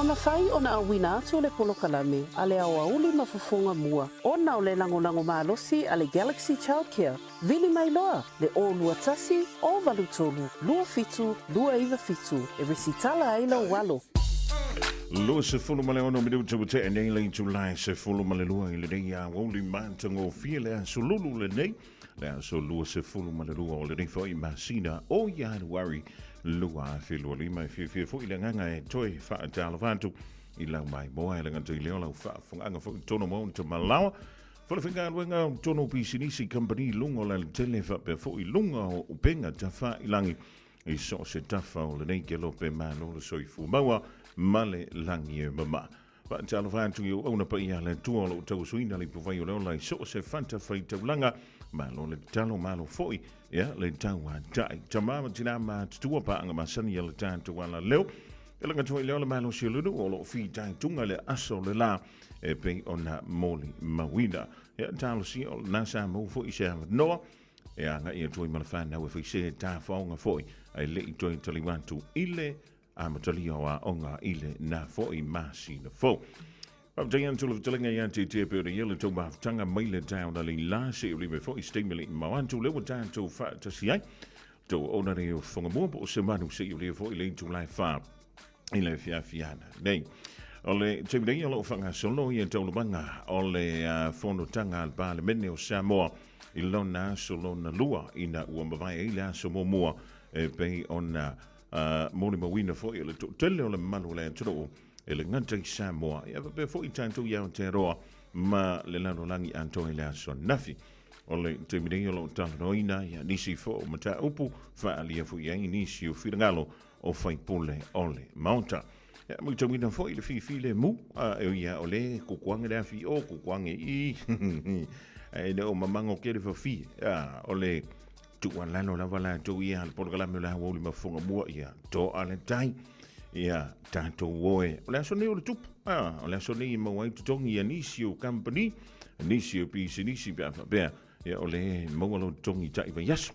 Ua mafai ona auina atu le polokalame a le aoauli ma fofoga mua ona o le lagolago malosi a le Galaxy Childcare. Vili mai loa le 021 083 27 297 e resitala ai lou alo. 26 minute ua tea nei le itula e 12 i lenei aoauli matagofie le aso lulu lenei, le aso 22 o lenei foi masina o Ianuari 2025. E fiafia foi le agaga e toe faatalofa atu i lau maimoa e le gata i lea o lau faafofogaaga foi i totonu o Maota Malawa, Falefaigaluega o totonu o pisinisi kamupani i luga o le alatele faapea foi i luga o upega tafailagi i so o se tafa o lenei kelope malo le soifua maua ma le lagi e mama. Faatalofa atu i auauna paia a le Atua o lo o tauasuina le ipuvai o le ola i so o se fatafaitaulaga, malo le tatalo, malo foi ia le tauatai. Tama ma tina matutua paaga masani a le tatou alaleo, e laga atu ai lea o le malosi o le nuu o lo o fitaituga le aso le la e pei ona molimauina. Ia talosia o lena sa maua foi se avanoa e agai atu ai ma le fanau e fai se tafaoga foi ae le i toe taliu atu i le amatalia o aoga i lena foi masina fou. Faafetai atu le fetalaiga ia te te pei ona ia le tou mafutaga mai le taeao na lei la se o lime foi se taimi le i mamao atu lea ua tatou faatasi ai. Tou ona le o fofoga mua po o se manu se i o lea foi le itula e 4 i le afiafi ana nei. O le taimi nei o lo o faagasolo ia taualumaga o le fonotaga a le Palemene o Samoa i lona aso lona lua ina ua mavae ai le aso muamua e pei ona molimauina foi o le toatele o le mamalu o le atunuu e le gata i Samoa ia faapea foi tatou i Aotearoa ma le lalolagi atoa i le aso ananafi. O le taimi nei o lo o talanoaina ia nisi foi o mataupu faaalia foi ai nisi o finagalo o faipule o le Maota. Ia, matauina foi le fifi le mu, a e ia o le kukuange le afi o, kukuange i, e le o mamango ke le fafi, a, o le tuualalo lava latou ia le polokalame o le aoauli mafofoga mua ia toa le tai ia tatou oe. O le aso nei o le tupu, a, o le aso nei e maua ai totogi ia nisi o company, nisi o pisinisi pe a faapea, ia o le maua lou totogi tai vaiaso.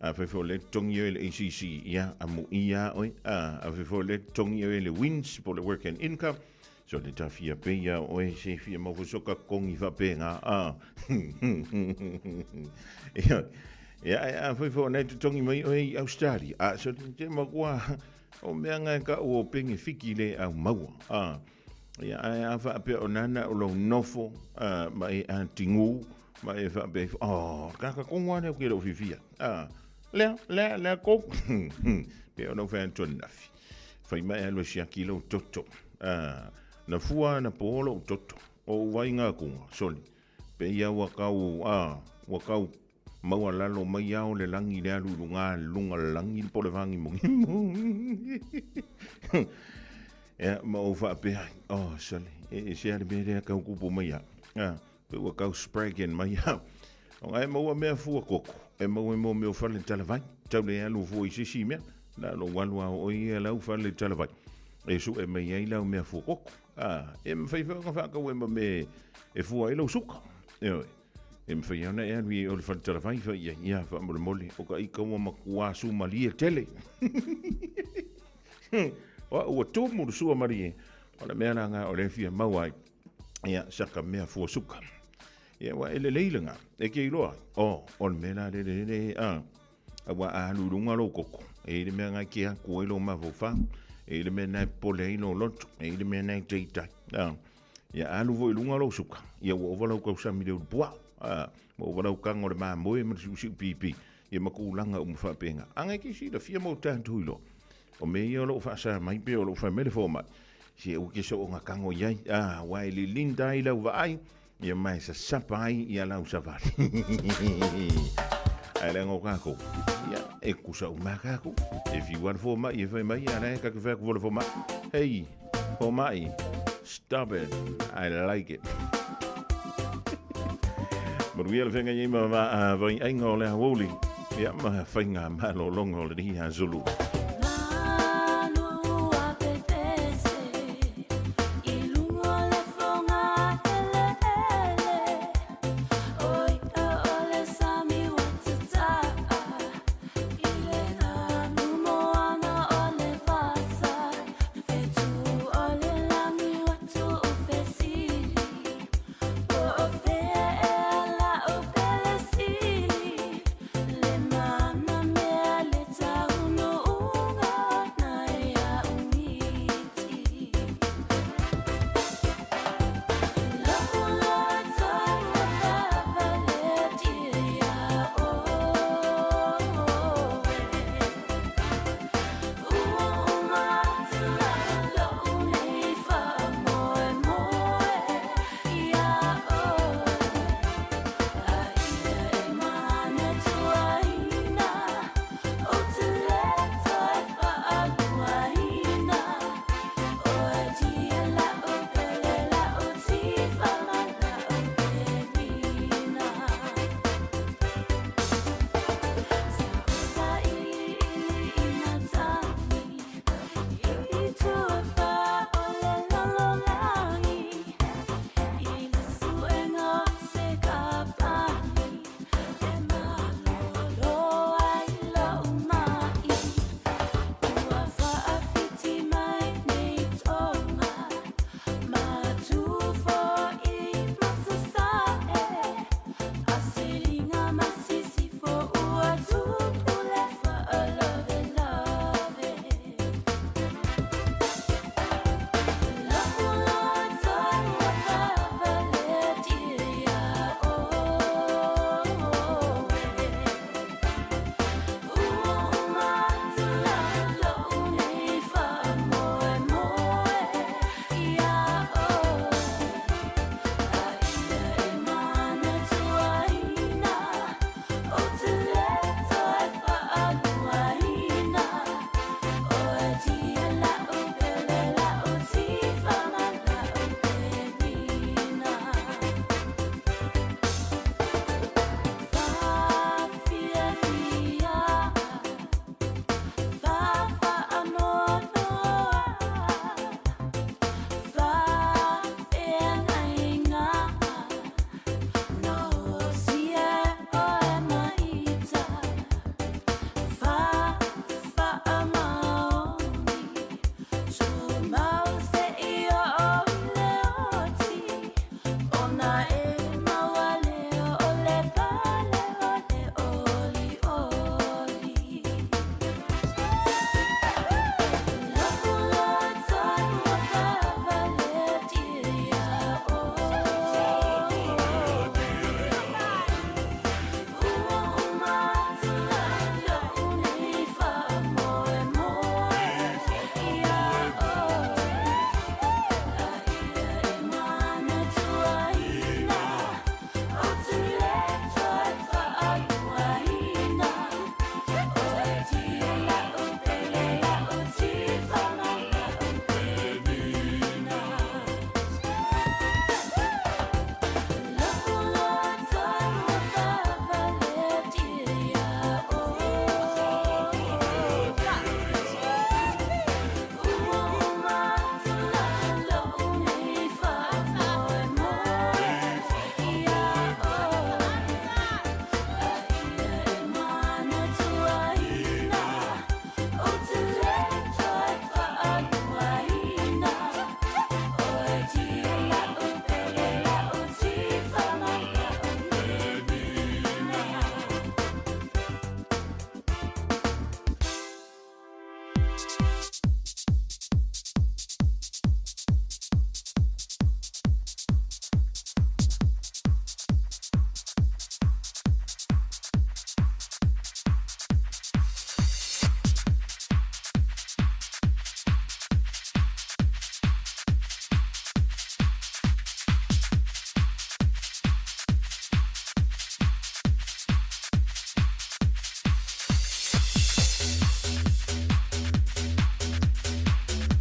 A fai foi o le totogi oe le ACC, ia, amuia oe. A fai foi o le totogi oe le WINS, po o le Work and Income, so le tafia pei a oe se fia mau foi soka kongi faapena. A. Ia, ia, a fai foi o nei totogi mai oe i Australia, a, so te makua, o mea nga e ka o penge fiki le au maua. A. Ia, ae a faapea o nana o lou nofo, a, ma e a tingu, Ma e faapea ifo, oh, kaka kongo ane au ke lou fiafia. Ah, lea, lea, lea ko. Pe ona u whai atu nafi. Whai mai alu e siaki lou toto. Ah, na fua na po lou toto. O wai ngā kunga, soli. Pe ia ua kau, ah, ua kau maua lalo mai ao le langi le alu lunga, lunga langi le po le vangi mongi. Ea, ma o faapea, oh, soli, e, e se ale mea lea kau kupu mai a. Ah, Pe ua kau spragan mai au. O e maua mea fua koko. E maua mo mea fale talavai. Tau le alu fua i sisi mea. Na lo walu a o ia lau fale talavai. E su e mai ai lau mea fua koko. Ah, e mwhai wha nga whakau e ma me e fua ai lau suka. E oe. E mwhai ana e alu i o le fale talavai wha ia ia wha mole mole. O ka ika ua makua su malie tele. Wa ua tumu le sua malie. O le mea la nga o le fia mau ai. Ia, saka mea fua suka. Ia, wa e lelei langa. E ke iloa. O, o le mea la le le le, a. A wa a alu lunga lou koko. E i le mea ngai ke aku ai lou mafaufau. E i le mea nai pole ai lou loto. E i le mea nai te itai. A. Ia, alu foi lunga lou suka. Ia, ua ova lau kausami le ulu pua. A. Ua ova lau kango le mamoe ma le siusiu pipi. Ia, ma kūlanga uma faapena. A ngai ke silafia mo tatou iloa. O mea ia o loo faasa mai pe o loo fai mai le fomai, se ua ke soonga kago i ai, a ua e lilinda ai lau vaai, ia ma e sasapa ai ia lau savali. Ae leaga o kākou, ia, e kusa uma kākou. E fiu a le fomai e fai mai, ia la e kake fai atu fo le fomai. Hey, fomai, stop it, I like it. Manuia le feagai ai ma vai aiga o le aoauli, ia ma faiga malologa o lenei aso lua.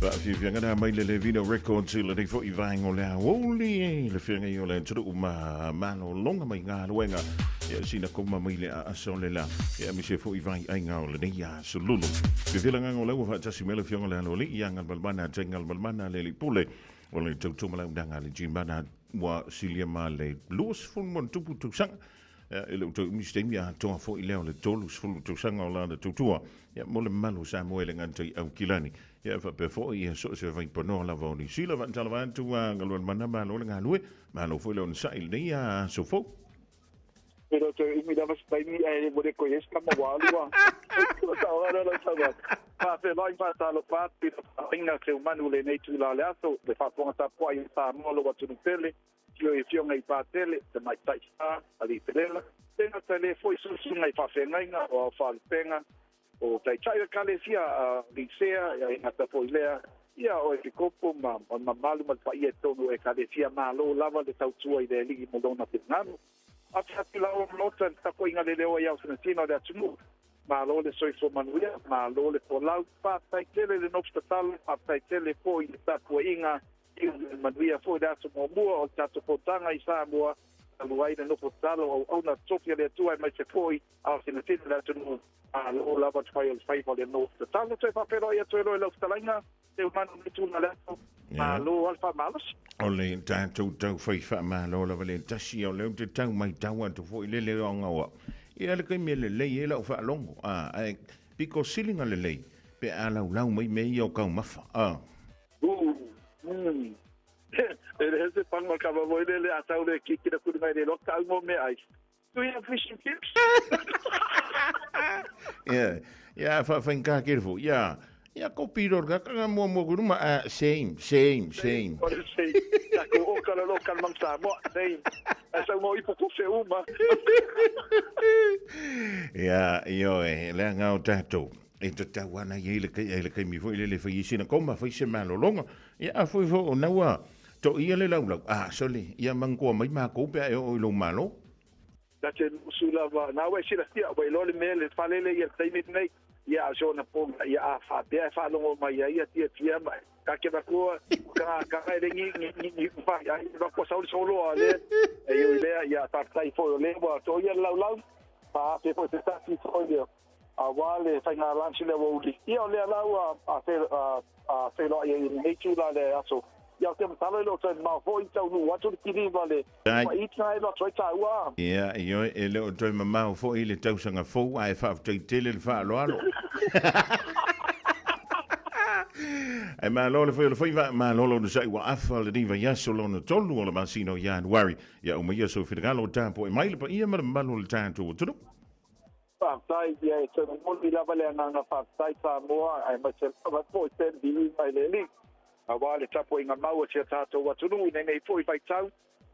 Faafiafiaga lea mai le Levino Records i lenei foi vaega o le aoauli le feagai o le atunuu ma malologa mai galuega ia sina koma mai le aasa o le la ia aemaise foi vaiaiga o lenei aso lulu. Fefilagaga o lau ua faatasi mai le afioga le Aloalii ia Galumalemana Jane Galumalemana le Alii Pule o le tautua ma le auaunaga a le Gmana ua silia ma le 20+ tausaga. E le o toe umi se taimi atoa foi lea o le 30 tausaga o lana tautua ia mo le mamalu o Samoa e le gata i Aukilani ia faapea foi ia so o se vaipanoa lava o Niu Sila. Faatalofa atu a Galumalemana, malo le galue, malo foi le onosai i lenei aso fou. E le o toe umi lava se taimi ae ua le toe i ai se tama ua alu a. Faafeiloai ma faatalofa atu i le tapuaiga seumanu i lenei itula o le aso, le faafofoga tapuai a Samoa lou atunuu pele, afio i Afioga i Patele, Tamaitai Sa, Alii Pelela, le gata i lea foi susuga i faafeagaiga o Ao Faalupega, o Taitai o Ekalesia a Lisea, e gata foi i lea, ia o Epikopo ma le mamalu ma le paia i totonu o Ekalesia, malo lava le tautua i le Alii mo Lona finagalo. Atu atu la o Maota i le tapuaiga leleoa i ao sinasina o le atunuu. Malo le soifua manuia, malo le folau, faafetai tele le nofo tatalo, faafetai tele foi i le tapuaiga i le manuia foi le aso muamua o le tatou fonotaga i Samoa, talu ai le nofo tatalo auauna tofi a le Atua aemaise foi ao sinasina o le atunuu. Malo lava le fai o le faiva o le nofo tatalo. Toe faafeiloai atu ai loa i lau fetalaiga, Seumanu le tuna le aso. Malo lava le faamalosi. O le tatou taufai faamalo lava le tasi o lea ou te tau matau atu foi le leo gaoa. Ia le taimi e lelei ai lau faalogo, a, ae pito sili ona lelei pe a laulau mai mea ia o taumafa, a. E le se panga ka mo le le atau le ki kira kuri mai le loka au mo me ai. Do you have fish and chips? Yeah, yeah, whainga ke fo. Yeah. Yeah, ko piro ka ka mo mo kuruma same, same, same. O le same. Ta ko o kala lo kala mang sa mo same. Ai sa mo ipo ko se uma. Yeah, io e le anga o tātou. E tatau ana i le kai le kaimi foi le le fai sina koma fai se malologa. Ia a foi fo o naua to ia le laulau. Ah, sole, ia mangoa mai mākou pe a e o i lou malo. Ta te nusu lava, na ua e silafia, ua iloa le mea le fale le ia le taimi lenei, ia a o se ona ponga, ia a faapea e faalogo mai ai ia tiatia ma ka ke makua, ka ka e le ngi ngi ngi ngi fa ai makua sauli soloa le, e io i lea, ia faafetai foi o lea ua to ia le laulau, fa afe foi se tasi foi ia, aua le faiga lunch lea ua uli. Ia o lea la ua a fe a feiloai ai i lenei itula le aso. Ia o te matalo e le o toe mamao foi taunuu atu le kiliva le faaitina e alu atu ai taua. Ia, ioe, e le o toe mamao foi le tausaga fou ae faafetai tele le faaaloalo. Ae malo le fai o le faiva, malo lona sa'i ua afa lenei vaiaso lona tolu o le masina o Ianuari. Ia uma ia sou finagalo o tapuai mai le paia ma le mamalu o le tatou atunuu. Faafetai, ia e toe momoli lava le agaga faafetai Samoa aemaise lava foi se viiga i le Alii aua le tapuaiga mau a si a tatou atunuu i lenei foi vaitau,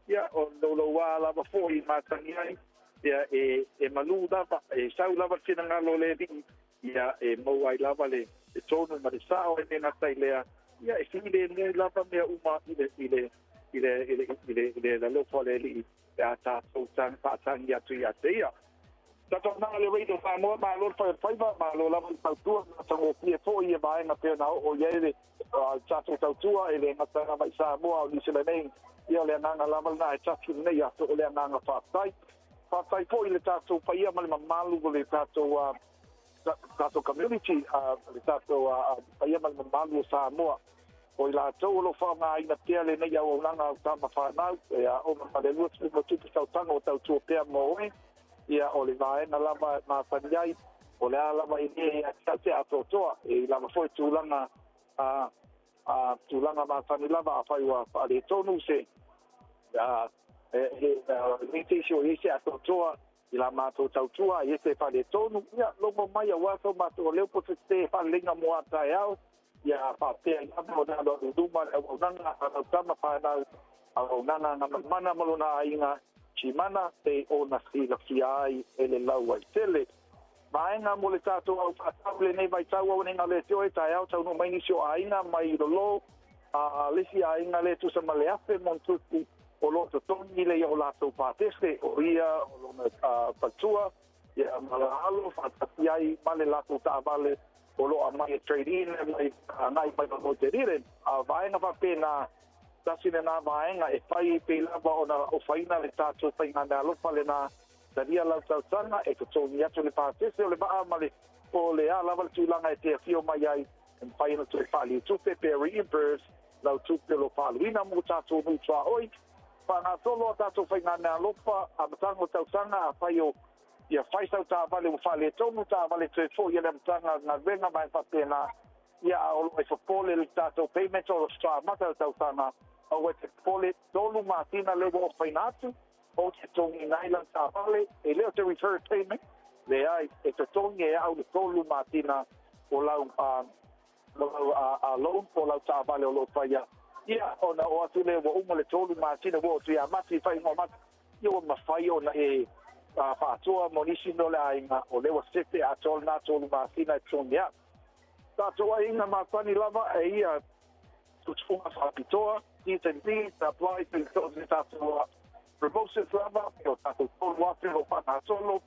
ia o louloua lava foi i matagi ai, ia e e malū lava, e sau lava le finagalo o le Alii, ia e maua ai lava le le tonu ma le sao e le gata i lea, ia e filemu lava mea uma i le i le i le i le i le i le alofa o le Alii pe a tatou faatagi atu ia te ia. Tatou nā le Radio Samoa, malo le fai o le faiva, malo lava le tautua, matagofie foi ia vaega pei ona oo i ai le tatou tautua e le gata lava i Samoa a o Niu Sila nei, ia o le agaga lava lena e tasi lenei aso o le agaga faafetai. Faafetai foi i le tatou paia ma le mamalu o le tatou tatou community, le tatou paia ma le mamalu o Samoa. O i latou o lo o faaaogaina pea lenei auaunaga a au tama fanau, e aoga ma le 20 + tausaga o tautua pea mo oe, ia o le vaega lava e masani ai, o le a lava e le ia te au te atoatoa, e i lava foi tulaga a a tulaga masani lava afai ua faaletonu se a e e le te isi o i ai se atoatoa i la matou tautua i se faaletonu, ia logo mai aua so matou leo po se te faaleleiga mo a taeao, ia faapea i lava ona alualu i luma le auaunaga a lau tama fanau, auaunaga na mana ma lona aiga, Chimana, pei ona silafia ai e le lauaitele. Vaega mo le tatou au faatau i lenei vaitau auaneina le te oe taeao taunuu mai nisi o aiga mai lolo a le isi aiga le tusa ma le afe montuku o lo o totogi le ia o latou patese o ia o lona faletua ia ma la alo faatasi ai ma le latou taavale. o lo o aumai e trade in e aumai agai mai ma Moterire. A o vaega faapena, tasi lena vaega e fai ai pei lava ona ofaina le tatou faigameaalofa lena talia lau tausaga e totogi atu le pasese o le vaa ma le po o le a lava le tulaga e te afio mai ai e mafai ona toe faaliutupe pe reimburse lau tupe o lo o faaaluina mo tatou nuu tuaoi. Faagasolo a tatou faigameaalofa amataga o tausaga afai o Ia fai sau taavale ua faaletonu, taavale toe foi i le amataga o le galuega ma e faapena, ia a o lo o e popole le tatou payment o lo o faatoa amata le tausaga, aua e te popole, 3 masina lea ua ofaina atu, ou te totogiina ai lau taavale, e le o te referred payment, leai, e totogi e au le 3 masina o lau o lau loan po o lau taavale o lo o faia, ia ona oo atu lea ua uma le 3 masina ua oo atu ia Mati, faaiuga o Mati, Ia ua mafai ona e faatoa mo nisi mea o le aiga, o lea ua sefe atoa lena tolu masina e totogi ai. Tatou aiga masani lava e ia tutuga faapitoa, T's and C's, apply to so o se tatou promotions lava, e o tatou 3,000 o lo o faagasolo,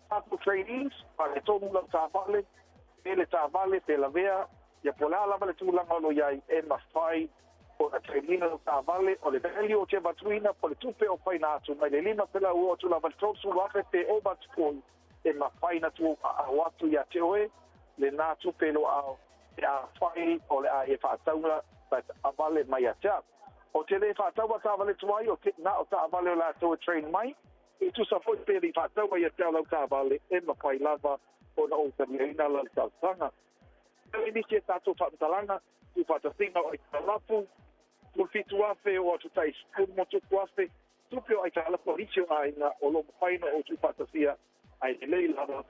tatou trainees, faaletonu lau taavale, pe le taavale, pe lavea, ia po o le a lava le tulaga o lo o i ai, e mafai ona trainina lau taavale, o le value o te avatuina po o le tupe o faina atu mai le 500 oo atu lava i le 30,000 pe ova atu foi, e mafai ona tuuaao atu ia te oe lena tupe i lou aao pe afai o le a e faataua taavale mai ia te au. Ou te le faataua taavale tuai, o te na o taavale o latou e train mai, e tusa foi pe le i faataua ia te au lau taavale, e mafai lava ona ou taliaina lau talosaga. E nisi e tatou faamatalaga, tuufaatasiga o aitalafu, 17,000 o atu tai sefulu ma tupu afe, tupe o aitalafu a nisi o aiga o lo o mafai ona ou tuufaatasia ae lelei lava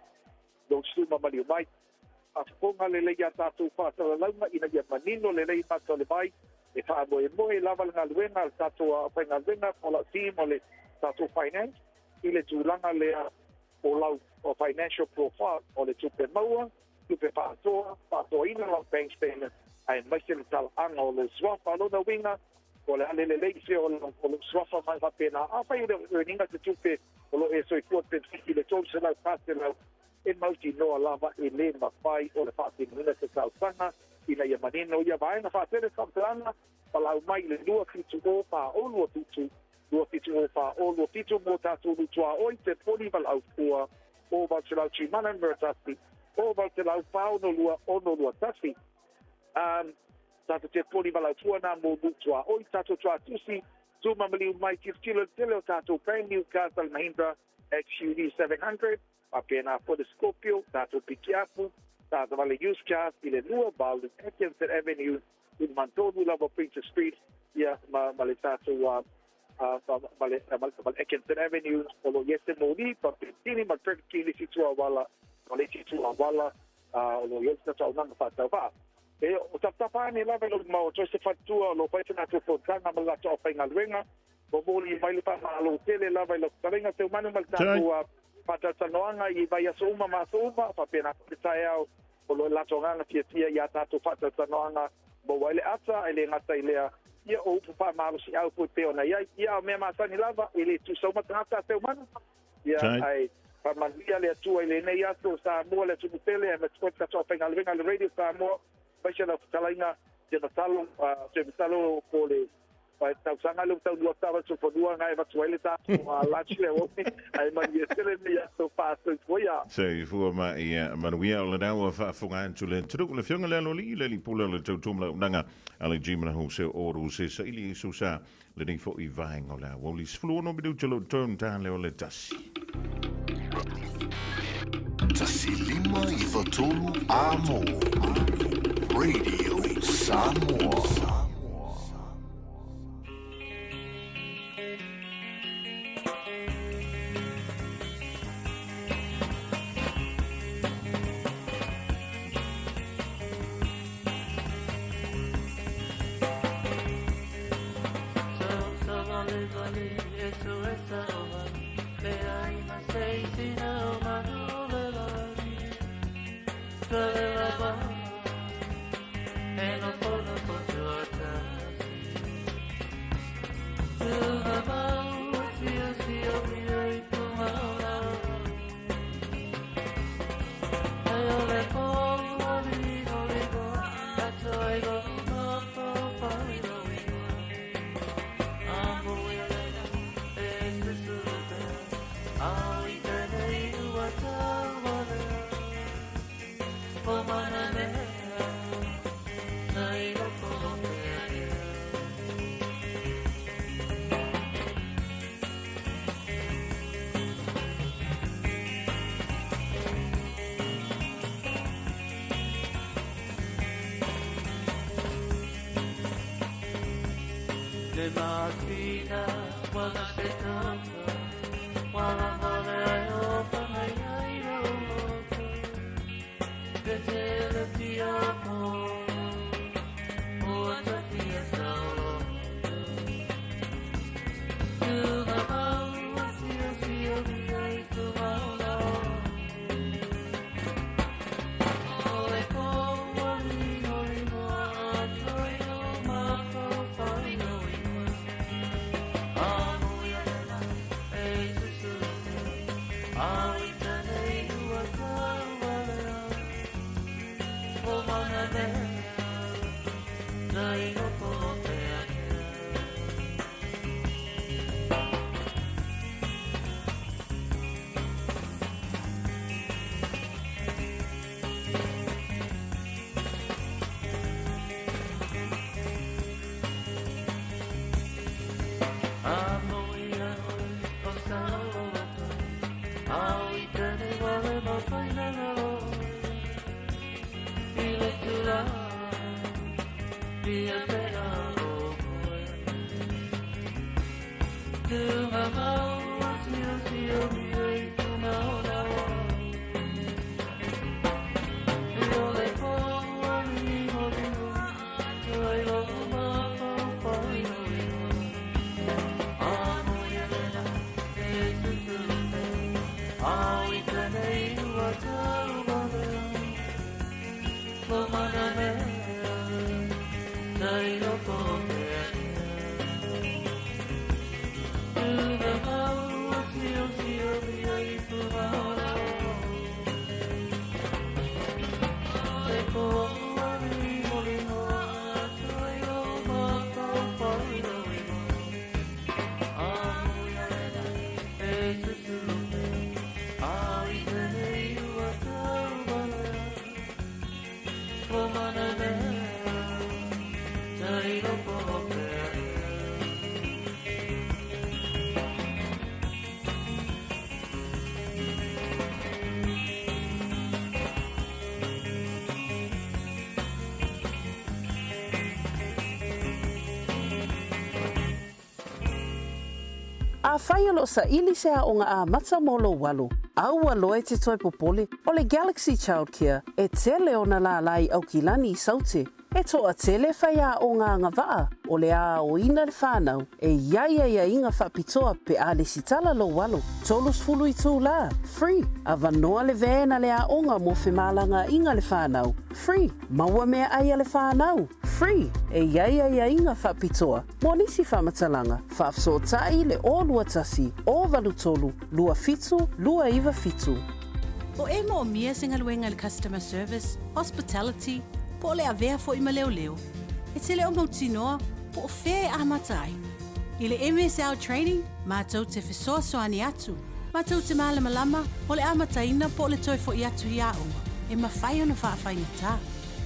lou suma maliu mai. Faafofoga lelei iā tatou faasalalauga ina ia manino lelei mata o le vai e faamoemoe lava le galuega a le tatou aufaigaluega po o lau team o le tatou finance i le tulaga lea o lau financial profile o le tupe maua, tupe faatoa, faatoaina lau bank statement, aemaise le talaaga o lou suafa. O lona uiga, o le a le lelei fea o lou suafa mai faapena. Afai e le o earn ina se tupe o lo o e soifua pe 7 i le 300, 400, e mautinoa lava e le mafai o le faatinoina se talosaga ina ia manino ia vaega faatele faamatalaga palau mai i le 270 427 270 427 mō tātou Rutuaoi te poni valaau fua o 800 Tīmana 21 o 800 462 621. Tātou te poni valaau fua nā mō Rutuaoi tātou tuatusi tūmamaliu mai tilotilo i le tele o tātou brand new cars a le Mahindra XUV 700 faapena foi le Scorpio tātou pikiapu tātou vale used cars i le 2 Baldwin Atkinson Avenue i Mantonu lava Princess Street ia ma le tātou ma le Atkinson Avenue o lo o i ai se moli pa Petini ma Trevor le isi itu auala ma le isi itu auala o lo o i ai se tatou auaunaga faatauvaa. E o tapatapa ane lava i lou mau atu ai se faletua o lo o fai se latou fonotaga ma le latou aufaigaluega momoli mai le faamalo tele lava i lau fetalaiga Seumanu ma le tatou faatalatalanoaga i vaiaso uma ma aso uma faapena foi le taeao o lo o latou agaga fiafia i a tatou faatalatalanoaga maua ai le ata ae le gata i lea ia o upu faamalosiau foi pei ona i ai. Ia o mea masani lava e le tusa uma tagata a Seumanu ia ae faamanuia le Atua i lenei aso o Samoa le atunuu pele aemaise foi le tatou aufaigaluega a le Radio Samoa aemaise lau fetalaiga Sematalo Sematalo po o le tausaga lea ua taunuu atu taavale soifanua na e avatu ai le tatou lunch lea ua ae manuia tele lenei aso faasoifua ia. Soifua ma ia manuia o lena ua faafofoga atu le atunuu le Afioga i le Aloalii le Alii Pule o le Tautuamalaaunaga a le Jimana Hose o Oru se saili i Susa lenei foi vaega o le aoauli 16 minute lo turn ta leo le tasi. 1 5 9 3 Amo Radio Samoa. Afai o lo o saili se aoga amata mo lou alo, aua loa e te toe popole, o le Galaxy Childcare e tele ona lālā i Aukilani i Saute. E toatele faiaoga agavaa o le a aoina le fanau e i ai aiaiga faapitoa pe a lesitala lou alo. 30 itulā, free, avanoa le van a le aoga mo femalagaaiga a le fanau, free, maua meaai a le fanau, free, e i ai aiaiga faapitoa mo nisi faamatalaga, faafesootai i le 021 083 27 297. O e moomia se galuega i le customer service, hospitality, po o le avea foi ma leoleo, e te le o mautinoa po o fea e amata ai. I le MSL Training, matou te fesoasoani atu, matou te malamalama o le amataina po o le toe foi atu i aoga, e mafai ona faafaigata.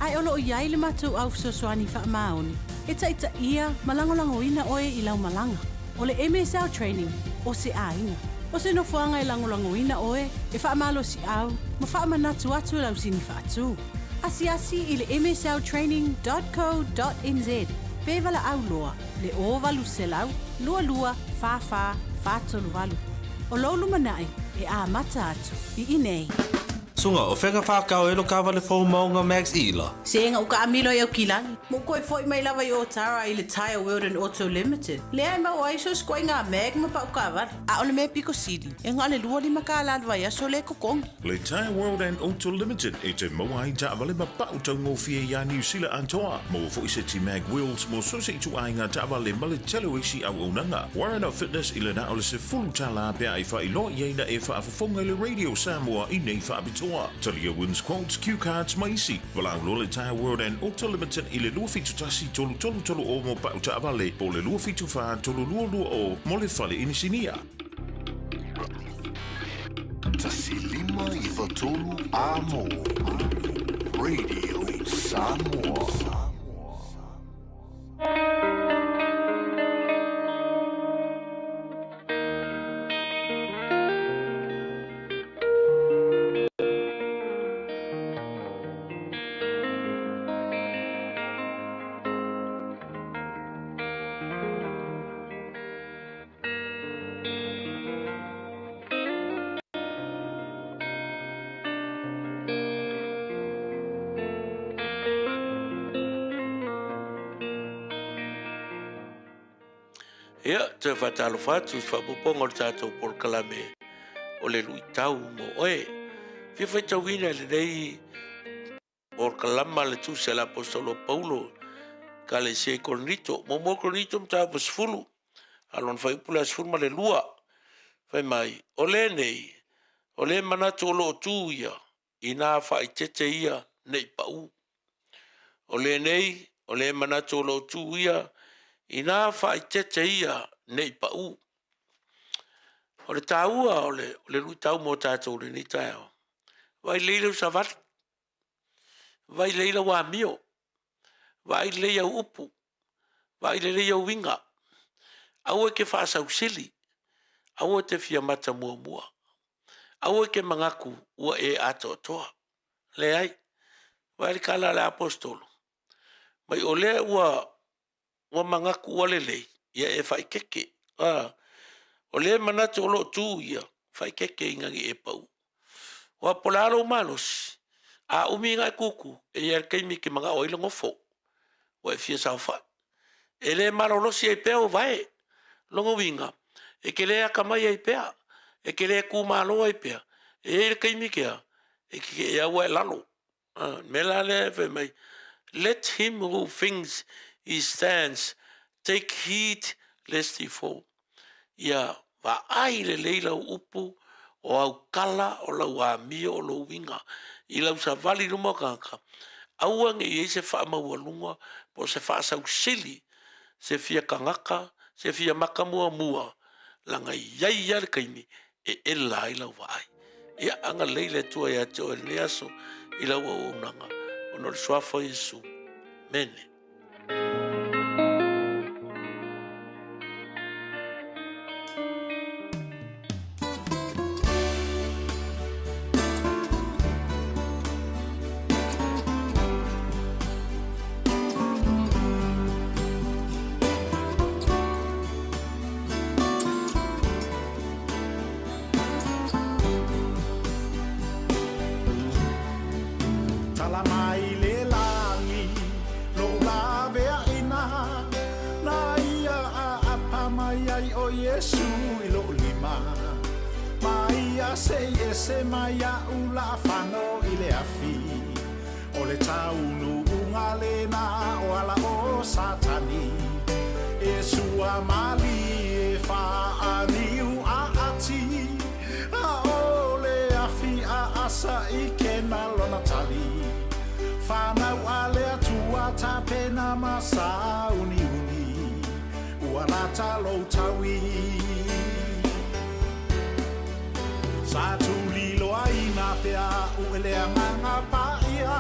Ae o lo o i ai le matou au fesoasoani faamaoni e taitaia ma lagolagoina oe i lau malaga. O le MSL Training, o se aiga. O se nofoaga e lagolagoina oe, e faamalosiau ma faamanatu atu i lau sini faatu. Asiasi i le msltraining dot co dot nz pe valaau loa le 0800 22 44 438. O lou lumanai e amata atu i inei. Suga, o fega whakao e lo kawale fou maunga Max Ila. Sega uka amilo i Aukilani. Mo koe foi mai lava i Otara i le Tyre World and Auto Limited. Lea e maua ai so sikoiga mag ma pau kaavale. A o le mea piko sili, e na o le 25 kālā le vaiaso lea e totogi. Le Tyre World and Auto Limited e te maua ai taavale ma pau taugofie iā Niu Sila atoa. Maua foi seti mag wheels mo so se ituaiga taavale ma le tele o isi auaunaga. Warren Fitness i le na o le $10 pe a e faailoa i ai na e faafofoga i le Radio Samoa i nei faapitoa. Talia wins quotes, cue cards ma isi. Valaau loa le Tyre World and Auto Limited i le 271 333 o mo pau taavale po o le 274 322 mo le fale inisinia. 1593 Amo Radio Samoa. Ia, toe faatalofa atu i faaopoopoga o le tatou polokalame o le luitau mo oe. Fia faitauina i lenei polokalama le tusi a le Aposetolo Paulo Ekalesia i Korinito. Muamua Korinito mataupu 10, a lona fuaiupu le 12. Fai mai, o lenei, o le manatu o lo o tu ia, inā faaeteete ia nei pau. O lenei, o le manatu o lo o tu ia, inā faaeteete ia nei pau. O le taua o le, o le luitau mo tatou lenei taeao, vaai lelei lau savali, vaai lelei lau amio, vaai lelei au upu, vaai lelei au uiga. Aua e te faasausili, aua e te fia mata muamua, aua e te manatu ua e atoatoa. Leai, vaai le tala a le Aposetolo, mai o lea ua ua manatu ua lelei, ia e faaeteete. A, o lea manatu o lo o tu ia, faaeteete ina ne i e pau. Aua po o le a lou malosi, a umi ona e tutu, e i ai le taimi e te manao ai le nofo, ua e fia saofai. E le malolosi ai pea ou vae. Lona uiga, e te le atamai ai pea, e te le tumalo ai pea. E i ai le taimi kea, e te au e lalo. O le mea la lea e fai mai, let him who thinks he stands take heed lest he fall. Ia vaai lelei lau upu, o au kala, o lau amio, o lou uiga i lau savali i luma o tagata, aua ne i i ai se faamaualuga po o se faasausili, se fia tagata, se fia maka muamua, leaga e i ai lava le taimi e ela ai lau vaai. Ia agalelei le Atua ia te oe i lenei aso i lau auaunaga, ona o le Suafa o Iesu. Mene. Tala mai le lagi, loʻu laweaʻina, Na ia ʻaʻapa mai ai ʻo Iesū i loʻu lima. Ma ia seʻi ese mai aʻu laʻafano i le afi, ʻO le taunuʻuga lena o ala o Satani, E sua malie faaniu ʻaʻati, ʻAʻole afi ʻaʻasa i kena lona tali. Whanau a le Atua tapena ma sauniuni, Ua lata lou taui. Sa tuliloaina pea aʻu e le agaga paʻia,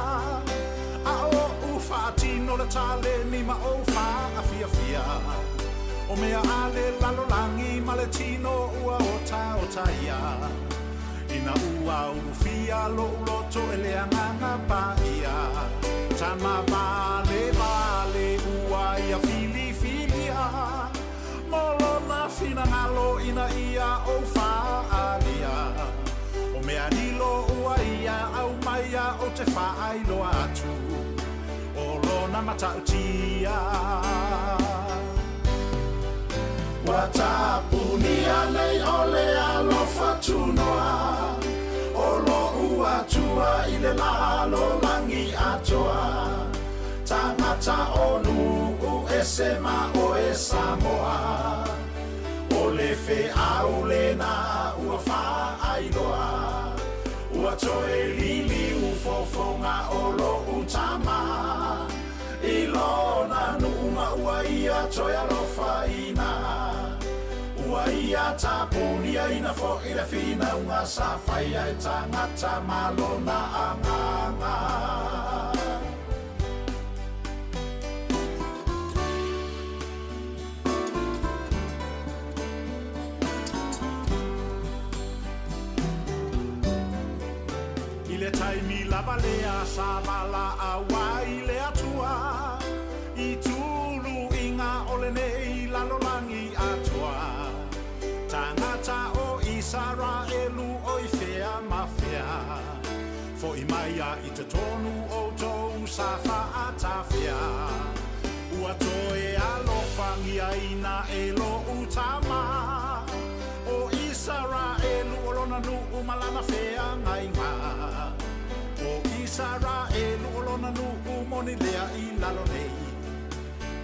A oʻu faatino le taleni ma ou faafiafia. O mea a le lalolagi ma le tino ua otaota ia. Ina ua ulufia loʻu loto e le agaga paʻia, Tama valevale ua ia filifilia. Mo lona finagalo ina ia ou faaalia, O mea lilo ua ia aumaia ou te faailoa atu, O lona matautia. Ua tapunia nei o le alofa tunoa, O loʻu Atua i le lalolagi atoa. Tagata o nuu ese ma oe Samoa, O le feau lena ua faailoa, Ua toe liliu fofoga o loʻu tama, I lona nuu ma ua ia toe alofaina, Ua ia tapunia. tapuniaina fo'i le finauga sa faia e tagata ma lona agaga. I le taimi lava lea sa valaau ai le Atua i tuluiga o lenei lalolagi atoa, tagata o Isaraelu o i fea ma fea, fo'i mai a i totonu outou sa faatafea, ua toe alofagiaina e lo'u Tama o Isaraelu o lona nuu ma lana feagaiga. O Isaraelu o lona nuu moni lea i lalo nei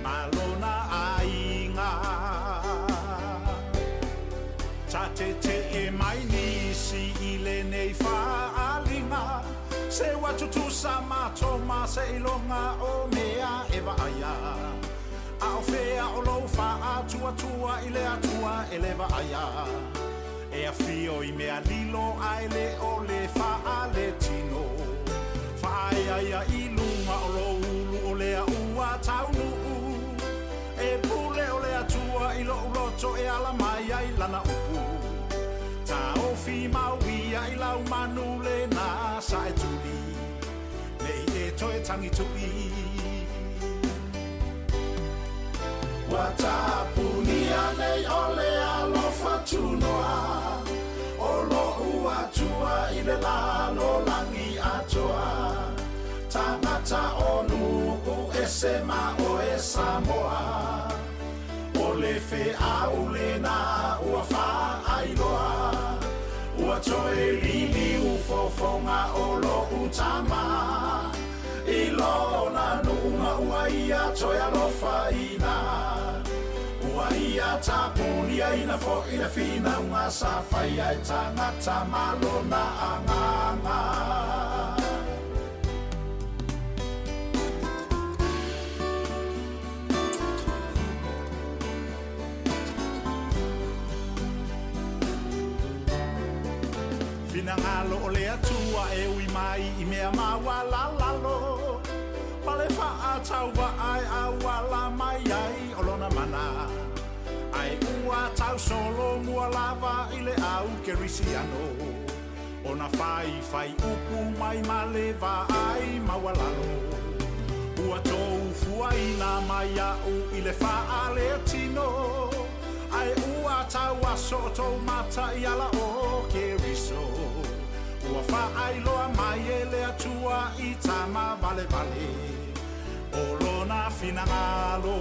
ma lona aiga. Sa tete'e mai nisi i lenei faaaliga, se ua tutusa matou ma seiloga o mea e vaaia. A o fea o lou faatuatua i le Atua e le vaaia? E afio i mea lilo ae le o le faaletino. Faaeaea i luga o lou ulu o lea ua taunuu. E pule o le Atua i lo'u loto e ala mai ai lana upu. Taofi mau ia i lau manu lena sa e tuli, nei e toe tagitu'i. Ua tapunia nei o le alofa tunoa o lo'u Atua i le lalolagi atoa, tagata o nuu ese ma oe Samoa, o le feau lena ua faailoa, ua toe liliu fofoga o lo'u Tama i lona nuu ma ua ia toe alofaina, ua ia tapuniaina fo'i le finauga sa faia e tagata ma lona agaga. Finagalo o le Atua e ui mai i mea maualalalo, ma le faatauvaa e auala mai ai o lona mana, ae ua tausolomua lava i le au Kerisiano ona faifai upu mai ma le vaai maualalo. Ua tou fuaina mai a'u i le faaletino, ae ua tauaso tou mata i ala o Keriso. Ua faailoa mai e le Atua i tama valevale o lona finagalo.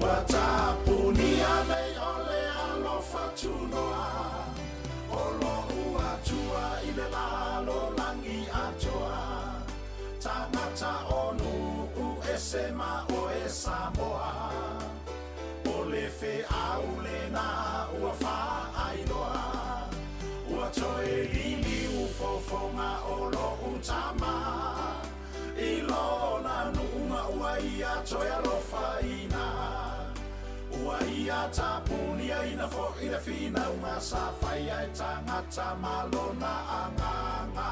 Ua tapunia nei o le alofa tunoa o lo'u Atua i le lalolagi atoa, tagata o nuu ese ma oe Samoa, o le feau lena ua faailoa, ua toe liliu fofoga o lo'u Tama i lona nuu ma ua ia toe alofaina, ua ia tapuniaina fo'i le finauga sa faia e tagata ma lona agaga.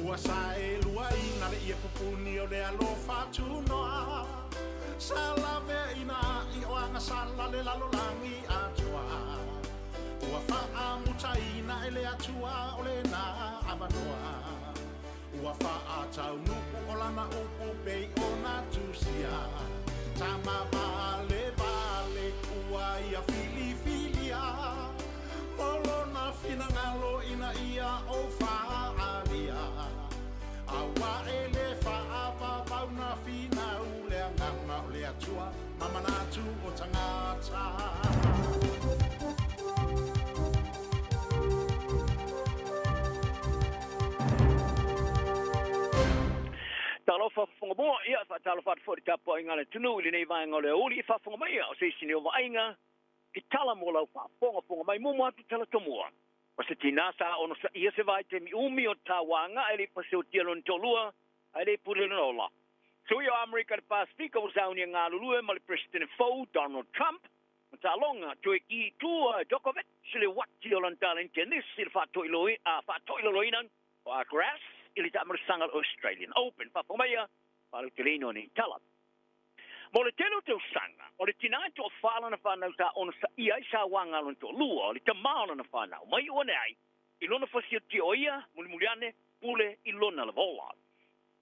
Ua saeluaina le ie pupuni o le alofa tunoa, sa laveaina i o agasala le lalolagi atoa, ua faamutaina e le Atua o lena avanoa, ua faataunuu o lana upu pei ona tusia, tama valevale ua ia filifilia mo lona finagalo ina ia ou faaalia, auā e lē faavavau na finau le agaga o le Atua ma manatu o tagata. Talofa fofoga mua, ia, faatalofa atu foi i le tapuaiga a le atunuu i lenei vaega o le aoauli. Faafofoga mai, o se isi nei o vaaiga. I tala mo lau faafogafoga mai. Muamua atu tala tomua. O se tinā sa onosaia se vaitaimi umi o tauaga ae le i pasiotia lona toalua ae le i pule lona ola. Sui o Amerika i le Pasefika ua sauni e galulue ma le Peresetene fou Donald Trump ma taaloga toe ki i tua e Djokovic le uati o lana taleni tenisi i le faatoilaloina o Alcaraz i le taamailosaga o le Australian Open. Faafofoga maia faalauteleina o nei tala. Mo le tele o tausaga, o le tinā e toafa lana fanau sa onosaia ai sauaga a lona toalua, o le tama o lana fanau, ma iu ane ai i lona fasiotia o ia, mulimuli ane, pule i lona lava ola.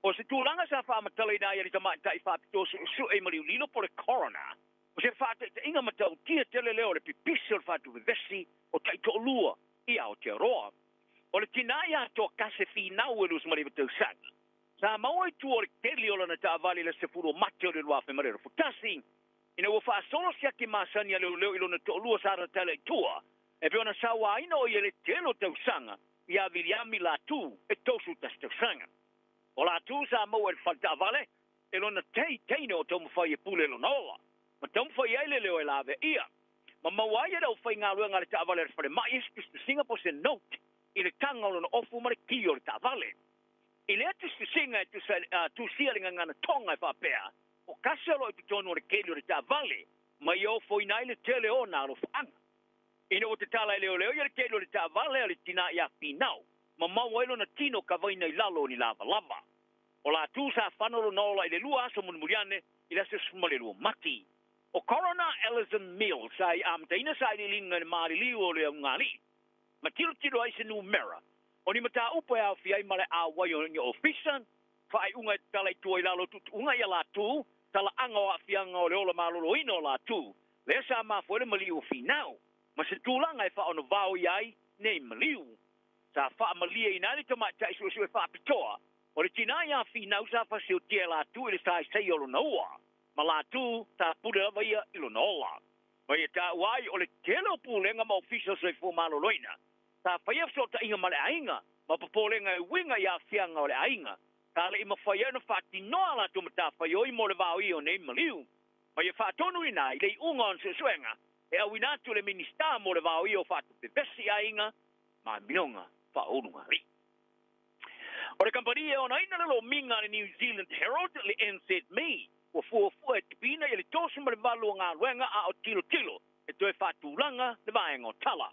O se tulaga sa faamatalaina ai e le tamaitai faapitoa suesue i maliu lilo po o le coroner, o se faataitaiga matautia tele lea o le pipisi o le faatuvevesi o taitoalua i Aotearoa. O le tinā ia Toakase Finau e 29 tausaga, Sa maua i tua o le keli o lana taavale i le 10 o Mati o le 2021, ina ua faasolo siaki masani a leoleo i lona toalua sa tatala i tua, e pei ona sauaina o ia i le tele o tausaga ia Viliami Latu e 31 tausaga. O Latu sa maua i le fale taavale e lona tei teine o taumafai e pule lona ola, ma taumafai ai le leo e lavea ia. Ma maua ai e le aufaigaluega a le taavale a le falemai se tusitusiga po o se note i le taga o lona ofu ma le ki o le taavale. I lea tusitusiga e tusia le gagana Tonga e faapea, O Kase o lo o i totonu o le keli o le taavale, ma ia ofoina ai le tele o ona alofaaga. Ina ua tatala e leoleo ia le keli o le taavale a le tinā ia Finau, ma maua ai lona tino kavaina i lalo o ni lavalava. O Latu sa fano lona ola i le lua aso mulimuli ane i le aso 12 Mati. O Coroner Alison Mills sa i amataina sailiiliga i le maliliu o le augāli'i ma tilotilo ai se numera o ni mataupu e aofia ai ma le auai o ni ofisa, faaiuga e tatala i tua i lalo o tuutuuga ia latou, talaaga o aafiaga o le ola maloloina o latou, lea sa mafua ai le maliu o Finau, ma se tulaga e faaonovaoia ai nei maliu. Sa faamalieina ai le tamaitai suesue faapitoa o le tinā ia Finau sa fasiotia e latou i le saisai o lona ua, ma latou sa pule lava ia i lona ola. Ma ia taua ai o le tele o pulega ma ofisa o soifua maloloina sa faia fesootaiga ma le aiga ma popolega e uiga i aafiaga o le aiga, sa le i mafai ai ona faatinoa a latou matafaioi mo le vaoia o nei maliu. Ma ia faatonuina ai le iuga o ana suesuega e auina atu i le Minisita mo le vaoia o faatupe vesi i aiga ma amioga faaulugalii. O le kamupani e onaina le lomiga a le New Zealand Herald, le NZME, ua fuafua e tipiina ia le 38 o galuega a o tilotilo e toe faatulaga le vaega o tala.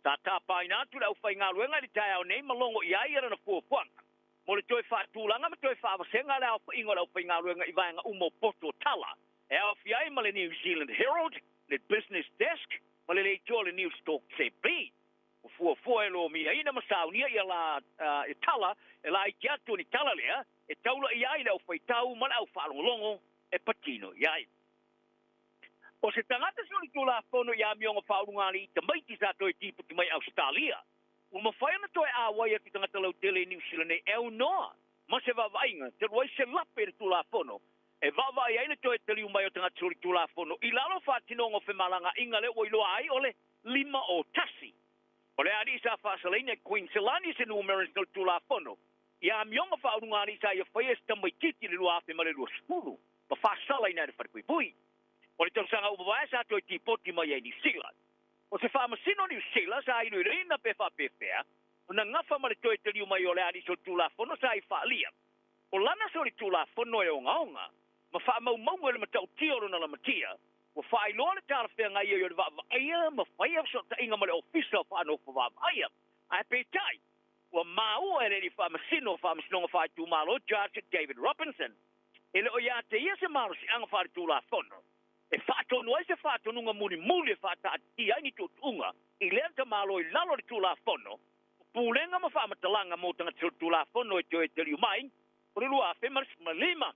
Sa tapaina atu le aufaigaluega i le taeao nei ma logo i ai ia lana fuafuaga mo le toe faatulaga ma toe faavasega le aofaiga o le aufaigaluega i vaega uma o poto o tala e aofia ai ma le New Zealand Herald, le Business Desk ma le leitioa o le Newstalk ZB. Ua fuafua e lomiaina ma saunia ia la e tala e laiti atu o ni tala lea e taula i ai le aufaitau ma le aufaalogologo e patino i ai. O se tagata solitulafono i amioga faaulugalii tamaiti sa toe tiputi mai Ausetalia, ua mafai ona toe auai atu i tagata lautele i Niu Sila nei e aunoa ma se vaavaaiga talu ai se lape i le Tulafono e vaavaai ai le toe taliu mai o tagata solitulafono i lalo o faatinoga o femalagaaiga lea ua iloa ai o le 501. O le alii sa faasalaina e Queenselani se numera solitulafono i amioga faaulugalii sa ia faia e se tamaitiiti i le 2020 ma faasalaina e le Falepuipui. O le tausaga ua mavae sa toe tipoti mai ai Niu Sila. O se faamasino Niu Sila sa iloiloina pe faapefea ona gafa ma le toe taliu mai o le alii solitulafono sa i faalia. O lana solitulafono e ogaoga ma faamaumauga i le matautia o lona lamatia, ua faailoa le talafeagai ai o le vaavaaia ma faia fesootaiga ma le Ofisa o Faanofo Vaavaaia. Ae peitai, ua maua e le alii faamasino o Faamasinoga Faaitumalo Judge David Robinson, E le o ia te ia se malosiaga faaletulafono e faatonu ai se faatonuga mulimuli e faataatitia ai ni tuutuuga i lea tamalo i lalo o le Tulafono o Pulega ma Faamatalaga mo Tagata Solitulafono e toe taliu mai o le 2015,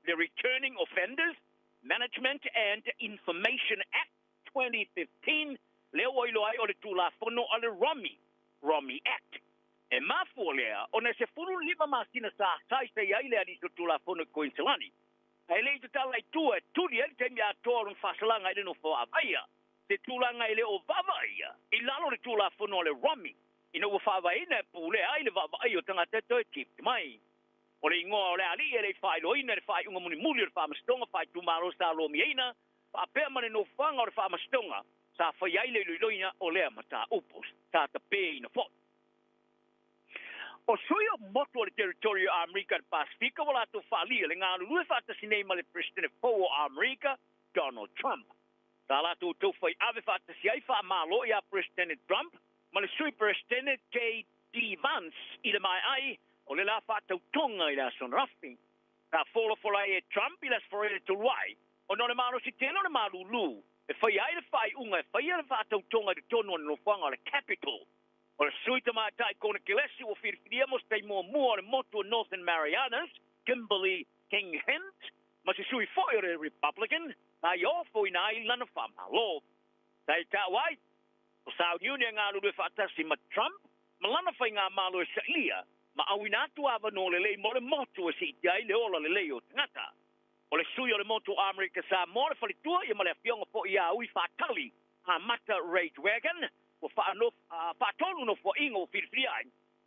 le Returning Offenders Management and Information Act 2015, lea ua iloa ai o le Tulafono a le Romi, Romi Act. E mafua lea ona e 15 masina sa saisai ai le alii solitulafono i Koiniselani, ae le i tatala i tua e tuli ai le taimi atoa o lona faasalaga i le nofo vaavaaia, se tulaga e le o vaavaaia i lalo o le Tulafono a le Romi ina ua faavaeina e pulea ai le vaavaaia o tagata e toe tipoti mai. O le igoa o le alii e le i faailoaina i le faaiuga mulimuli o le Faamasinoga Faaitumalo sa lomiaina faapea ma le nofoaga o le Faamasinoga sa faia ai le iloiloina o lea mataupu sa tapeina foi. O sui o motu o le Territory o Amerika i le Pasefika ua latou faaalia le galulue faatasi nei ma le Peresetene fou o Amerika, Donald Trump. Sa latou taufai ave faatasi ai faamalo iā Peresetene Trump ma le Sui Peresetene JD Vance i le maea ai o le la faatautoga i le aso ananafi. Sa folafola ai e Trump i le Aso Faraile talu ai, ona o le malosi tele o le malulu e faia ai le faaiuga e faia le faatautoga i totonu o le nofoaga o le Capitol. O le sui tamaitai Konekelesi ua filifilia mo se taimi muamua o le motu o Northern Marianas, Kimberly King Hint, ma se sui foi o le Republican, sa ia ofoina ai lana faamalo. Sa ia tau ai, o sauniuni e galulue faatasi ma Trump ma lana faigamalo e sailia ma auina atu avanoa lelei mo le motu e siitia ai le ola lelei o tagata. O le sui o le motu o Amerika Samoa le faletua ia ma le afioga foi ia Ui Faatali Amata Reitwagen ua faatolu nofoaiga ua filifilia ai.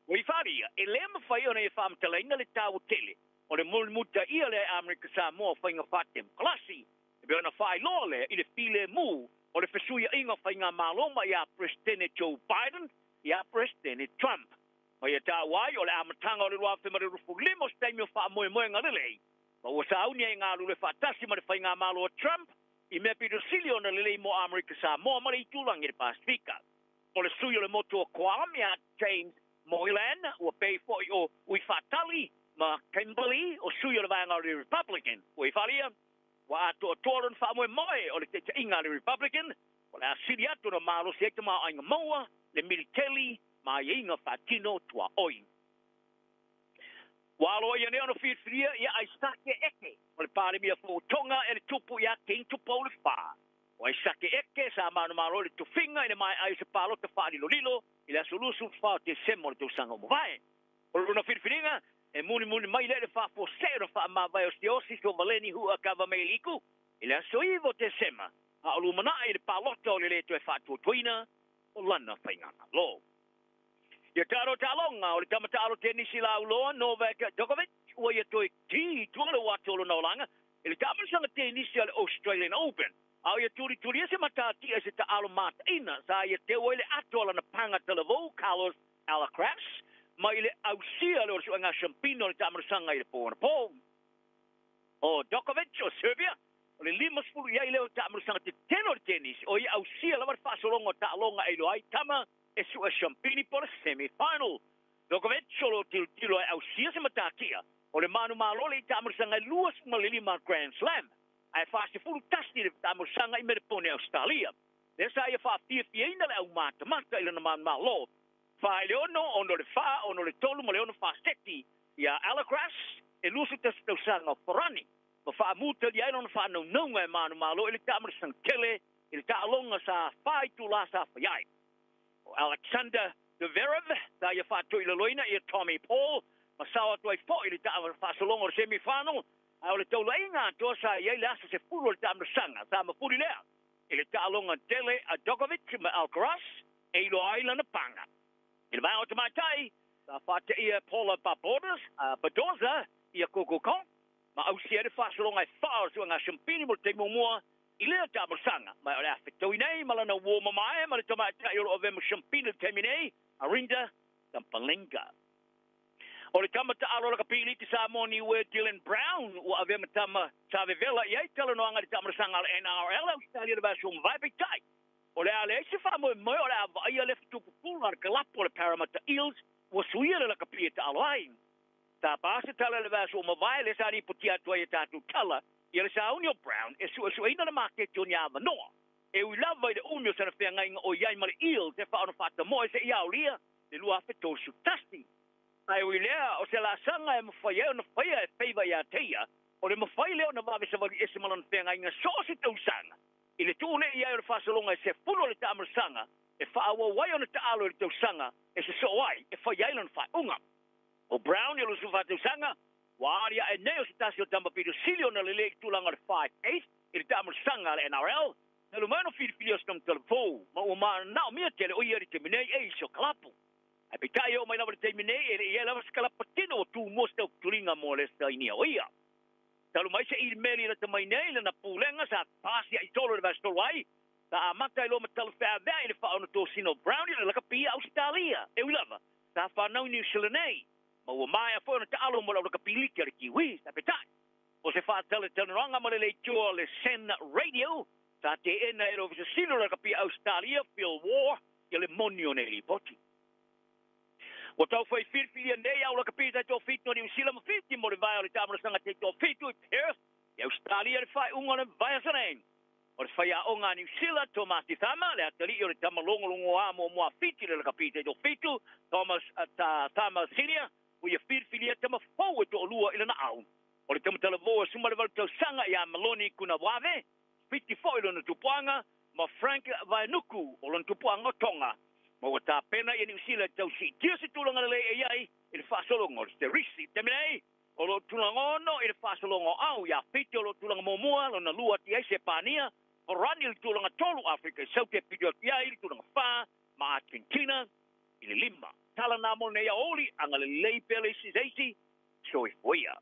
Ua i faaalia, e le mafai ona ia faamatalaina le taua tele o le mulimulitaia lea e Amerika Samoa o faiga faatemokalasi. E pei ona faailoa lea i le filemu o le fesuiaiga o faigamalo mai ia Peresetene Joe Biden ia Peresetene Trump. Ma ia taua ai o le amataga o le 2025 o se taimi o faamoemoega lelei, ma ua sauni ai galulue faatasi ma le faigamalo a Trump i mea pito sili ona lelei mo Amerika Samoa ma le itulagi i le Pasefika. O le sui o le motu o Guam ia James Moylan, ua pei foi o Ui Faatali ma Kimberly, o sui o le vaega o le Republican. Ua i faaalia, ua atoatoa lona faamoemoe o le taitaiga a le Republican, o le a sili atu ona malosi ai tamaoaiga maua, le militeli ma aiaiga faatino tuaoi. Ua aloaia nei ona filifilia ia Aisake Eke o le Palemia fou o Tonga e le tupu ia King Tupou le Fa. O Aisake Eke sa manumalo i le tofiga i le maea ai o se palota faalilolilo i le aso 24 o Tesema o le tausaga ua mavae. O lona filifiliga e mulimuli mai lea i le faafuasei ona faamavae o Siaosi Sovaleni Hu'akavameiliku i le aso 9 o Tesema, a o lumanai i le palota o le lē toe faatuatuaina o lana faigamalo. Ia taalo taaloga o le tama taalo tenisi lauloa Novak Djokovic ua ia toe ki i tua le uati o lona olaga i le taamilosaga tenisi a le Australian Open, a o ia tulitulia se matatia i se taalo mataina sa ia teu ai le ato a lana paga talavou Carlos Alcaraz mai le ausia lea o le suega siampina o le taamilosaga i le po anapo. O Djokovic o Serbia, o le 50 i ai lea o taamilosaga tetele o le tenisi, o ia ausia lava le faasologa o taaloga e iloa ai tama e sue siampini po o le semi-final. Djokovic o lo o tilotilo e ausia se matatia o le manumalo le i taamilosaga e 25 Grand Slam, ae 41 le taamilosaga i Melepone Ausetalia. Lea sa ia faafiafiaina le aumatamata i lona manumalo 4 i le 6, 6 i le 4, 6 i le 3 ma le 6 faseti iā Alcaraz e 21 tausaga o Farani ma faamutalia ai lona faanaunauga e manumalo i le taamilosaga tele i le taaloga sa 4 itulā sa fai ai. O Alexander Zverev sa ia faatoilaloina ia Tommy Paul ma sao atu ai foi i le faasologa o le semi-final, ae o le taulaiga atoa sa i ai le aso 10 o le taamilosaga sa mafuli lea i le taaloga tele a Djokovic ma Alcaraz e iloa ai lana paga. I le vaega o tamaitai, sa faateia e Paula Badosa ia Coco Gauff ma ausia ai le faasologa e 4 o le suega siampini mo le taimi muamua i lea taamilosaga, ma o le a fetaui nei ma lana uo mamae ma le tamaitai o lo o avea ma siampini i le taimi nei, Arinda Sabalenka. O le tama taalo lakapi liki Samoa Niue Dylan Brown ua avea ma tama sa vevela i ai talanoaga i le taamilosaga a le NRL Ausetalia i le vaiaso ua mavae. Peitai, o le a leai se faamoemoe o le a vaaia le fetupupula a le kalapu o le Parramatta Eels ua suia le lakapi e taalo ai. Sa pa se tala i le vaiaso ua mavae lea sa lipotia atu ai e tatou tala ia le sauni o Brown e suesueina le maketi o ni avanoa e ui lava i le umi o sana feagaiga o i ai ma le Eels e faa ona faatamoe seia aolia le 2031. Ae ui lea, o se laasaga e mafai ai ona faia e feiva ia te ia, o le mafai lea ona vave savali ese ma lona feagaiga so o se tausaga. I le tuu nei i ai o le faasologa e 10 o le taamilosaga e faaauau ai ona taalo i le tausaga e sosoo ai e fai ai lona faaiuga. O Brown i o 24 tausaga, ua aliae nei o se tasi o tama pito sili ona lelei i tulaga o le 5'8 i le taamilosaga a le NRL, talu mai ona filifilia o se tamatala fou ma ua manaomia tele o ia i le taimi nei e isi o kalapu. Ae peitai e oo mai lava i le taimi nei e le i i ai lava se kalapa tino ua tumua se tautuliga mo le sainia o ia. Talu mai se imeli lata mai nei lana pulega sa pasia i tolo i le vaiaso talu ai, Sa amata ai loa ma talafeaveai i le faaonatosina o Brownie le lakapi a Ausetalia, e ui lava, sa fanau i Niu Sila nei, ma ua maea foi ona taalo mo le au lakapi liki a le Kiwis. Ae peitai, o se faatalatalanoaga ma le leitua o le Sen Radio, sa teena e le Ofisa Sili o le Lakapi a Ausetalia, Phil Waugh, ia le moni o nei lipoti. Ua tau fai filifilia nei au lakapi taitoafitu a Niu Sila ma Fiti mo le vae o le taamalasaga taitoafitu i Perth, i Ausetalia i le faaiuga o le vaiaso nei. O le faiaoga a Niu Sila, Tomasi Thama, le atalii o le tama logologoa muamua a Fiti le lakapi taitoafitu, Thomas Thama Senior, ua ia filifilia tama fou e toalua i lana au. O le tama talavou e 18 tausaga ia Maloni Kunawave, Fiti foi lona tupuaga, ma Frank Vaenuku o lona tupuaga o Tonga. Ma ua tapena ia Niu Sila e tau siitia se tulaga lelei e i ai i le faasologa o le Sterisi. I le taimi nei, o lo o tulaga ono i le faasologa o au ia Fiti o lo o tulaga muamua, lona lua atu i ai Sepania, Farani i le tulaga tolu, Afrika i Saute e pito atu i ai i le tulaga fa, ma Argentina i le lima. Tala nā mo lenei aoauli, agalelei pea le isi i se isi, soifua ia.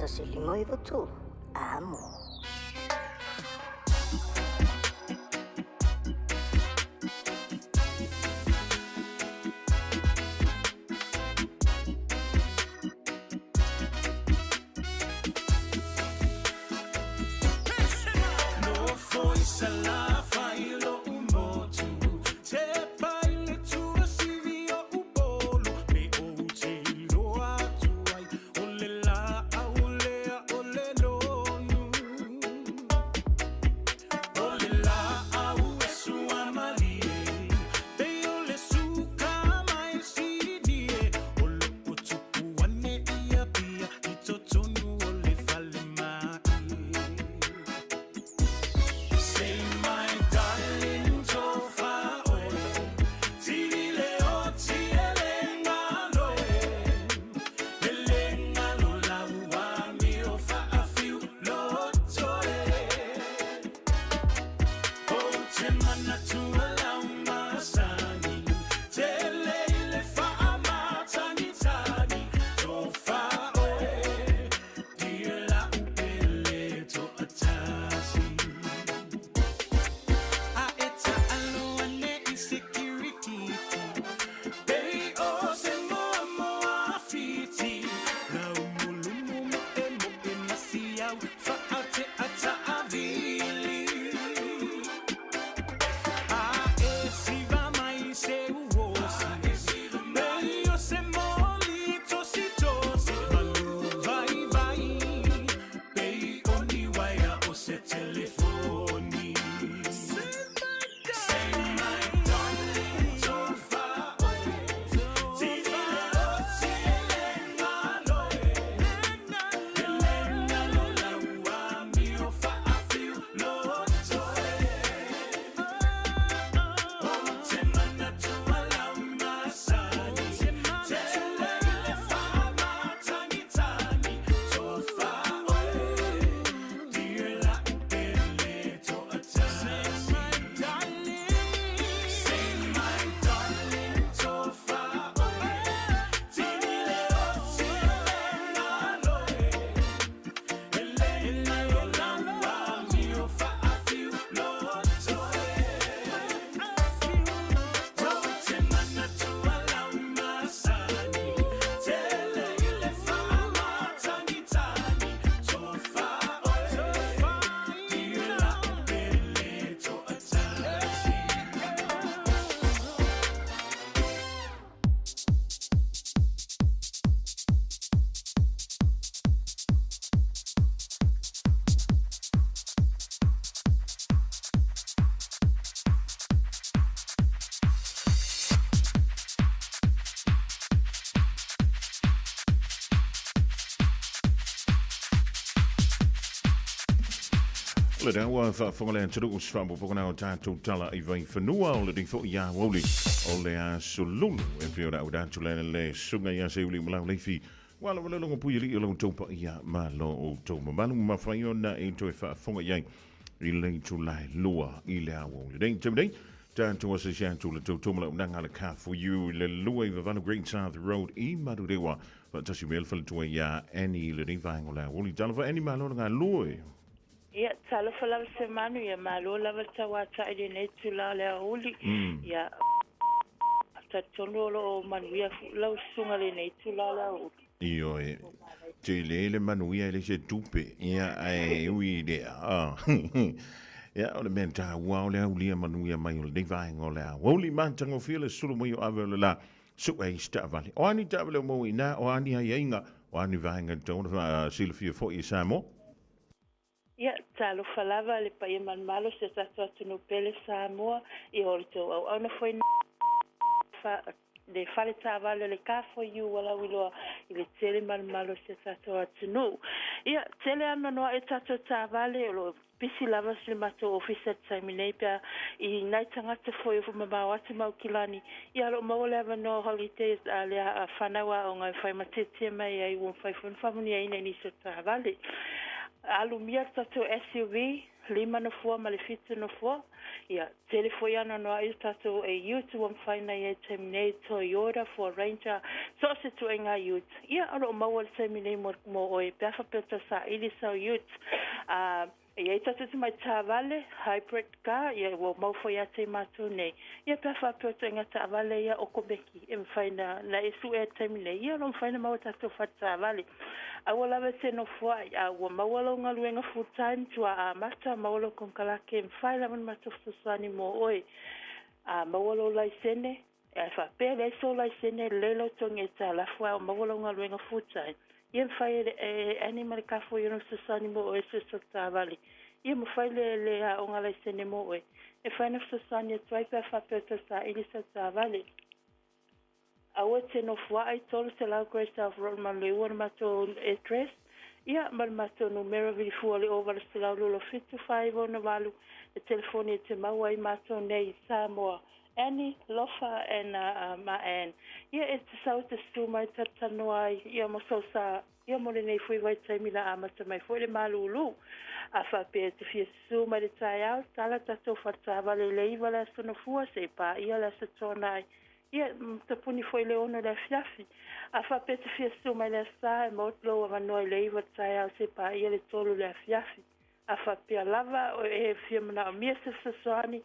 153 Amo. Le tau ua faafofoga le atunuu se faaopoopoga na o tatou tala i Vaifanua o lenei foi aoauli o le aso Lulu e pei ona auina atu le le susuga ia Seiuli Malau Leifi ua lava le logo puialii o lo outou paia ma lo outou mamalu ma mafai ona e toe faafofoga i ai i le itula e lua i le aoauli nei. Taimi nei, Tatou asiasi atu i le tautua ma le auaunaga a le Car For You i le 28 Great South Road i Manurewa, faatasi mai ai le faletua iā Annie i lenei vaega o le aoauli. Talofa Annie, malo le galulue. Ia, talofa lava Semanu, ia malo lava le tauatai i lenei itula o le aoauli. Ia, talitonu o lo o manuia lau susuga i lenei itula o le aoauli. Ioe, tele le manuia e leai se tupe, ia ae ui i lea, ia o le mea taua o le aulia manuia mai o lenei vaega o le aoauli matagofie le sulu mai o ave o le la su'e ai se taavale. O a ni taavale o maua i ina, o a ni aiaiga, o a ni vaega e tatau ona faasilafia foi e Samoa? Ia, talofa lava le paia malumalu o si o tatou atunuu pele Samoa, ia o le tou auauna foi le fale taavale o le Car4U ua lauiloa i le tele malumalu o si o tatou atunuu. Ia, tele anoanoai o tatou taavale o lo o pisi lava si le matou ofisa i le taimi nei pe a i nai tagata foi o mamao atu ma Aukilani, ia o lo o maua le avanoa o holidays a le fanau aoga e mafai ma tietie mai ai ua mafai foi ona faamanuiaina i nisi o taavale. Alumia le tatou SUV, lima nofoa ma le fitu nofoa. Ia, tele foi anoanoai le tatou ute ua mafai ona i ai i le taimi nei, Toyota, Ford Ranger, so o se ituaiga ute. Ia, o lo o maua i le taimi nei mo, mo oe pe a faapea o tau saili sau ute. A, e i ai tatou tamai taavale, hybrid car, ia ua maua foi ia te i matou nei. Ia pe a faapea o ituaiga taavale ia okomeki e mafai na, na e suea i le taimi nei, ia o lo o mafai ona maua tatou fale taavale. Aua lava e te nofoa'i, a ua maua lou galuega full time, tua'a amata, maua lou konekarake, e mafai lava ona matou fesoasoani mo oe. A maua lou laisene, ae faapea e leai sou laisene, lelei lou togi aitalafu ae ua maua lou galuega full time, ia e mafai e le Annie ma le Kafoi ona fesoasoani mo oe e suesue taavale. Ia mafai le le aoga laisene mo oe, e mafai ona fesoasoani atu ai pe a faapea o tau saili sau taavale. Aua e te nofoa'i 300 Great South Road Manuleleua le matou address, ia ma le matou numera vilifua o le 0800 27 568 e telefoni e te maua ai matou nei i Samoa. Annie, Lofa and ma Ann. Ia e te sau e te susu mai talatalanoa ai ia mo sou sa ia mo lenei foi vaitaimi la amata mai foi le malūlū. A faapea e te fia susu mai le taeao, tala tatou faletaavale i le iva le aso Nofua seia paia le aso Toonai. Ia, tapuni foi i le ono i le afiafi. A faapea e te fia susu mai le Aso Sa, e maua atu lou avanoa i le iva i le taeao seia paia le tolu i le afiafi. A faapea lava e fia manaomia se fesoasoani,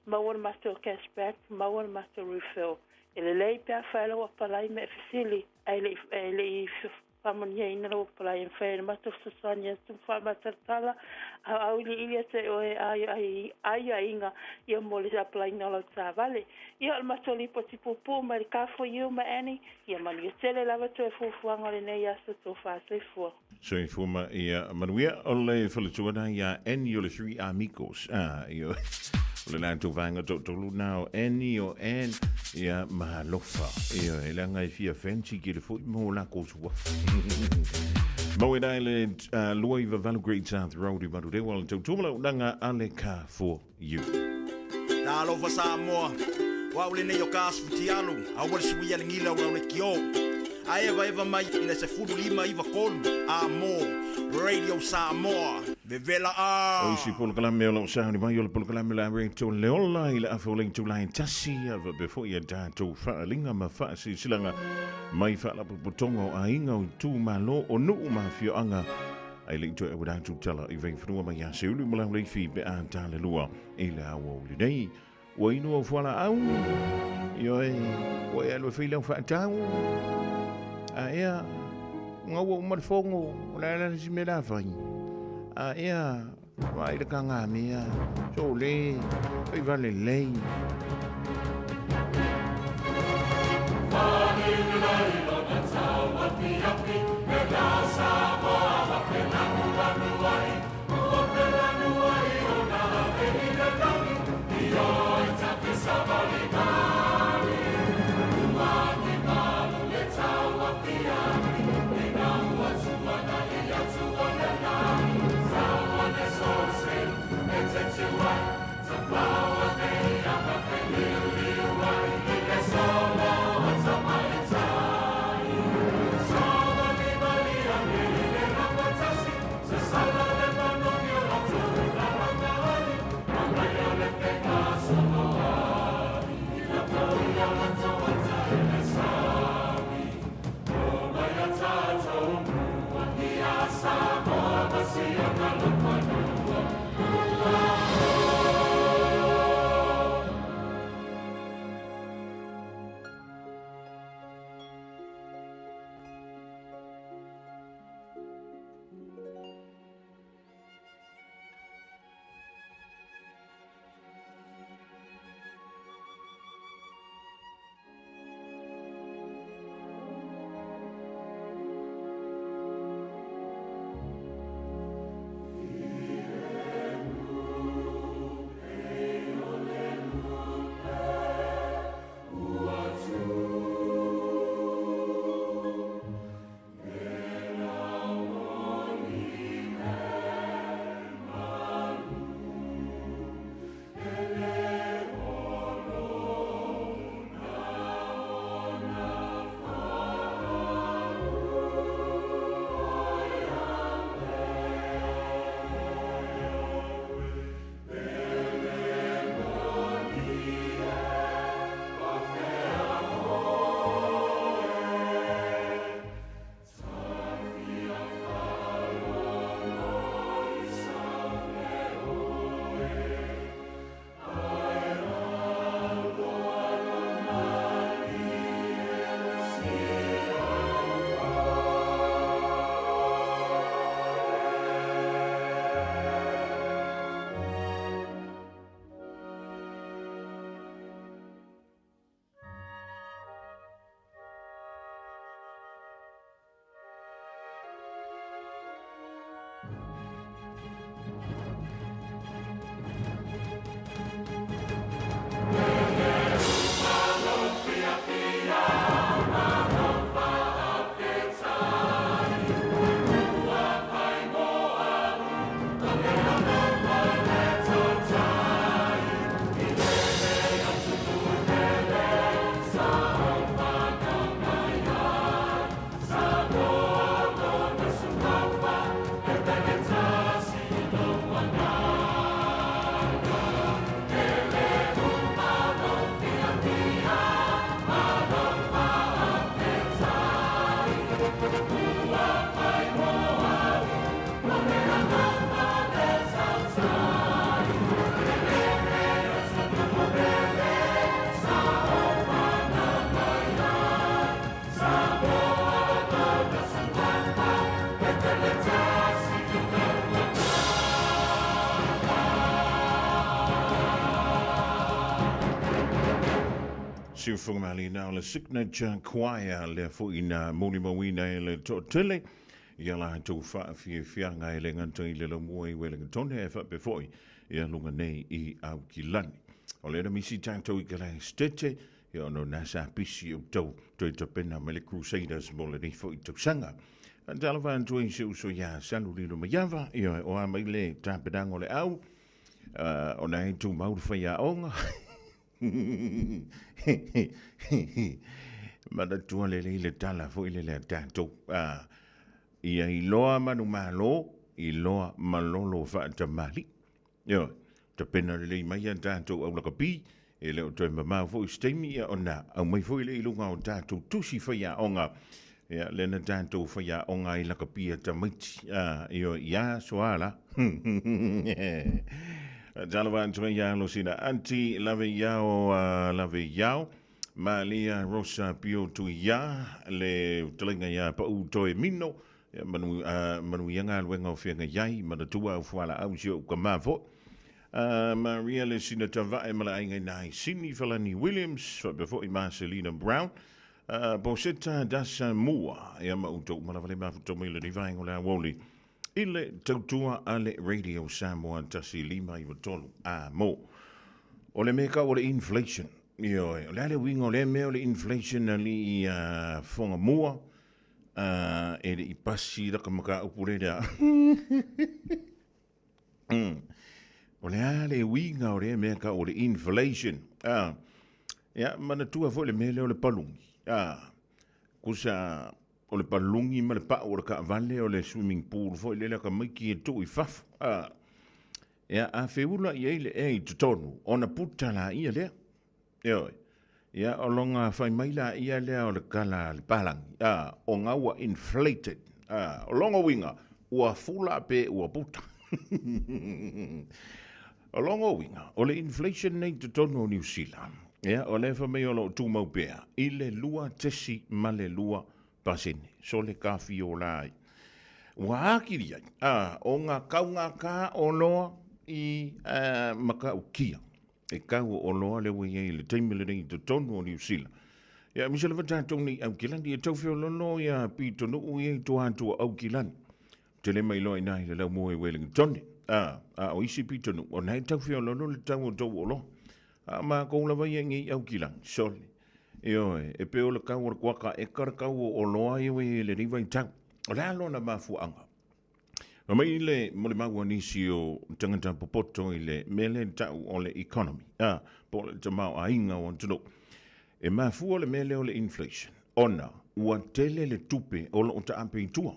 maua le matou cash back, maua le matou refill. E lelei pe a fai lau apalai ma e fesili, ae le i faamanuiaina lau apalai e mafai ai ona matou fesoasoani atu ma faamatalatala a auiliili atu e oe aiaiga ia mo le apalaiina o lau taavale. Ia, o le matou lipoti puupuu mai le Car4U ma Annie, ia manuia tele lava toe fuafuaga o lenei aso tofa. Soifua. Soifua ma ia manuia. O le faletua na iā Annie o le Three Amigos. Ah, ia, o le latou vaega toatolu na o Annie, o Ann, ia ma Alofa. Ia, e leaga e fia fancy tele foi mo lakou suafa. Mau e i le 28 Great South Road i Manurewa, le tautua ma le auaunaga a le Car for You. Talofa Samoa, o au lenei o Gas Futialu, aua le suia le gila o le kio. A evaeva mai i le 15 93 a mo Radio Samoa. Vevela a! O isi polokalame o lo o sauni mai o le polokalame la Reto le Ola i le afa o le itula e tasi, a faapea foi a tatou faaaliga ma faasilasilaga mai faalapotopotoga o aiga o itumalo o nuu ma afioaga Ai le i toe auina atu tala i Vaifanua mai ia Seulu ma Lauleifi pe a talelua i le aoauli nei. Ua inu au fualaau, ioe, ua e alu e fai lau faatau. A ea, gaua uma le fogo, o le a la le isi mea la fai. A ea, vaai le kagamea, sole, faiva lelei. Siufogamaliina o le Signature Choir lea foi na molimauina e le toatele i a latou faafiafiaga e le gata i le laumua i Wellington ae faapea foi i luga nei i Aukilani. O lea na misi tatou i Kalaestete, ia ona o na sa pisi o tau toe tapena mai le Crusaders mo lenei foi tausaga. Talofa atu ai si uso ia Salu Lilo Maiava, ia o a mai le tapenaga o le au, o na e tumau le faiaoga. Manatua lelei le tala foi lele a tatou. Ia iloa manumalo, iloa malolo faatamali. Ioe, tapena lelei mai a tatou au lakapi, e le o toe mamao foi se taimi, ia ona aumai foi lea i luga o tatou tusi faiaoga, ia lea na tatou faiaoga ai lakapi a tamaiti, ioe, ia aso a la. Talofa atu ai ia Losina Anti, lave iao, lave iao. Malia Rosa Pio Tuia, le fetalaiga ia Pau Toe Mino, ia manu, manuia galuega o feagai ai, manatua au fualaau si ou kama foi. Maria le sina tavae ma le aiga i nai Sini Falani Williams, faapea foi Marcelina Brown, Boseta Dasa Mua, ia ma outou uma lava le mafuta mai lenei vaega o le aoauli i le tautua a le Radio Samoa 1593 a mo. O le mea kau o le inflation, ioe, o le a le uiga o lea mea o le inflation alii fofoga mua, e le i pasi laka mataupu lea. O le a le uiga o lea mea kau o le inflation. Ia, manatua foi le mea lea o le palungi. Kusa o le palungi ma le pau o le taavale o le swimming pool foi lele a tamaiti e tuu i fafo. Ia, a feula i ai le ea i totonu, ona puta laia lea. Ioe. Ia, o lona fai mai laia lea o le tala a le palagi, a, ona ua inflated. A, o lona uiga, ua fula pe ua puta. O lona uiga, o le inflation nei i totonu o Niu Sila, ia, o lea fai mai o lo o tumau pea i le 2.2%. Sole kafiola ai. Ua atili ai, a, ona taugata oloa i matautia. E tau o oloa lea ua i ai i le taimi lenei i totonu o Niu Sila. Ia, aemaise lava tatou nei Aukilani, e tau feoloolo ia pitonuu ia i tua atu o Aukilani. Tele mai loa i ina i le laumua i Wellington. A, a o isi pitonuu, o na e tau feoloolo le tau o tou oloa. A o makou lava ia i Aukilani, sole. Ioe, e pei o le tau o le kuaka eka le tau o oloa ia ua i ai i lenei vaitau. O le a lona mafuaaga? Fai mai le molimau a nisi o tagata popoto i le mea lea e tau o le economy, a, po o le tamaoaiga o atunuu. E mafua le mea lea o le inflation ona ua tele le tupe o lo o taape i tua.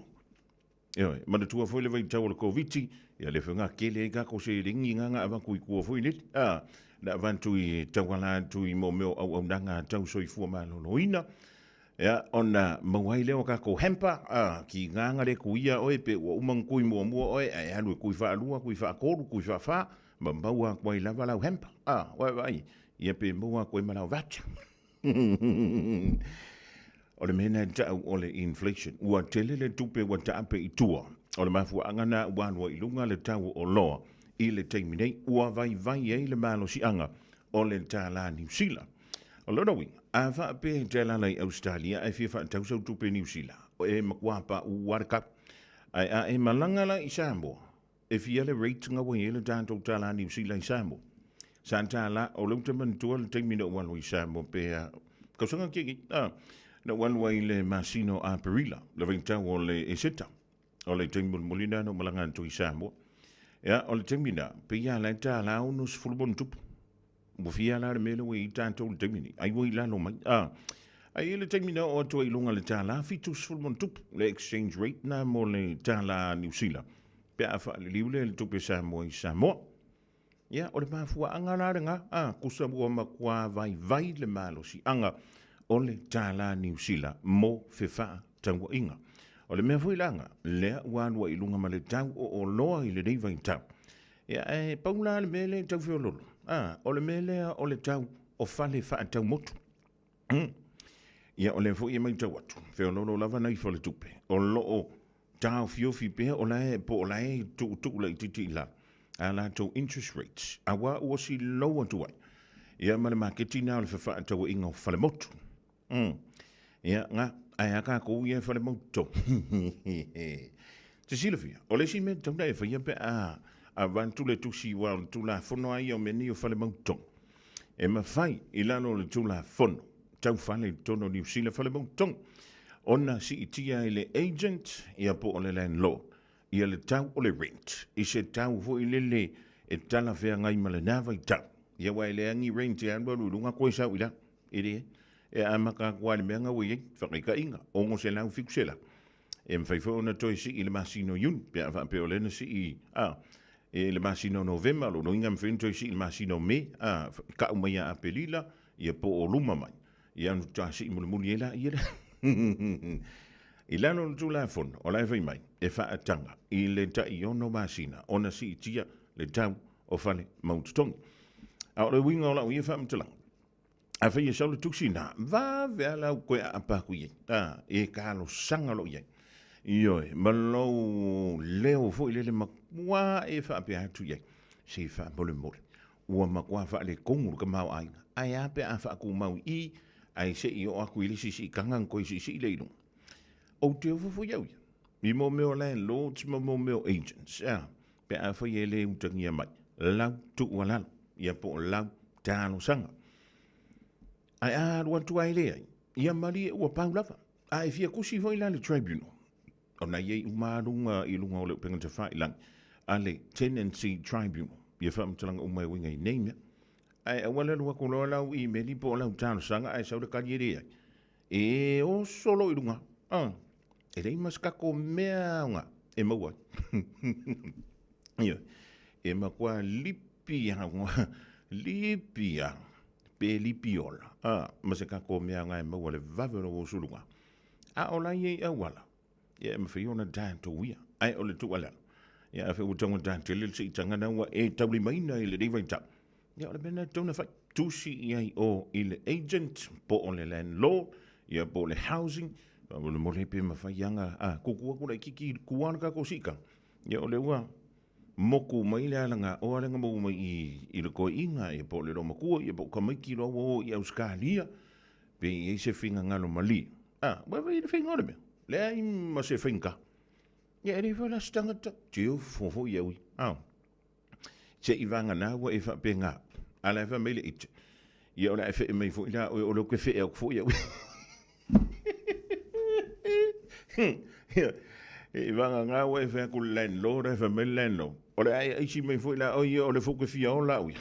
Ioe, manatua foi le vaitau o le Koviti, ia lea foi na tele ai tatou seleni na na avatu i tua foi lele, a, na avatu i tauala atu i mo mea o auaunaga tau soifua maloloina, Ia, ona maua ai lea o tatou hamper, a, ki gā le kuia oe pe ua uma ona kui muamua oe, ae alu e kui faalua, kui faatolu, kui faafā, ma maua atu ai lava lau hamper. A, ua e vaai, ia pe maua atu ai ma lau voucher. O le mea lena e tau o le inflation. Ua tele le tupe ua taape i tua. O le mafuaaga lena ua alu ai i luga le tau o oloa i le taimi nei, ua vaivai ai le malosiaga o le tālā Niu Sila. O lona uiga, a faapea e te alaala i Ausetalia ae fia faatau sau tupe Niu Sila, e matua paʻu lava le tau. Ae a e malaga la i Samoa, e fia le rate na ua i ai le tatou tālā Niu Sila i Samoa? Sa tālā, o lea ou te manatua le taimi na ou alu ai i Samoa pe a, tausaga ake nei, a, na ou alu ai i le masina o Aperila, le vaitau o le Eseta. O le taimi mulimuli lena na ou malaga atu i Samoa. Ia, o le taimi lena, pei lava la e tālā 60 ma ona tupu. Ua fia la le mea lea ua i ai tatou i le taimi nei, ai ua i lalo mai. A, ae i ai le taimi na oo atu ai i luga i le tālā 70 ma ona tupu, le exchange rate na mo le tālā Niu Sila, pe a faaliliu lea i le tupe Samoa i Samoa. Ia, o le mafuaaga la lena, a, kusa ua matua vaivai le malosiaga o le tālā Niu Sila mo fefaatauaiga. O le mea foi la na, lea ua alu ai i luga ma le tau o oloa i lenei vaitau. Ia, ae pau la le mea lea e tau feoloolo, a, o le mea lea o le tau o fale faatau motu. Ia, o lea foi e matau atu, feoloolo lava nai faletupe, o lo o taofiofi pea o la e, po o la e tuutuu laitiiti i lalo a latou interest rates, auā ua silou atu ai. Ia ma le maketi na o le fefaatauaiga o falemotu. Ia, nga, ae a tatou ia e fale mautotogi. Te silafia, o le isi mea e tatau ona e faia pe a avatu le tusi aua o le Tulafono lava ia o mea nei o fale mautotogi. E mafai i lalo o le Tulafono tau fale i totonu o Niu Sila fale mautotogi ona siitia e le agent ia po o le landlord ia le tau o le rent i se tau foi lele e talafeagai ma lena vaitau. Ia aua e leai ni rent e alualu i luga toe sau i lalo. E leai. E amata atu lava i le mea lena ua i ai, faataitaiga, $600, $700. E mafai foi ona toe sii i le masina o Iuni, pe a faapea o lea na sii a, i le masina o Novema, o lona uiga e mafai ona toe sii i le masina o Me, a, tau mai ia Aperila, ia po o luma mai, ia ona faatoa sii mulimuli ai laia lea. I lalo o le Tulafono, o la e fai mai, e faataga i le tai ono masina ona siitia le tau o fale mau totogi. A o le uiga o lau ia faamatalaga, Afai e sau le tusi na, vave a lau koe aapa aku i ai. A, e talosaga loa i ai. Ioe, ma lou leo foi lele matua e faapea atu i ai, se i faamolemole, ua matua faaletonu le tamaoaiga, ae a pe a faatumau i i, ae se i oo atu i le isi siitaga ona toe siisii lea i luga. Ou te ofo foi au ia, i mo mea o landlords ma mo mea o agents, a, pe afai e le utagia mai lau tuualalo, ia po o lau talosaga. Ae a alu atu ai leai, ia malie ua pau lava. A e fia tusi foi la le tribunal, ona e i ai uma lava luga i luga o le upega tafailagi a le Tenancy Tribunal, ia faamatalaga uma e uiga i nei mea. Ae aua le alu atu loa lau imeli po o lau talosaga ae sau le tali e leai. E oso loa i luga, a, e leai ma se tatou mea aoga e maua ai. Ioe, e matua lipi aoga, lipi a, pe lipi ola, a, ma se tatou mea aoga e maua le vave o lou oso i luga. A o la e i ai auala, ia e mafai ona tatou ia, ae o le tuualalo, ia afai ua taugata tele le siitaga lena ua e taulimaina i lenei vaitau, Ia, o le mea lena e tatau ona fai, tusi i ai o i le agent po o le landlord, ia po o le housing, faamolemole pe mafai ana a tuutuu atu laitiiti i tua o le tatou siitaga. Ia o lea ua motu mai le alagaoa lea na maua mai i i le toeaina ia po o le loomatua ia po o tamaiti loa ua o i Ausetalia pe i ai se finagalo malie. A, ua fai le faiga o le mea, leai ma se faigata. Ia e leai foi la se tagata, tiofo foi au ia. A. Se i vagana ua e faapena, a la e fai mai le ite, ia o le a e fee mai foi la oe, o lea ou te fee atu foi au. Ia, i vagana ua e fai atu i le landlord, ae fai mai le landlord, o le a e aisi mai foi la oe, ia o lea foi ou te fia ola au ia.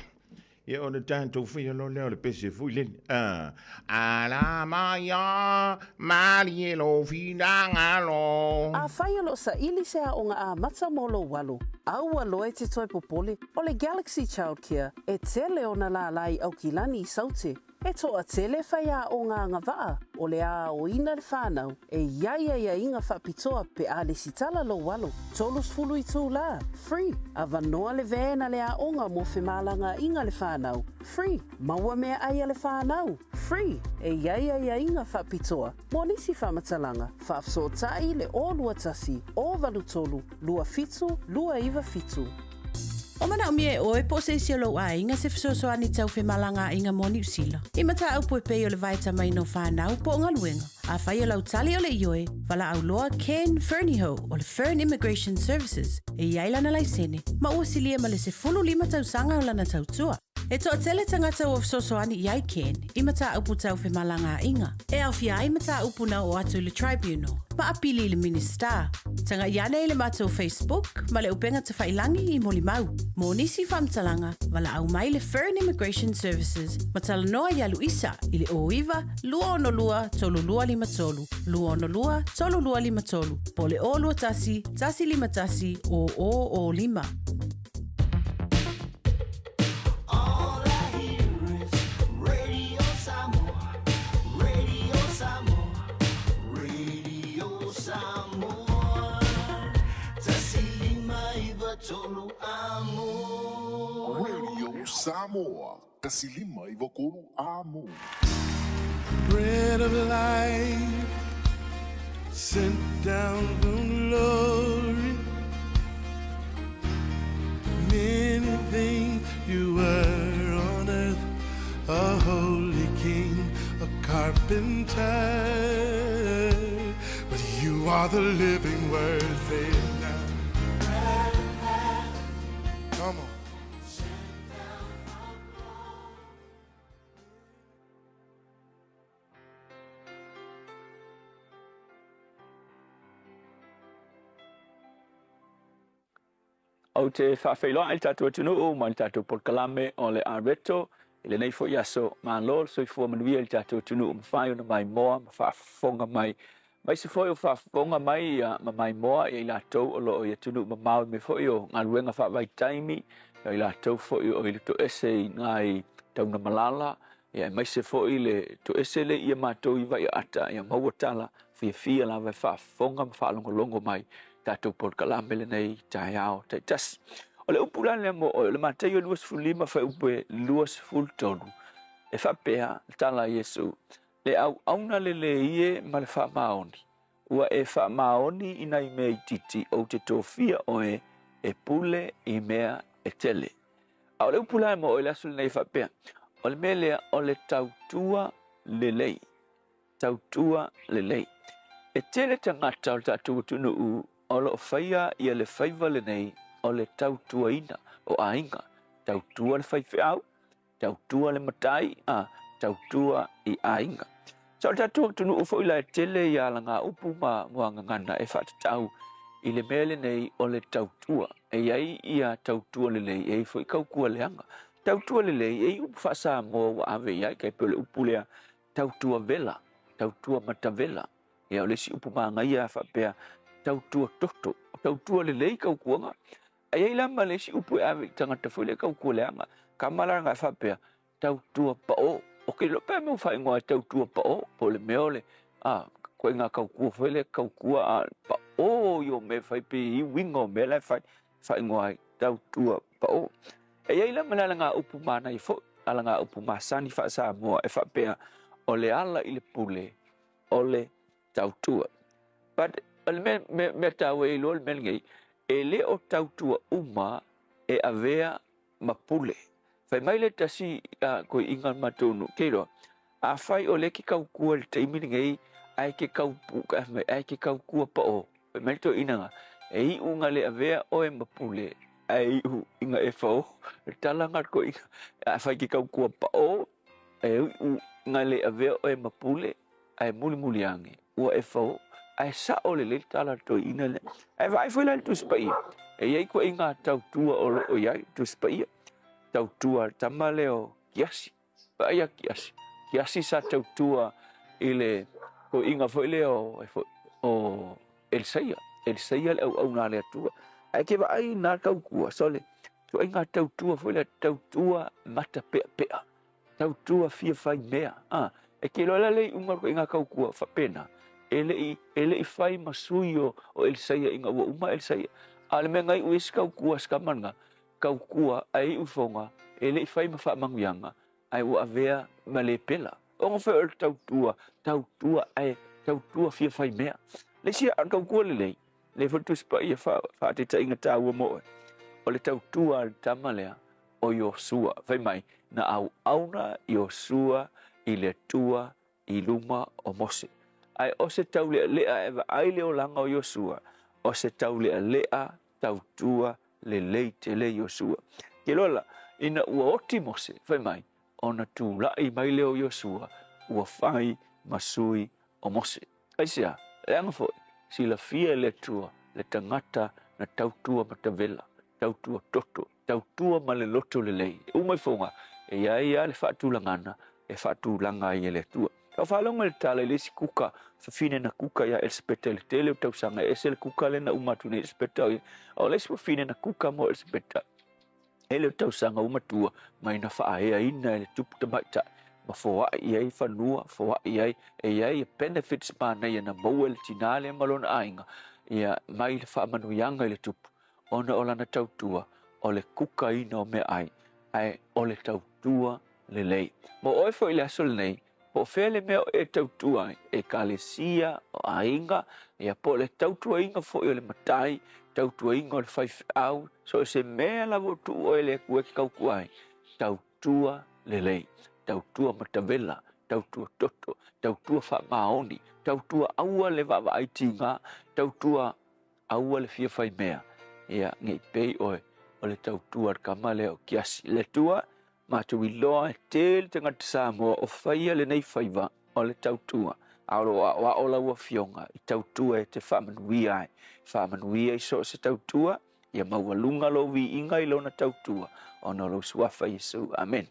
Ia ona tatou faia loa lea o le pese foi lele. A, ala mai a, malie lou finagalo. Afai o lo o saili se aoga amata mo lou alo, aua loa e te toe popole, o le Galaxy Childcare e tele ona lālā i Aukilani i Saute. E toatele faiaoga agavaa o le a aoina le whanau e i ai aiaiga faapitoa pe a lesitala lou alo. 30 itulā, free, avanoa le van a le aoga mo femalagaaiga le whanau, free, maua meaai a le whanau, free, e i ai aiaiga faapitoa mo nisi faamatalaga, faafesootai le 021 083 27 297. O manaomia e oe po o se isi o lou aiga se fesoasoani tau femalagaaiga mo Niu Sila. I mataupu e pei o le vaetamaina o fanau po o galuega. Afai o lau tali o le ioe, valaau loa Ken Fernihough o le Fern Immigration Services e i ai lana laisene ma ua silia ma le 15 tausaga o lana tautua. E toatele tagata ua fesoasoani i ai Ken i mataupu tau femalagaaiga, e aofia ai mataupu na oo atu i le Tribunal ma apili i le Minisita. Tagai ane i le matou Facebook ma le upega tafailangi i molimau. Mo nisi faamatalaga, valaau mai le Fern Immigration Services ma talanoa iā Luisa i le 09 262 3253, 262 3253, po o le 021 151 0005. All I hear is Radio Samoa, Radio Samoa, Radio Samoa. Tasi lima iva tolu amo. Radio Samoa, tasi lima iva tolu amo. Bread of life sent down from glory. Many things you were on earth. Ou te faafeiloai i le tatou atunuu ma le tatou polokalame o le Areto i lenei foi aso. Malo le soifua manuia i le tatou atunuu mafai ona maimoa ma faafofoga mai. Aemaise foi o faafofoga mai ma maimoa ia i latou o lo o i atunuu mamao i mea foi o galuega faavaitaimi, ia i latou foi o i le toese i nai Tanumalala, ia aemaise foi le toese le ia matou i Vaiaata, ia maua tala fiafia lava e faafofoga ma faalogologo mai tatou polokalame lenei taeao taitasi. O le upu la lea mo oe, o le Mataio 25 fuaiupu e 23, e faapea le tala a Iesu, Le auauna lelei e ma le faamaoni, ua e faamaoni i nai mea itiiti, ou te tofia oe e pule i mea e tele. A o le upu la mo oe i le aso lenei e faapea, o le mea lea o le tautua lelei. Tautua lelei. E tele tagata o le tatou atunuu o lo o faia ia le faiva lenei o le tautuaina o aiga, tautua le faifeau, tautua le matai, a tautua i aiga. So o le tatou atunuu foi la e tele ia alagaupu ma muagagana e faatatau i le mea lenei o le tautua. E i ai ia tautua lelei, e i ai foi tautua leaga. Tautua lelei, e i ai upu faa-Samoa ua ave i ai, tai pei o le upu lea, tautua vela, tautua matavela. Ia o le isi upu manaia faapea, tautua toto. O tautua lelei tautuaga. Ae i ai la ma le isi upu e ave i tagata foi lea tautua leaga. Kama la na faapea, tautua pao. O ke iloa pe a mea ua faaigoa ai tautua pao, po o le mea o le, a, koe ngā tautua foi lea tautua a pao i o mea e fai pe i uiga o mea la e fai, faaigoa ai tautua pao. E i ai la ma le alagaupu manaia foi, alagaupu masani faa-Samoa e faapea, o le ala i le pule, o le tautua. But o le mea, mea, mea taua e iloa le mea lenei, e le o tautua uma e avea ma pule. Fai mai le tasi uh, koi'iga o le matou nuu, ke iloa, afai o lea e ke tautua i le taimi lenei, ae ke tau, ae ke tautua pa'o, fai mai le toeaina na, e iu ina le avea oe ma pule, ae iu ina e fao. Le tala na a le toeaina, afai ke tautua pa'o, e iu ina le avea oe ma pule, ae mulimuli ane, ua e fao, ae sa'o lelei le tala a le toeaina lea. Ae vaai foi la i le Tusi Paia, e i ai ituaiga tautua o lo o i ai i le Tusi Paia, tautua a le tama lea o Kiasi. Vaai ia Kiasi. Kiasi sa tautua i le toeaina foi lea o, foi, o Elisaia. Elisaia le auauna a le Atua. Ae ke vaai i nā tautua, sole, ituaiga tautua foi lea, tautua matapeapea. Tautua fia fai mea. A, e ke iloa la le iuga o ituaiga tautua faapena, e le i, e le i fai ma sui o, o Elisaia ina ua uma Elisaia. A o le mea na iu i ai se tautua a si tama lena, tautua ae iu ifoga, e le i fai ma faamanuiaga, ae ua avea ma lepela. Ona foi o le tautua, tautua ae tautua fia fai mea. Le isi a tautua lelei, lea foi le Tusi Paia faataitaiga taua mo oe, o le tautua a le tama lea, o Iosua, fai mai, na auauna Iosua i le Atua i luma o Mose. Ae o se taulealea e vaai le olaga o Iosua, o se taulealea tautua lelei tele Iosua. Ke loa la, ina ua oti Mose, fai mai, ona tulai mai lea o Iosua, ua fai ma sui o Mose. Aisea? Leaga foi, silafia e le Atua le tagata na tautua matavela, tautua toto, tautua ma le loto lelei. E uma ifoga, e i ai lava le faatulagana e faatulaga ai e le Atua. Sa ou faalogo i le tala i le isi kuka, fafine na kuka ia Elisapeta i le tele o tausaga, e ese le kuka lea na uma atu nei Elisapeta, o le isi fafine na kuka mo Elisapeta, e le o tausaga ua matua mai na faaeaina e le tupu tamaitai ma foai i ai fanua, foai i ai, e i ai benefits manaia na maua e le tinā lea ma lona aiga, ia mai le faamanuiaga i le tupu, ona o lana tautua, o le kukaina o meaai, ae o le tautua lelei. Mo oe foi i le aso lenei, Po o fea le mea o e tautua ai, ekalesia, o aiga, ia po o le tautuaina foi o le matai, tautuaina o le faifeau, so o se mea lava o tuu oe e le Atua e te tautua ai, tautua lelei, tautua matavela, tautua toto, tautua faamaoni, tautua aua le vaavaai tiga, tautua aua le fia fai mea, ia ne i pei oe o le tautua a le tama lea o Kiasi. Le Atua, Matou iloa e tele tagata Samoa o faia lenei faiva o le tautua, a o lo o aoao lau Afioga i tautua e te faamanuia ai. Faamanuia i so o se tautua, Ia maualuga lou viiga i lona tautua ona o lou Suafa Iesu. Amene.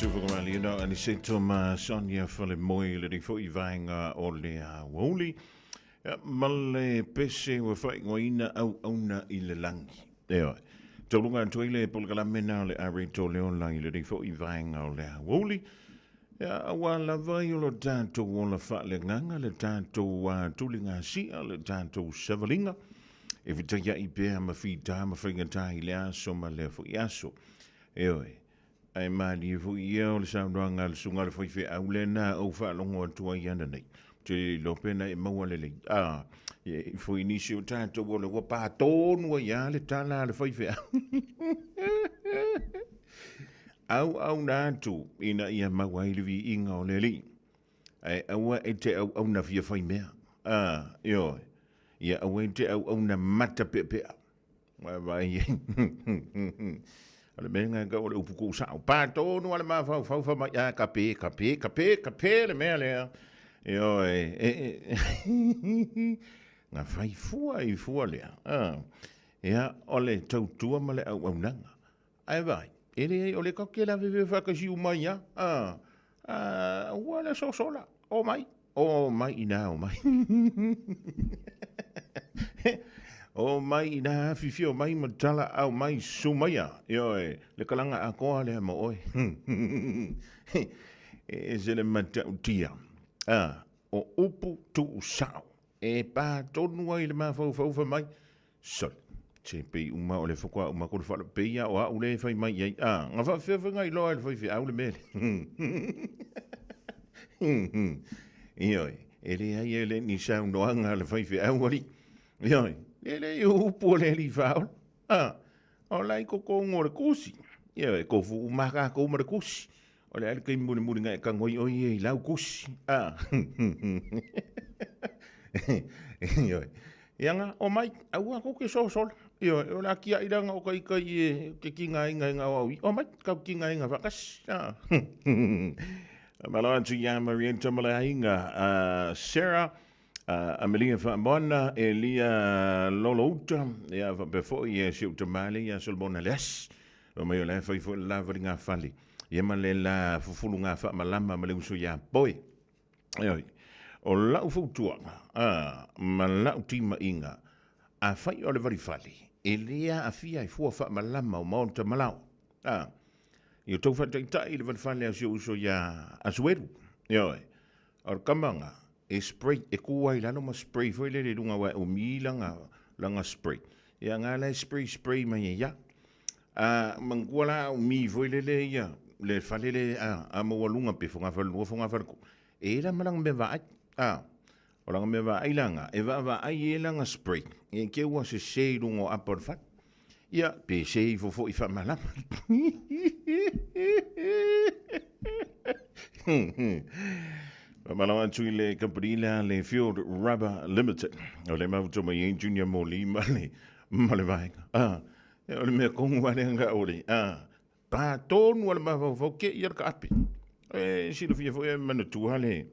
Sufagamaliina Aniseto ma Sonia Falemoe le nei foi vaega o le aoauli ma le pese ua faaigoaina auauna i le lagi. Ioe. Tauluga atu ai le polokalame na o le Areto Leola i lenei foi vaega o le aoauli. Ia, aua lava i o lo tatou ola faaleagaga, le tatou tuligasia, le tatou savaliga, e fetaiai pea ma fita ma faigata i le aso ma lea foi aso. Ioe. Ae malie foi ia o le saunoaga a le susuga i le faifeau lea na ou faalogo atu ai ananei. Ou te le iloa pe na e maua lelei. A, e foi nisi o tatou o le ua pa tonu ai lava le tala a le faifeau. Auauna atu ina ia maua ai le viiga o le Alii. Ae aua e te auauna fia fai mea. Ioe. Ia aua e te auauna mata peapea. Vaavaai ai. O le mea lena e tau o le upu tuusao. Pa tonu a le mafaufau fai mai, a kape, kape, kape, kape le mea lea. Ioe, e, e, na fai fua i fua lea. Ia, o le tautua ma le auaunaga. Ae vaai, e leai, o le tatou te lavevea faatasi uma ai lava. A, ua le sosola, omai, omai inā, omai. Omai inā, afifio mai ma talaau mai, susu maia, ioe, le kalaga atoa lea mo oe. E ese le matautia. A, o upu tuusao, e pa tonu ai le mafaufau fai mai, Sole, se pei uma o le faatoa uma atu le fale, pei lava o au lea e fai mai i ai. A, na faafefea foi na iloa e le faifeau le mea lea. Ioe, e leai e le ni saunoaga a le faifeau alii. Ioe, e leai o upu a le Alii Faaola. A, o la i totonu o le tusi. Ioe, e tofu uma lava tatou ma le tusi. O le a le taimi mulimuli na e tago ai oe ia i lau tusi. A. Ioe. Ia nga, omai, aua tou te sosola. Ioe, o le a tiai leaga o ta ita i e te tigaina i nga o au i. Omai, tau tigaina faatasi. A. Malo atu ia Marietta ma le aiga, Sarah, Amelia Faamoana, Elia Lolouta, ia faapea foi e si ou tama lea ia Solomona Leasi. Fai mai o la e fai foi le la valigafale, ia ma le la fufuluga faamalama ma le uso ia Boy. Ioe, o lau fautuaga, a, ma lau timaiga, afai o le valifale, e le aafia i fua faamalama o maota malao. A, ia outou faataitai i le valifale a si ou uso ia Asuelu. Ioe, o le tama lena, e spray, e tu ai i lalo ma spray foi lele i luga aua e umi lana, lana spray. Ia nga la e spray spray mai ai ia. A manatua la a umi foi lele ia le fale le a, a maualuga pe fogafalelua fogafaletolu, e i ai la ma lana mea vaai. A, o lana mea vaai la na, e vaavaai ai lana spray, ne i te i ua sese i luga o apa o le fale. Ia, pe se ifo foi faamalama. Faamalo atu i le kamupani lea le Field Rubber Limited. O le mafuta mai ai Junior Moli ma le, ma le vaega. Ah, o le mea kongu a lea nga ole. Ah, pa tonu a le mafaufau ke ia le kaape. E silafia foi e manatua le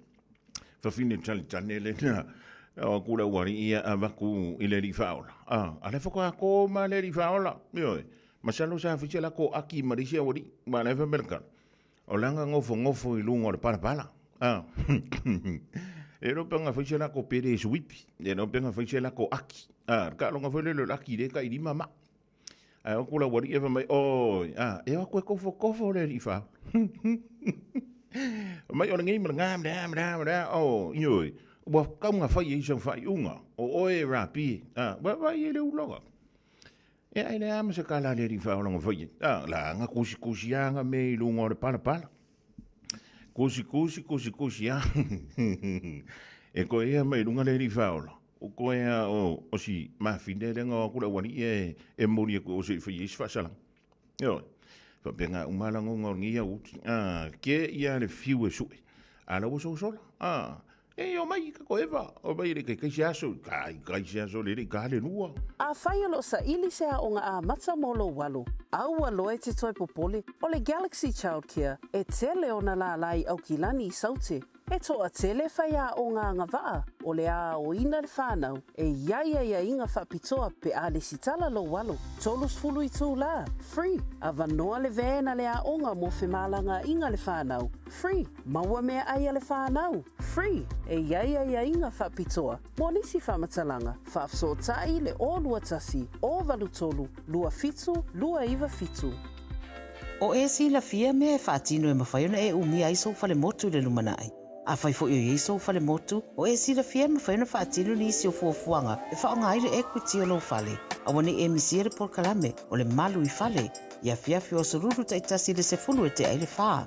fafine talitane lena. O aku le aualii ia avatu i le alii faaola. Ah, a le faatoa ko ma le alii faaola. Ioe. Masalo sa fai se lako aki ma le isi aualii. Ma le fai mai le tala. O lana nofonofo i luga o le palapala. Ah. E le o pe na fai se lako pele e suipi. E le o pe na fai se lako aki. Ah, le taaloga foi lele o le aki lea e tailima ma. Ae o atu le aualii e fai mai, Oi, a, e o atu e kofokofo le alii faaola. Fai mai, o lenei ma lena ma lea ma lea ma lea, o, ioe, ua tatau ona fai ai sau faaiuga, o oe e rapi, a, vaavaai i ai le uloga. E ai leai lava ma se tala a le alii faaola na fai ai. A, la na tusitusi lava ana mea i luga o le palapala. Tusitusi, tusitusi lava. E toe ea mai luga le alii faaola. O koe a o, o si mafine lea na o atu le aualii e, e moli atu i o se i fai ai se faasalaga. Ioe. Faapena uma lagona o lenei au uti. A, ke ia le fiu e sue. A la ua sosola. A, e omai ka koe eva. Omai le kai kai se aso. Kai kai se aso le le ka le lua. Afai o lo o saili se aoga amata mo lou alo, aua loa e te toe popole, o le Galaxy Childcare e tele ona lālā i Aukilani i Saute. E toatele faiaoga agavaa o le aoina le whanau e i ai aiaiga faapitoa pe a lesitala lou alo. 30 itulā, free, avanoa le van a le aoga mo femalagaaiga le whanau, free, maua meaai a le whanau, free, e i ai aiaiga faapitoa mo nisi faamatalaga, faafesootai le 021 083 27 297. O e silafia mea e faatino e mafai ona e umia ai sou falemotu i le lumanai. Afai foi o i ai sou falemotu, o e silafia e mafai ona faatino nisi o fuafuaga e faaaoga ai le equity o lou fale. Aua ne i e misia le polokalame o le Malu i Fale i afiafi o aso lulu taitasi i le 10 e tea i le fa.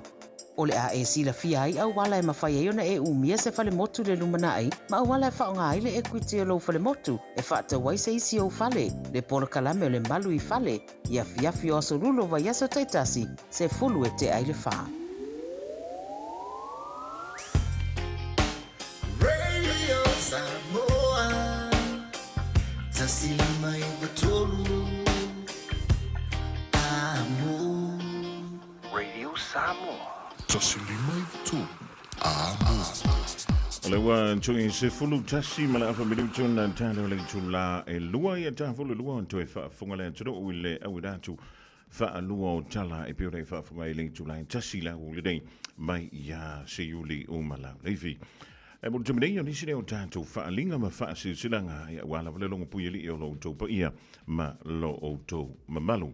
O le a e silafia ai auala e mafai ai ona e umia se falemotu i le lumanai ma auala e faaaoga ai le equity o lou falemotu e faatau ai se isi ou fale, le polokalame o le Malu i Fale i afiafi o aso lulu o vaiaso taitasi, 10 e tea i le fa. Radio Samoa. 1 5 9 3 Amo. Radio Samoa. 1 5 9 3 Amo. O le ua tui 11 ma le afa minutu na talo le itula e lua ia tafulu lua toe faafofoga le atunuu i le auina atu faalua o tala e pei ona e faafofoga i le itula e tasi le aoauli nei mai ia Seiuli Umalauleifi. E mo le taimi nei, o nisi nei o tatou faaaliga ma faasilasilaga aua lava le logopuialii o lo outou paia ma lo outou mamalu.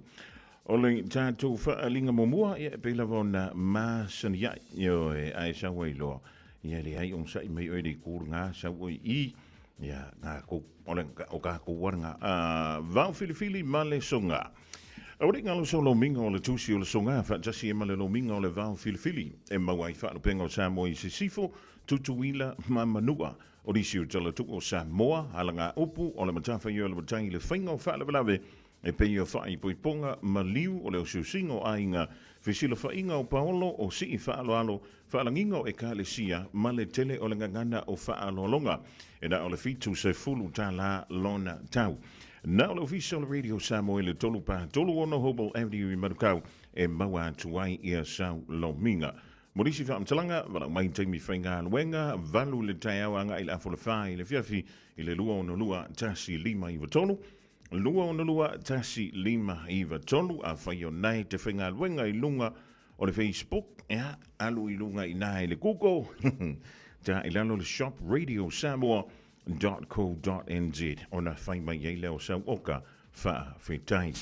O le tatou faaaliga muamua, ia e pei lava ona masani ai, ioe, ae sau ai loa, ia leai onosai mai oe i le itu lena, sau oe i i, ia, tatou, o le, o tatou lava lena. Vao filifili ma le soga. Aua ne i galo sau lomiga o le tusi o le soga faatasi ai ma le lomiga o le vao filifili e maua ai faalupega o Samoa i Sisifo, Tutuila ma Manua. O nisi o talatuu o Samoa, alagaupu o le matafaioi o le matai i le faiga o faalavelave e pei o faaipoipoga maliu o le osiosiga o aiga, fesilafaiga o paolo o sii faaaloalo, faalagiga o ekalesia ma le tele o le gagana o faaaloaloga. E na o le $70 lona tau. Na o le Ofisa o le Radio Samoa i le 3 4 3 6 Hobel Avenue i Manukau e maua atu ai ia sau lomiga. Mo nisi faamatalaga, valaau mai i taimi faigaluega, 8 i le taeao agai i le afa o le 4 i le afiafi i le 262 1593, 262 1593. Afai o nae te faigaluega i luga o le Facebook, ia, alu i luga i ina i le Google, ta i lalo le shop Radio Samoa .co.nz ona fai mai ai lea o sau oka faafetai.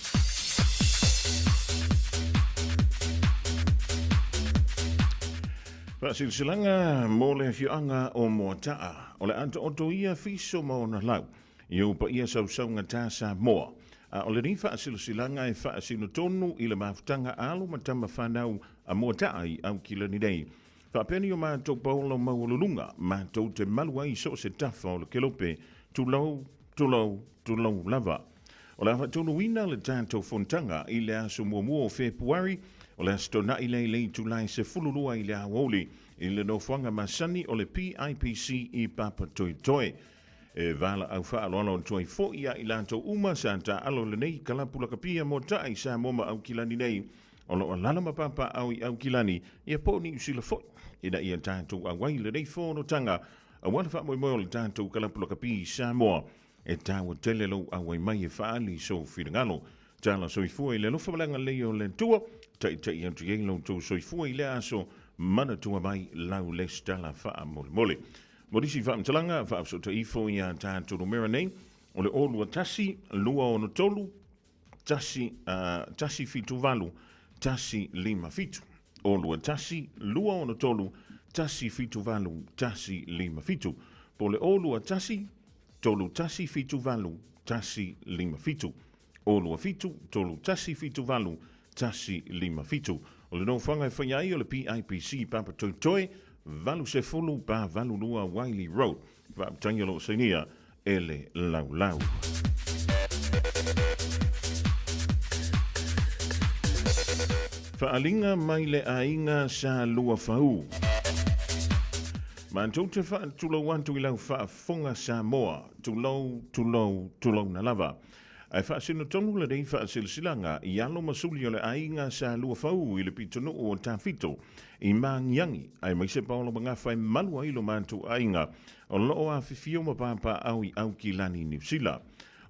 Faasilasilaga mo le afioaga o Moataa, o le a taoto ia fiso ma ona lau i ou paia sausaugata Samoa. A o lenei faasilasilaga e faasino tonu i le mafutaga alo ma tama fanau a Moataa i Aukilani nei. Faapea ni o matou paola maualuluga, matou te malu ai i so o se tafa o le kelope, tulou, tulou, tulou lava. O le a faataunuuina le tatou fonotaga i le aso muamua o Fepuari, o le Aso Toonai lea i le itula e 12 i le aoauli i le nofoaga masani o le PIPC i Papatoetoe. E valaau faaaloalo atu ai foi ia i latou uma sa taaalo i lenei kalapu lakapia mo taai Samoa ma Aukilani nei O lo o alaala ma papaaao i Aukilani, ia po o Niu Sila foi, ina ia tatou auai i lenei fonotaga aua le faamoemoe o le tatou kalapu lakapi i Samoa. E taua tele lou auai mai e faaali sou finagalo. Tala soifua i le alofa ma le agalelei o le Atua, taitai atu i ai lo outou soifua i lea aso, manatua mai lau lesitala faamolemole. Mo nisi faamatalaga, faafesootai ifo ia tatou numera nei, o le 021 263 1, 1 7 8 1 5 7. O 2 1 2 6 3 1 7 8 1 5 7. Po o le O 2 1 3 1 7 8 1 5 7. O 2 7 3 1 7 8 1 5 7. O le nofoaga e faia ai o le PIPC Papatoetoe 80 pa 82 Wiley Road. Faafetai o lo o sainia e le laulau. Faaaliga mai le aiga Sa Luafaū. Matou te faatulou atu i lau faafofoga Samoa, tulou, tulou, tulouna lava. Ae faasino tonu lenei faasilasilaga i alo ma suli o le aiga Sa Luafaū i le pitonuu o Tafito i Magiagi, aemaise Paolo Magafa e malu ai lo matou aiga o lo o afifio ma papaaao i Aukilani, Niu Sila.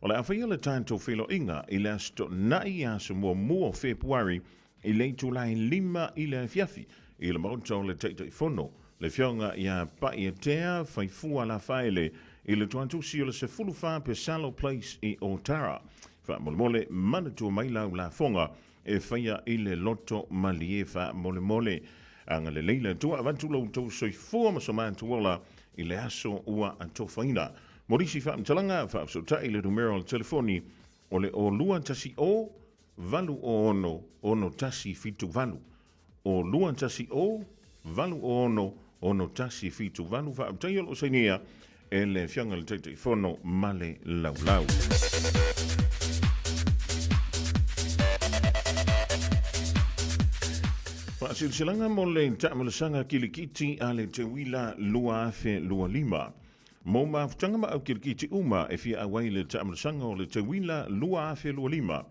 O le a faia le tatou feiloaiga i le Aso Toonai, aso muamua o Fepuari i le itula e 5 i le afiafi i le Maota o le Taitaifono, le Afioga ia Pa'iatea Faifua Lafaele i le Tuatusi o le 14 Pesalo Place i Otara. Faamolemole, manatua mai lau lafoga e faia i le loto malie faamolemole. Agalelei le Atua avatu lo outou soifua ma so matou ola i le aso ua atofaina. Mo nisi faamatalaga, faafesootai i le numera o le telefoni o le 0210 806 6178. O 210 806 6178 Faafetai o lo o sainia e le Afioga i le Taitaifono ma le Laulau. Faasilasilaga mo le Taamilosaga Kilikiti a le Teuila 2025. Mo mafutaga ma aukilikiti uma e fia auai i le taamilosaga o le Teuila 2025,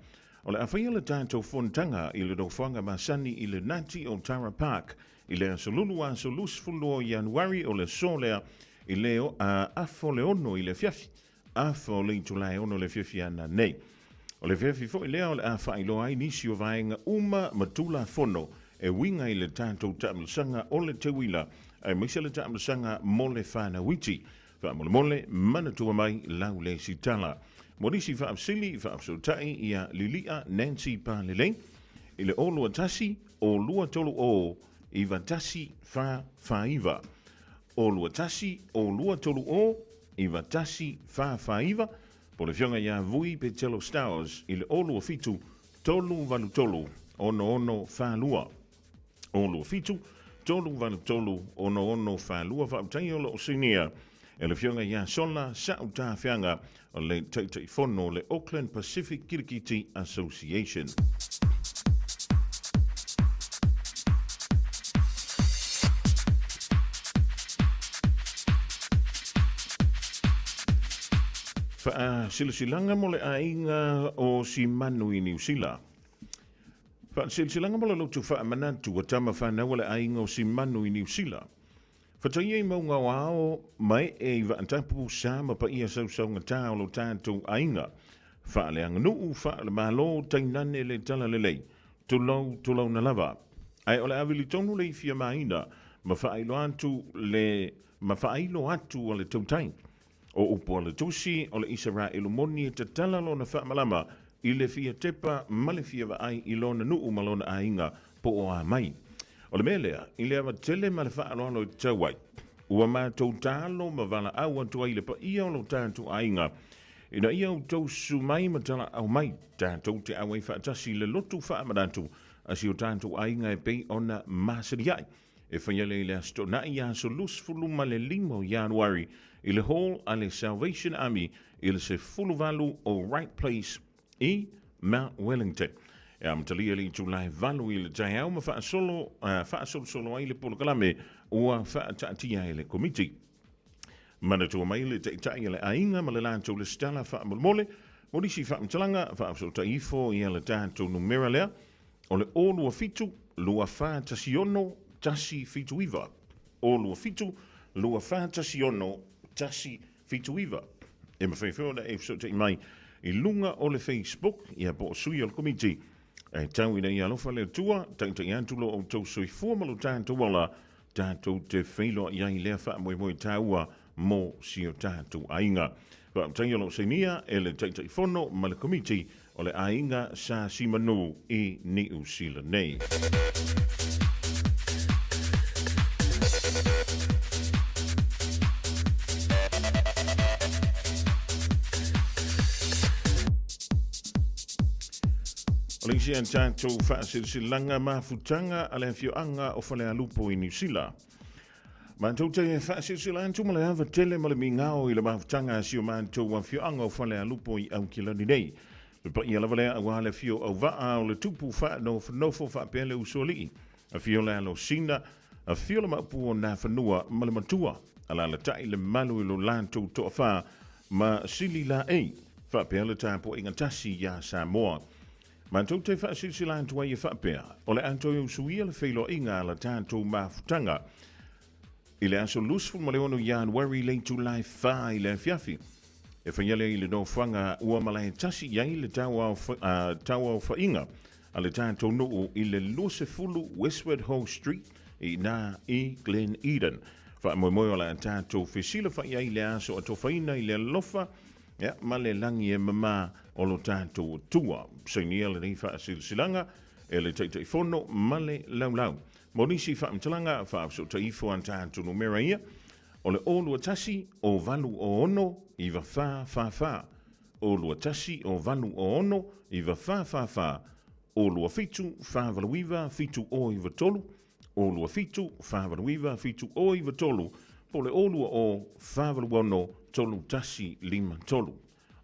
o le a faia le tatou fonotaga i le nofoaga masani i le Nati o Tara Park i le aso Lulu aso 22 o Ianuari o le aso lea i le afa o le 6 i le afiafi, afa o le itula e 6 i le afiafi ana nei. O le afiafi foi lea o le a faailoa ai nisi o vaega uma ma Tulafono e uiga i le tatou taamilosaga o le teuila aemaise le taamilosaga mo le fanau iti. Faamolemole, manatua mai lau lesitala. Mo nisi faafesili, faafesootai ia Lili'a Nancy Palelei i le 021 230 9149. 021 230 9149 po o le Afioga ia Vui Petelo Stowers i le 027 383 6642. 027 383 6642. Faafetai o lo o sinia e le Afioga ia Sola Sautafeaga o le Taitaifono o le Auckland Pacific Kirikiti Association. Faasilasilaga mo le aiga o Simanu i Niu Sila. Faasilasilaga mo le lotu faamanatu a tama fanau a le aiga o Simanu i Niu Sila. Fataia i mauga o ao ma ee i vaatapu sa ma paia sausaugata o lo tatou aiga. Faaleaganuu, faalemalo, tainane le talalelei. Tulou, tulouna lava. Ae o le a vili tonu le ifia maina ma faailoa atu le ma faailo atu a le tautai. O upu a le Tusi o le Isaraelu moni e tatala lona faamalama i le fia tepa ma le fia vaai i lona nuu ma lona aiga po o a mai. O le mea lea, i le ava tele ma le faaaloalo e tatau ai, ua matou talo ma valaau atu ai i le paia o lo tatou aiga, ina ia outou susu mai ma talaau mai, tatou te auai faatasi i le lotu faamanatu a si o tatou aiga e pei ona masani ai. E faia lea i le Aso Toonai aso 25 o Ianuari i le Hall a le Salvation Army i le 18 o Wright Place i Mount Wellington. E amatalia le itula e 8 i le taeao ma faasolo, faasolosolo ai le polokalame ua faataatia e le Komiti. Manatua mai le taitai a le aiga ma le latou lesitala faamolemole mo nisi faamatalaga faafesootai ifo ia le tatou numera lea o le 027 2416 179. 027 2416 179. E mafai foi ona e fesootai mai i luga o le Facebook ia po o sui o le Komiti e tau ina ia alofa le Atua, taitai atu lo outou soifua ma lo tatou ola tatou te feiloai ai lea faamoemoe taua mo si o tatou aiga. Faafetai o lo o sainia e le Taitaifono ma le Komiti o le Aiga Sa Simanu i Niu Sila nei. O le isi a tatou faasilasilaga mafutaga a le afioaga o Falealupo i Niu Sila. Matou te faasilasila atu ma le ava tele ma le migao i le mafutaga a si o matou afioaga o Falealupo i Aukilani nei. Le paia lava lea aua le afio auvaa o le tupu faanofonofo faapea le usoalii, afio le alo sina, afio le maopu o Nafanua ma le matua, alalatai le malu i lo latou toafa ma sili laei, faapea le tapuaiga tasi iā Samoa. Matou te faasilasila atu ai e faapea, o le a toe usuia le feiloaiga a la tatou mafutaga i le aso 26 Ianuari i le itula e 4 i le afiafi. E faia lea i le nofoaga ua malae tasi i ai le tauaofaiga a le tatou nuu i le 20 Westward Ho Street i ina i Glen Eden. Faamoemoe o le a tatou fesilafai ai i le aso atofaina i le alofa ia, ma le lagi e mamā o lo tatou Atua. Sainia lenei faasilasilaga e le Taitaifono ma le Laulau. Mo nisi faamatalaga, faafesootai ifo a tatou numera ia, o le 021 086 9444, 021 086 9444, 027 489 7093, 027 489 7093, po o le 020 486 3153.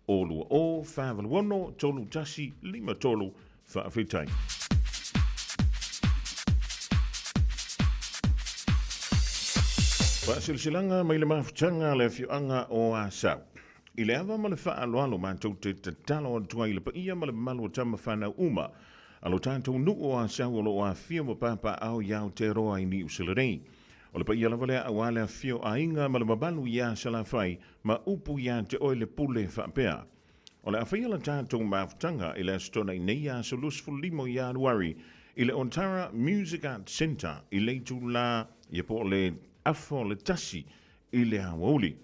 020 486 3153. Faafetai. Faasilasilaga mai le mafutaga a le afioaga o Asau. I le ava ma le faaaloalo matou te tatalo atu ai i le paia ma le mamalu o tama fanau uma a lo tatou nuu o Asau o lo o afifio ma papaaao i Aotearoa i Niu Sila nei. O le paia lava lea aua le afifio o aiga ma le mamalu iā Salafai ma upu iā te oe le pule faapea. O le a faia la tatou mafutaga i le Aso Toonai nei aso 25 o Ianuari i le Otara Music Arts Centre i le itulā ia po o le afa o le tasi i le aoauli.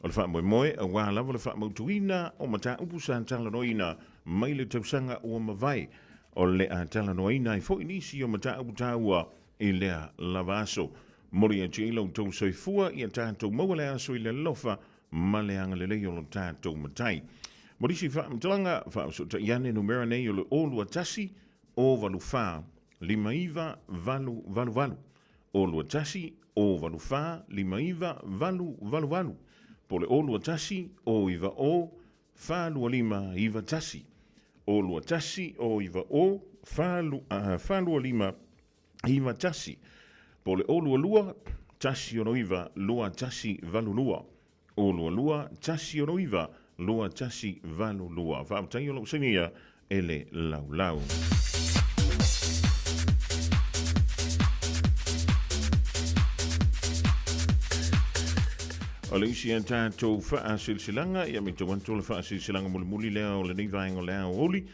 O le faamoemoe aua lava le faamautuina o mataupu sa talanoaina mai le tausaga ua mavae. O le a talanoaina ai foi nisi o mataupu taua i lea lava aso. Momoli atu ai lo outou soifua ia tatou maua le aso i le alofa ma le agalelei o lo tatou Matai. Mo nisi faamatalaga, faafesootai ane numera nei o le 021 084 59888, 021 084 59888, po o le 021 090 42591, 021 090 425 91, po o le 022 169 2182, 022 169 2182. Faafetai o lou sainia e le laulau. O le isi a tatou faasilasilaga, ia me tau atu o le faasilasilaga mulimuli lea o lenei vaega o le aoauli.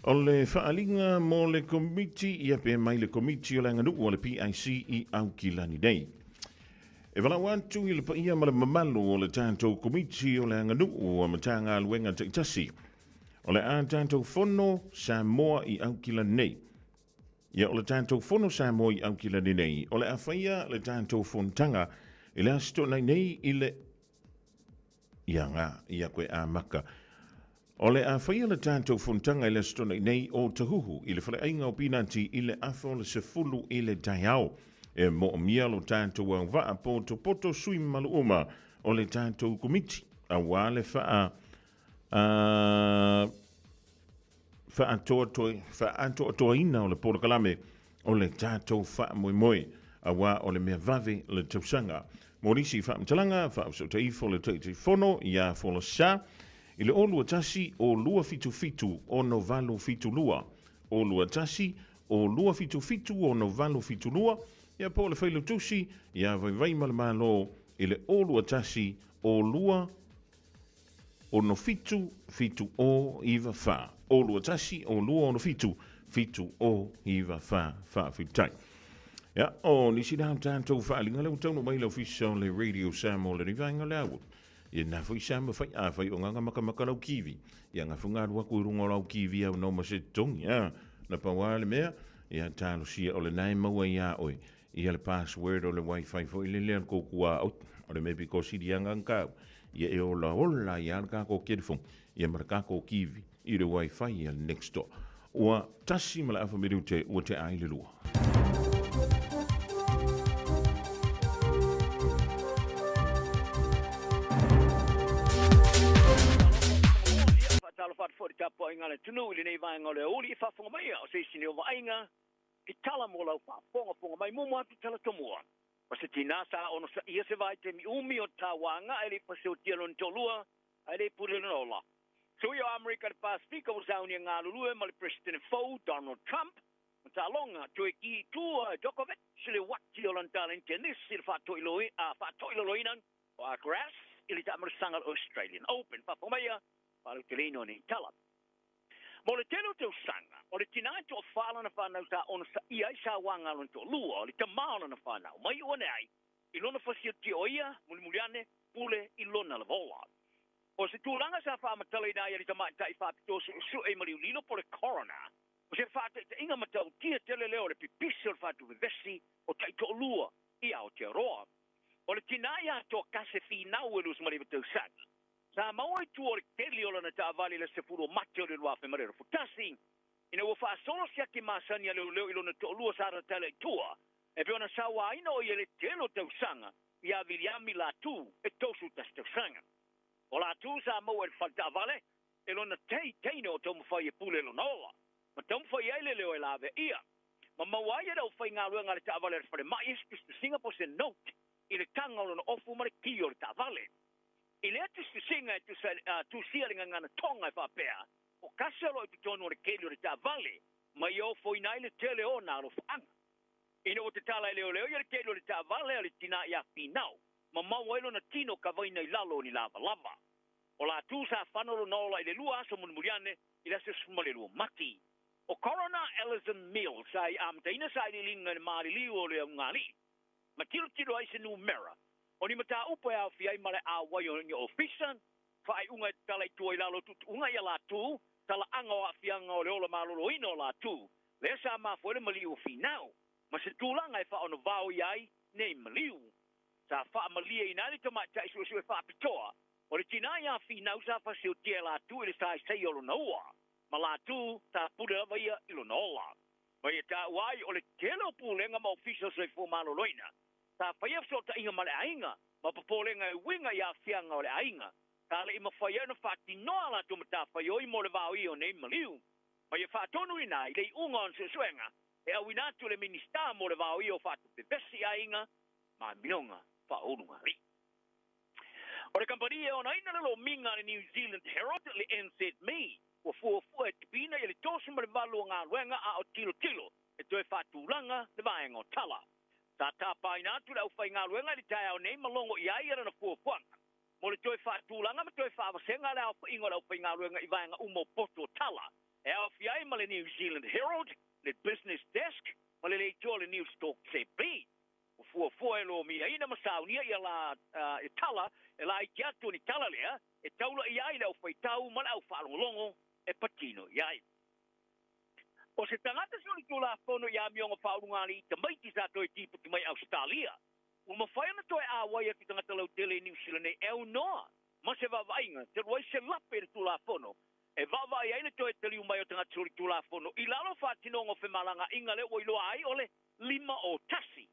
O le faaaliga mo le Komiti, ia pe mai le Komiti o le Aganuu a le PIC i Aukilani nei. E valaau atu i le paia ma le mamalu o le tatou Komiti o le Aganuu a Matagaluega taitasi. O le a tatou fono Samoa i Aukilani nei. Ia o le tatou fono Samoa i Aukilani nei, o le a faia le tatou fonotaga i le Aso Toonai nei i le Ia ngā, ia koe amaka. O le a faia le tatou fonotaga i le Aso Toonai nei o Tahuhu i le faleaiga o Pinati i le afa o le 10 i le taeao. E moomia lo tatou auvaa potopoto sui mamalu uma o le tatou Komiti aua le faa faaatoatoaina o le polokalame o le tatou faamoemoe, auā o le mea vave le tausaga. Mo nisi faamatalaga, faafesootai ifo le Taitaifono iā Folasa i le 021 o 277 6872, 021 o 277 6872, ia po o le Failautusi iā Vaivaimalemalo i le 021 o 2 67 7 0 9 4 0 2 1 0 2 6 7 7 0 9 4 Faafetai. Ia, o nisi la o tatou faaaliga lea ua taunuu mai i le ofisa o le Radio Samoa lenei vaega o le aua. Ia na foi sa mafai a fai o gaga makamaka lau kivi. Ia gafu galu aku i luga o lau kivi au nau ma se totogi. A, na pau lava le mea, ia talosia o lena e maua iā oe. Ia le password o le wifi foi lele a le kōkua o o le mea pito sili aga kau. Ia e ola ola ai lava le kākou telefoni ia ma le kākou kivi i le wifi ia le next door. Ua tasi ma le afa minute ua tea ai le lua. Faatalofa atu foi i le tapuaiga a le atunuu i lenei vaega o le aoauli i faafofoga mai o se isi nei o vaaiga i tala mo lau faafogafoga mai muamua atu tala tomua. O se tinā sa onosaia se vaitaimi umi o tauaga ae le i paseotia lona toalua ae le i pule lona ola. Sui o Amerika i le Pasefika ua sauni e galulue ma le Peresetene fou Donald Trump ma taaloga toe ki i tua e Djokovic le uati o lana taleni tenisi i le faatoilaloina o Alcaraz i le taamalosaga o le Australian Open. Faafofoga maia, faalauteleina o nei tala. Mo le tele o tausaga, o le tinā e toafa lana fanau sa onosaia ai sauaga a lona toalua, o le tamā o lana fanau, mai iu ane ai i lona fasioti o ia, mulimuli ane, pule i lona lava ola. O se tulaga sa faamatalaina ai e le tamaitai faapitoa suesue i Maliulilo po o le coroner, o se faataitaiga matautia tele lea o le pipisi o le faatuvevesi o taitoalua i Aotearoa. O le tinā ia Toakase Finau e 29 tausaga, Sa maua i tua o le keli o lana taavale i le 10 o Mati o le 2021, ina ua faasolo se ake masani a leoleo i lona toalua sa ratala i tua, e pei ona sauaina o ia i le tele o tausaga ia Viliami Latu e 31 tausaga. O Latu sa maua i le fale taavale e lona tei teine o taumafai e pule lona ola, ma taumafai ai le leo e lavea ia, ma maua ai e le aufaigaluega a le taavale a le falemai se tusitusiga po o se note. i le taga o lona ofu ma le ki o le taavale. I lea tusitusiga e tusa tusia le gagana Tonga e faapea, O kase o lo o i totonu o le keli o le taavale ma ia ofoina ai le tele o ona alofaaga. Ina ua tatala e leoleo ia le keli o le taavale a le tinā ia Finau ma maua ai lona tino kavaina i lalo o ni lavalava. O Latu sa fano lona ola i le lua aso mulimuli ane i le aso 12 Mati. O Coroner Alison Mills sa i amataina sailiiliga i le maliliu o le augāli'i ma tilotilo ai se numera o ni mataupu e aofia ai ma le auai o ni ofisa, faaiuga e tatala i tua i lalo o tuutuuga ia Latu, talaaga o aafiaga o le ola maloloina o Latu, lea sa mafua ai le maliu o Finau, ma se tulaga e faaonovaoia ai nei maliu. Sa faamalieina ai le tamaitai suesue faapitoa o le tinā iā Finau sa fasiotia e Latu i le saisai o lona ua, ma Latu sa pule lava ia i lona ola. Ma ia taua ai o le tele o pulega ma ofisa o Soifua Maloloina sa faia fesootaiga ma le aiga ma popolega e uiga i aafiaga o le aiga sa le i mafai ai ona faatinoa a latou matafaioi mo le vaoia o nei maliu. Ma ia faatonuina ai le iuga o ana suesuega e auina atu e le Minisita mo le vaoia o faatupe vesi i aiga ma amioga faaulugalii. O le kamupani e onaina le lomiga a le New Zealand Herald, le NZME, ua fuafua e tipiina i le 38 o galuega a o tilotilo e toe faatulaga le vaega o tala. Sa tapaina atu le aufaigaluega i le taeao nei ma logo i ai lana fuafuaga mo le toe faatulaga ma toe faavasega le aofaiga o le aufaigaluega i vaega uma o poto o tala e aofia ai ma le New Zealand Herald, le Business Desk ma le leitioa o le Newstalk ZB. Ua fuafua e lomiaina ma saunia ia la e tala e laiti atu o ni tala lea e taula i ai le aufaitau ma le aufaalogologo e patino i ai. O se tagata solitulafono i amioga faaulugalii tamaiti sa toe tiputi mai Ausetalia, ua mafai ona toe auai atu i tagata lautele i Niu Sila nei e aunoa ma se vaavaaiga talu ai se lape i le Tulafono e vaavaai ai le toe taliu mai o tagata solitulafono i lalo o faatinoga o femalagaaiga lea ua iloa ai o le 501.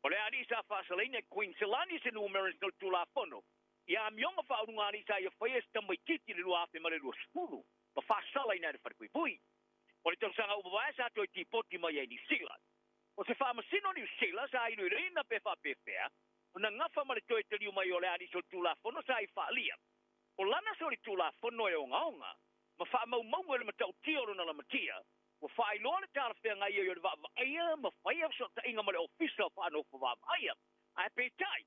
O le alii sa faasalaina e Queensland i se numera o le Tulafono i amioga faaulugalii sa ia faia e se tamaitiiti i le 2020 ma faasalaina e le Falepuipui. O le tausaga ua mavae sa toe tipoti mai ai Niu Sila. O se faamasino o Niu Sila sa iloiloina pe faapefea ona gafa ma le toe taliu mai o le alii solitulafono sa i faaalia. O lana solitulafono e ogaoga ma faamaumauga i le matautia o lona lamatia, ua faailoa le talafeagai ai o le vaavaaia ma faia fesootaiga ma le Ofisa o Faanofo Vaavaaia. Ae peitai,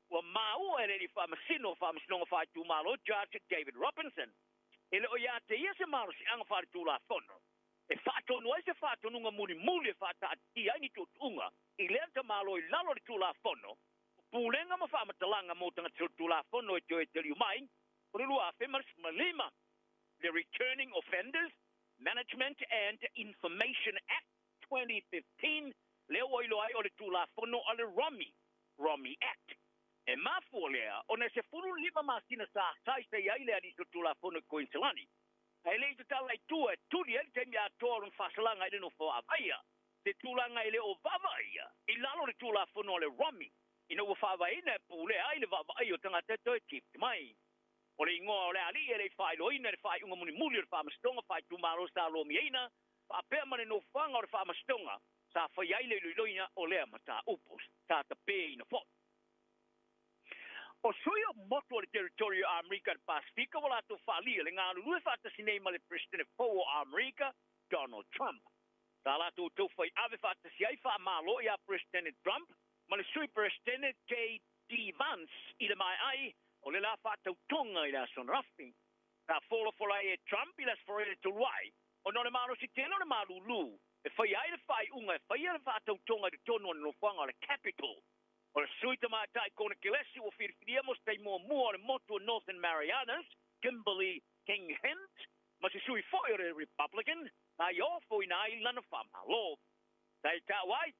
ua maua e le alii faamasino o Faamasinoga Faaitumalo Judge David Robinson, e le o ia te ia se malosiaga faaletulafono e faatonu ai se faatonuga mulimuli e faataatitia ai ni tuutuuga i lea tamaloa i lalo o le Tulafono o Pulega ma Faamatalaga mo Tagata Solitulafono e toe taliu mai o le 2015, le Returning Offenders Management and Information Act 2015, lea ua iloa ai o le Tulafono a le Romi, Romi Act. E mafua lea ona e 15 masina sa saisai ai le alii solitulafono i Koiniselani, ae le i tatala i tua e tuli ai le taimi atoa o lona faasalaga i le nofo vaavaia, se tulaga e le o vaavaaia i lalo o le Tulafono a le Romi ina ua faavaeina e pulea ai le vaavaaia o tagata e toe tipoti mai. O le igoa o le alii e le i faailoaina i le faaiuga mulimuli o le Faamasinoga Faaitumalo sa lomiaina faapea ma le nofoaga o le Faamasinoga sa faia ai le iloiloina o lea mataupu sa tapeina foi. O sui o motu o le Territory o Amerika i le Pasefika ua latou faaalia le galulue faatasi nei ma le Peresetene fou o Amerika, Donald Trump. Sa latou taufai ave faatasi ai faamalo iā Peresetene Trump ma le Sui Peresetene JD Vance i le maea ai o le la faatautoga i le aso ananafi. Sa folafola ai e Trump i le Aso Faraile talu ai ona o le malosi tele o le malulu e faia ai le faaiuga e faia le faatautoga i totonu o le nofoaga o le Capitol. O le sui tamaitai konekelesi ua filifilia mo se taimi muamua o le motu o Northern Marianas, Kimberly King Hint, ma se sui foi o le Republican na ia ofoina ai lana faamalo. Sa i taua ai,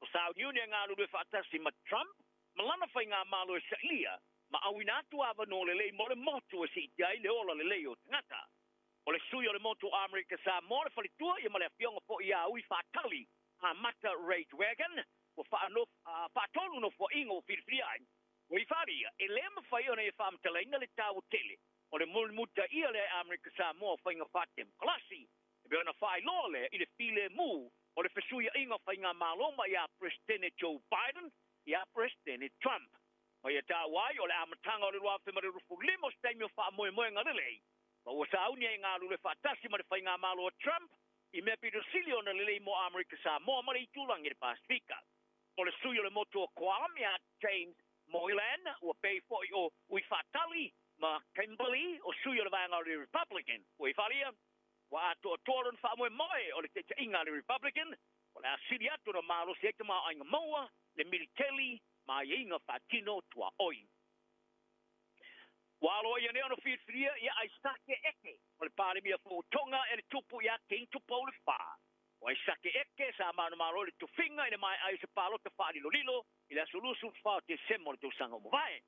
o sauniuni e galulue faatasi ma Trump ma lana faigamalo e sailia ma auina atu avanoa lelei mo le motu e siitia ai le ola lelei o tagata. O le sui o le motu o Amerika Samoa le faletua ia ma le afioga foi ia Ui Faatali Amata Reitwagen ua faatolu nofoaiga ua filifilia ai. Ua i faaalia, e le mafai ona ia faamatalaina le taua tele o le mulimulitaia lea e Amerika Samoa o faiga faatemokalasi, e pei ona faailoa lea i le filemu o le fesuiaiga o faigamalo mai ia Peresetene Joe Biden Iā Peresetene Trump. Ma ia taua ai, o le amataga o le 2025 o se taimi o faamoemoega lelei, ma ua sauni ai galulue faatasi ma le faigamalo a Trump i mea pito sili ona lelei mo Amerika Samoa ma le itulagi le Pasefika. O le sui o le motu o Guam ia James Moylan, ua pei foi o Uifaatali ma Kimberly o sui o le vaega o le Republican. Ua i falia, ua atoatoa lona faamoemoe o le taitaiga a le Republican, o le a sili atu ona malosi ai tamaoaiga maua, le militeli ma aiaiga faatino tuaoi. Ua aloaia nei ona filifilia ia Aisake Eke o le Palemia fou o Tonga e le Tupu ia King Tupou le Fa. O Aisake Eke sa manumalo i le tofiga i le maea ai o se palota faalilolilo i le aso 24 o Tesema o le tausaga ua mavae.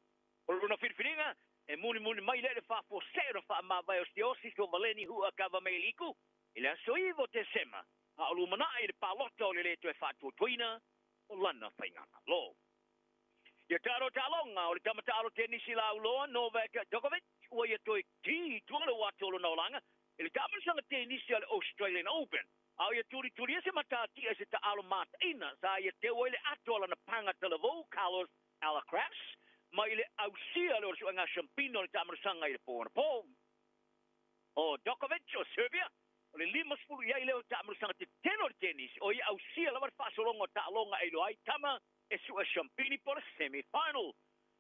O lona filifiliga, e mulimuli mai lea i le faafuasei ona faamavae o Siaosi Sovaleni Hu'akavameiliku i le aso 9 o Tesema, a o lumanai i le palota o le lē toe faatuatuaina o lana faigamalo. Ia taalo taaloga o le tama taalo tenisi lauloa Novak Djokovic ua ia toe kī i tua le uato o lona olaga i le taamilosaga tenisi a le Australian Open, a o ia tulitulia se matatia i se taalo mataina sa ia teu ai le ato a lana paga talavou Carlos Alcaraz mai le ausia lea o le suega siampina o le taamilosaga i le po anapo. O Djokovic o Serbia, o le 50 i ai lea o taamilosaga tetele o le tenisi, o ia ausia lava le faasologa o taaloga e iloa ai tama e sue siampini po o le semi-final.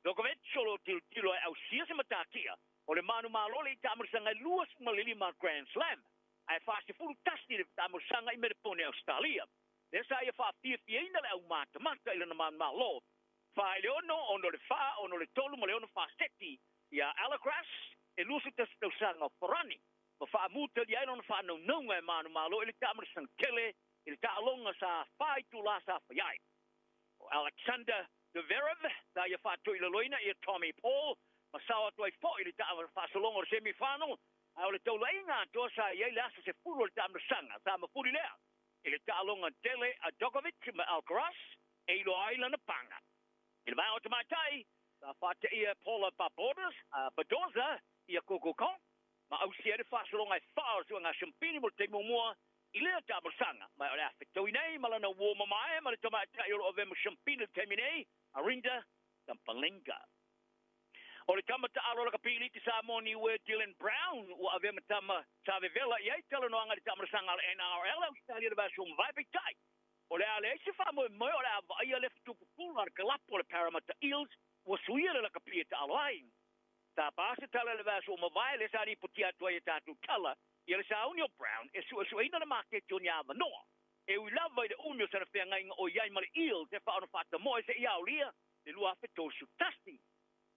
Djokovic o lo o tilotilo e ausia se matatia o le manumalo i le taamilosaga e 25 Grand Slam, ae 41 le taamilosaga i Melepone Ausetalia. Lea sa ia faafiafiaina le aumatamata i lona manumalo. 4 i le 6, 6 i le 4, 6 i le 3 ma le 6 faseti iā Alacras e 21 tausaga o Farani ma faamutalia ai lona faanaunauga e manumalo i le taamilosaga tele i le taaloga sa fa itulā sa fai ai. O Alexander Zverev sa ia faatoilaloina ia Tommy Paul ma sao atu ai foi i le faasologa o le semi-final, ae o le taulaiga atoa sa i ai le aso 10 o le taamilosaga sa mafuli lea i le taaloga tele a Djokovic ma Alcaraz e iloa ai lana paga. I le vaega o tamaitai, sa faateia e Paula Badosa ia Coco Gauff ma ausia ai le faasologa e fa o le suega siampini mo le taimi muamua i lea taamilosaga. Ma o le a fetaui nei ma lana uo mamae ma le tamaitai o lo o avea ma siampini i le taimi nei, Arinda Sabalenka. O le tama taalo lakapi liki Samoa Niue Dylan Brown ua avea ma tama sa vevela i ai talanoaga i le taamilosaga a le NRL Ausetalia i le vaiaso ua mavae. Peitai, o le a leai se faamoemoe o le a vaaia le fetupupula a le kalapu o le Parramatta Eels ua suia le lakapi e taalo ai. Sa pa se tala i le vaiaso ua mavae lea sa lipotia atu ai e tatou tala ia le sauni o Brown e suesueina le maketi o ni avanoa e ui lava i le umi o sana feagaiga o i ai ma le Eels e faaono faatamoe seia aolia le 2031.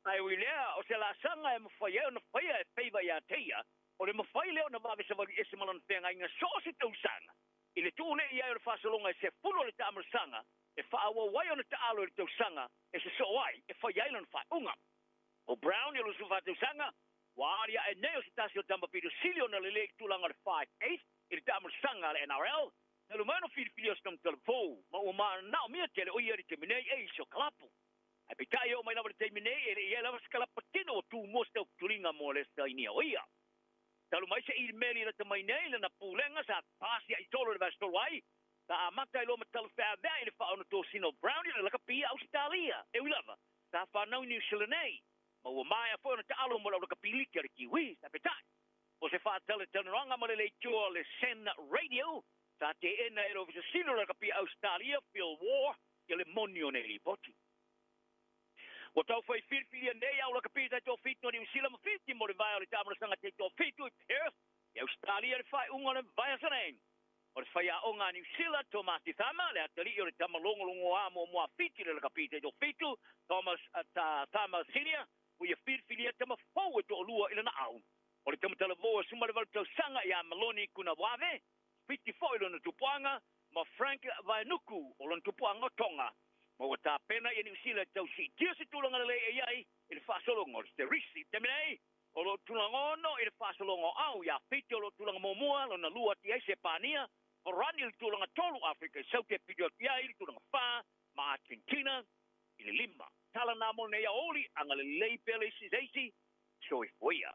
Ae ui lea, o se laasaga e mafai ai ona faia e feiva ia te ia, o le mafai lea ona vave savali ese ma lona feagaiga so o se tausaga. I le tuu nei i ai o le faasologa e sefulu o le taamilosaga e faaauau ai ona taalo i le tausaga e sosoo ai e fai ai lona faaiuga. O Brown i lona 14 tausaga, ua aliae nei o se tasi o tama pito sili ona lelei i le tulaga o le five-eighth i le taamilosaga a le NRL, talu mai ona filifilia o se tamatala fou ma ua manaomia tele o ia i le taimi nei e isi o kalapu. Ae peitai e oo mai lava i le taimi nei e le i i ai lava se kalapa tino ua tu mua se tautuliga mo le sainia o ia. Talu mai se imeli lata mai nei lana pulega sa pasi ai tolo i le vaiaso talu ai, sa amata ai loa ma talafeaveai i le faaonotosina o Brown i le lakapi a Ausetalia. E ui lava, sa fanau i Niu Sila nei, ma ua maea foi ona taalo mo le aulakapi liki a le Kiwis. Ae peitai, o se faatalatalanoaga ma le leitioa o le Sen Radio, sa teena e le Ofisa Sili o le Lakapi a Ausetalia, Phil Waugh, ia le moni o nei lipoti. Ua tau fai filifilia nei au lakapi taitoafitu a Niu Sila ma Fiti mo le vae o le taamilosaga taitoafitu i Perth i Ausetalia i le faaiuga o le vaiaso nei. O le faiaoga a Niu Sila, Tomasi Thama, le atalii o le tama logologoa muamua a Fiti i le lakapi taitoafitu, Thomas Thama Senior, ua ia filifilia tama fou e toalua i lana au. O le tama talavou e 18 tausaga ia Maloni Kunawave, Fiti foi lona tupuaga ma Frank Vaenuku o lona tupuaga o Tonga, ma ua tapena ia Niu Sila e tau siitia se tulaga lelei e i ai i le faasologa o le Sterisi. I le taimi nei, o lo o tulaga ono i le faasologa o au ia Fiti o lo o tulaga muamua, lona lua atu i ai Sepania, Farani i le tulaga tolu, Afrika i Saute e pito atu i ai i le tulaga fa, ma Argentina i le lima. Tala na mo lenei aoauli, agalelei pea le isi i se isi, soifua ia.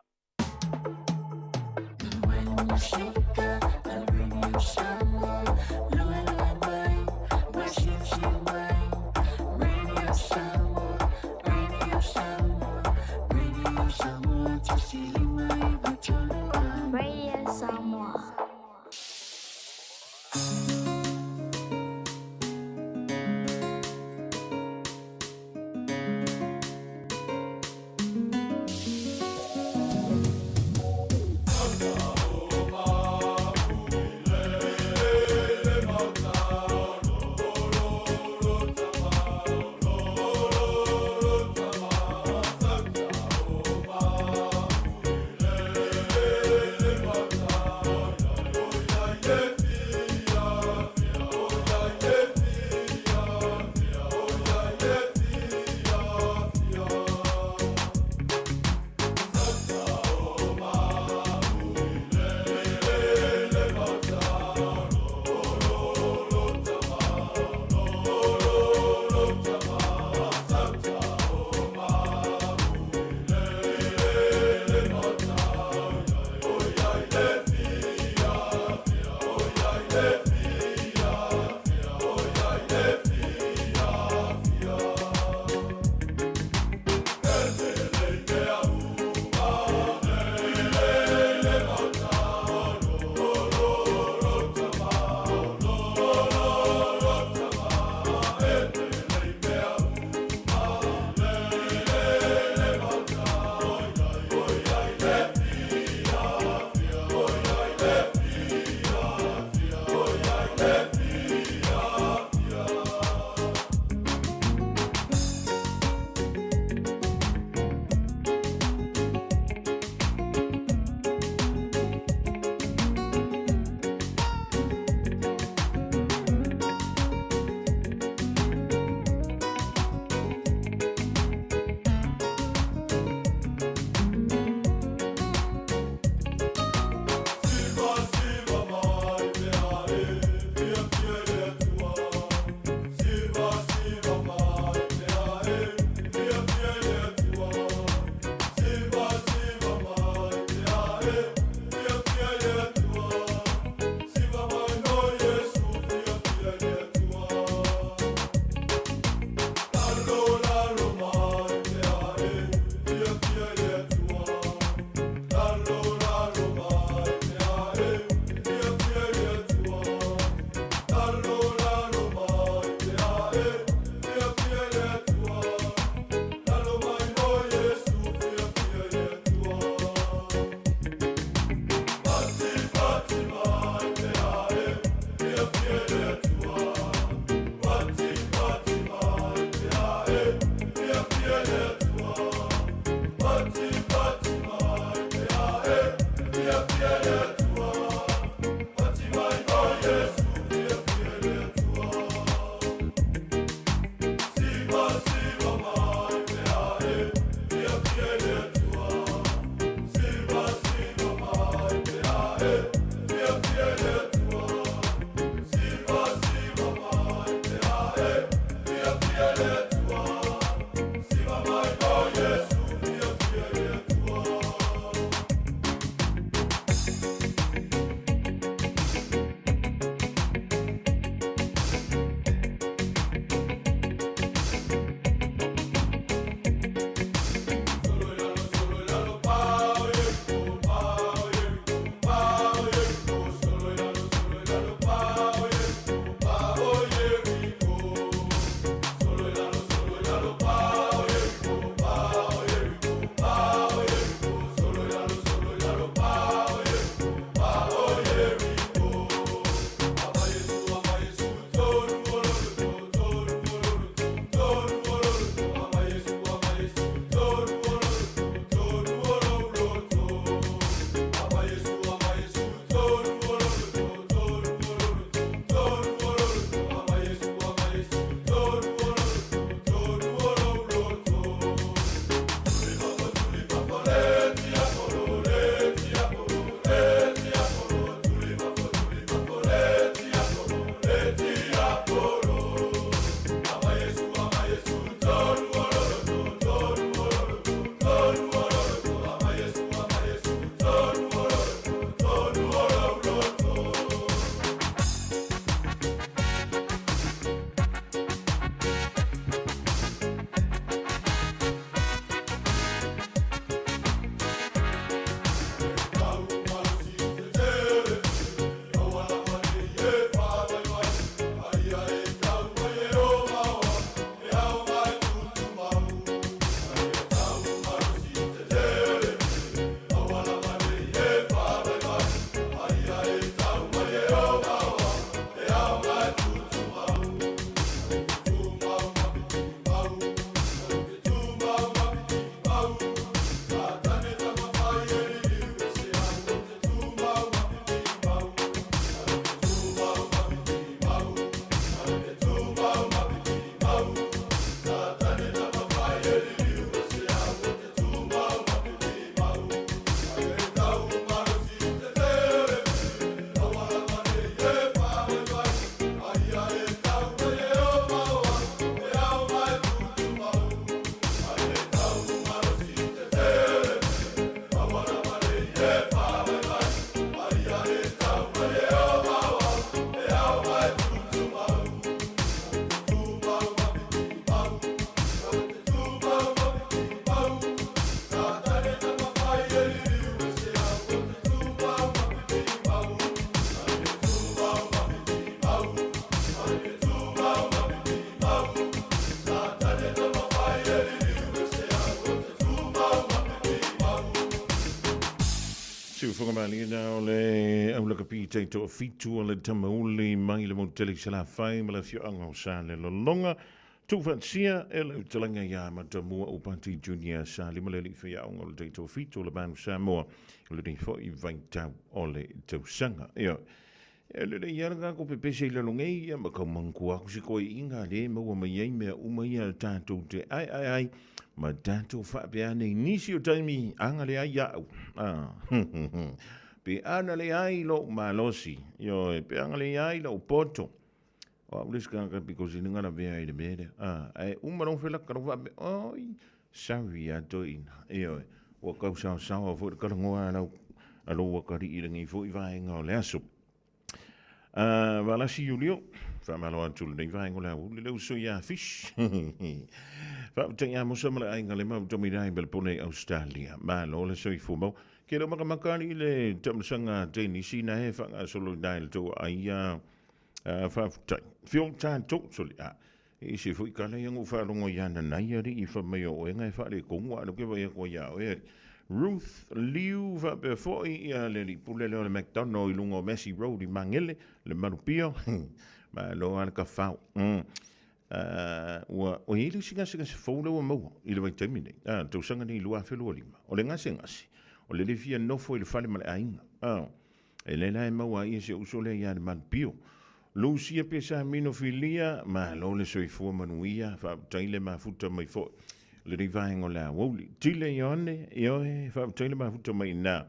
Siufogamaliina o le aulakapi taitoafitu o le Tamauli mai le Motele i Salafai ma le afioaga o Salelologa. Tuufaatasia e lau talaga ia Matamua Upati Junior Sa lima le alii faiaoga o le taitoafitu o le Manu Samoa o lenei foi vaitau o le tausaga. Ioe. E lelei lava le tatou pepese i lalo nei, ia ma tau manatua atu si toeaiina lea e maua mai ai mea uma ia tatou te aeae ai ma tatou faapea ane i nisi o taimi, ana leai au, a, pe ana leai lou malosi, ioe, pe ana leai lou poto, o au le isi tagata because i na lavea i le mea lea, a, ae uma lou felaka lou faapea, oi, sorry a toeaina, ioe, ua tau saosaoa foi le talanoa a lau, a lou atalii i lenei foi vaega o le aso. Valasi Iulio, faamalo atu lenei vaega o le aoauli le uso ia Fish. Faafetai Amosa ma le aiga le mau Tomirai Melbourne i Australia. Malo le soifua mau. Ke leo makamaka ali le tamasaga tenisi na he whangasolo i nai le tau ai a faafetai. Fio tātou, soli a. E ese foi kala ia ngou faalogo ia nanai alii fai mai o oe e faaletonu a o lea ou te vaai atu ai ia oe alii. Ruth Liu faapea foi ia le alii pule lea o le McDonald i luga o Massey Road i Magele, le Malupio. Malo lava le tafao. Mm. Ua, ua i ai le isi gasegase fou lea ua maua i le vaitaimi nei, ah, le tausaga nei 2025. O le gasegase, o le le fia nofo i le fale ma le aiga. Ah. E lē la e maua ai e si ou uso lea ia le Malupio. Lusia Pesamino Filia, malo le soifua manuia, faafetai le mafuta mai foi lenei vaega o le aoauli. Tile Ioane, ioe, faafetai le mafuta mai ina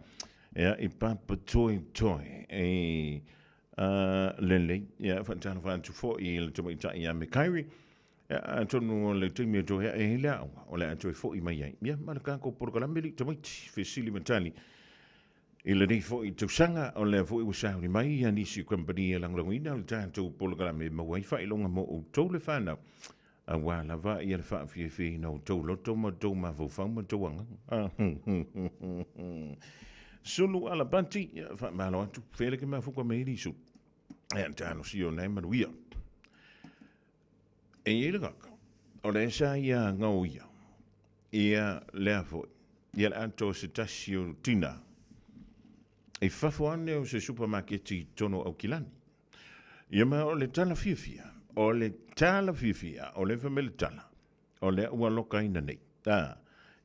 ea i Papa Toi Toi. E lelei, ia faatalofa atu foi i le tamaitai ia Mikairi. Ia, atonu o le taimi e toe ae ai le aoga, o le a toe foi mai ai. Ia, ma le tatou polokalame alii tamaiti, fesili ma tali. I lenei foi tausaga, o lea foi ua sauni mai ia nisi o kamupani e lagolagoina le tatou polokalame e maua ai faailoga mo outou le fanau, aua lava ia le faafiafiaina o outou loto ma outou mafaufau ma outou agaga. Sulu Alapati, ia faamalo atu, fea le ke mafuka mai ai Sulu. Ia talosia o nai manuia. E i ai le kaka, o lea sa ia gaoia, ia lea foi, ia le ato o se tasi o tina, i fafo ane o se supamaketi i totonu o Aukilani. Ia ma o le tala fiafia, o le tala fiafia, o lea fai mai le tala, o lea ua lokaina nei, a,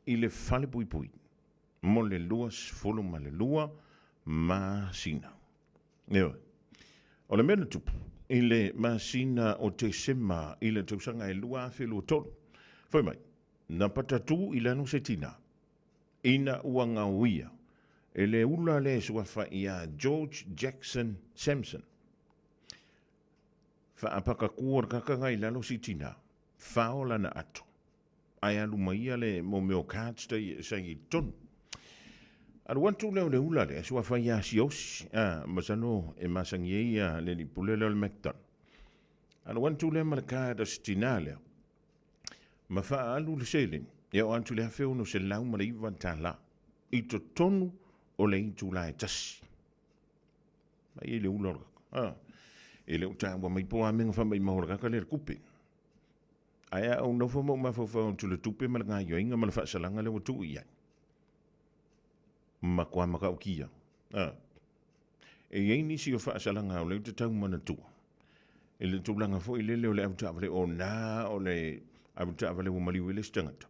i le fale puipui, mo le 22 masina. Ioe. O le mea na tupu i le masina o Tesema i le tausaga e 2023, fai mai, na patatū i lalo se tinā, ina ua gaoia e le ula lea e suafa ia George Jackson Sampson. Faapakakua le kakaga i lalo si tinā, fao lana ato. Ae alu mai ia le mo mea o cards tai sa i totonu. Alu atu lea o le ula lea, suafa ia Siosi, a, masalo e masani ai ia le alii pule lea o le McDonald. Alu atu lea ma le card a si tinā lea, ma faaalu le seleni, e oo atu i le $1,609 i totonu o le itula e tasi. Mai ai le ula o le kaka. A, e le o taua mai po o a mea na faamaimau e le kaka lea le tupe. Ae a ou nofo ma ou mafaufau atu i le tupe ma le gaioiga ma le faasalaga lea ua tuu i ai, matua matautia. A. E i ai nisi o faasalaga o lea ou te tau manatua, i le tulaga foi lele o le avetaavale o na o le avetaavale ua maliu ai le isi tagata.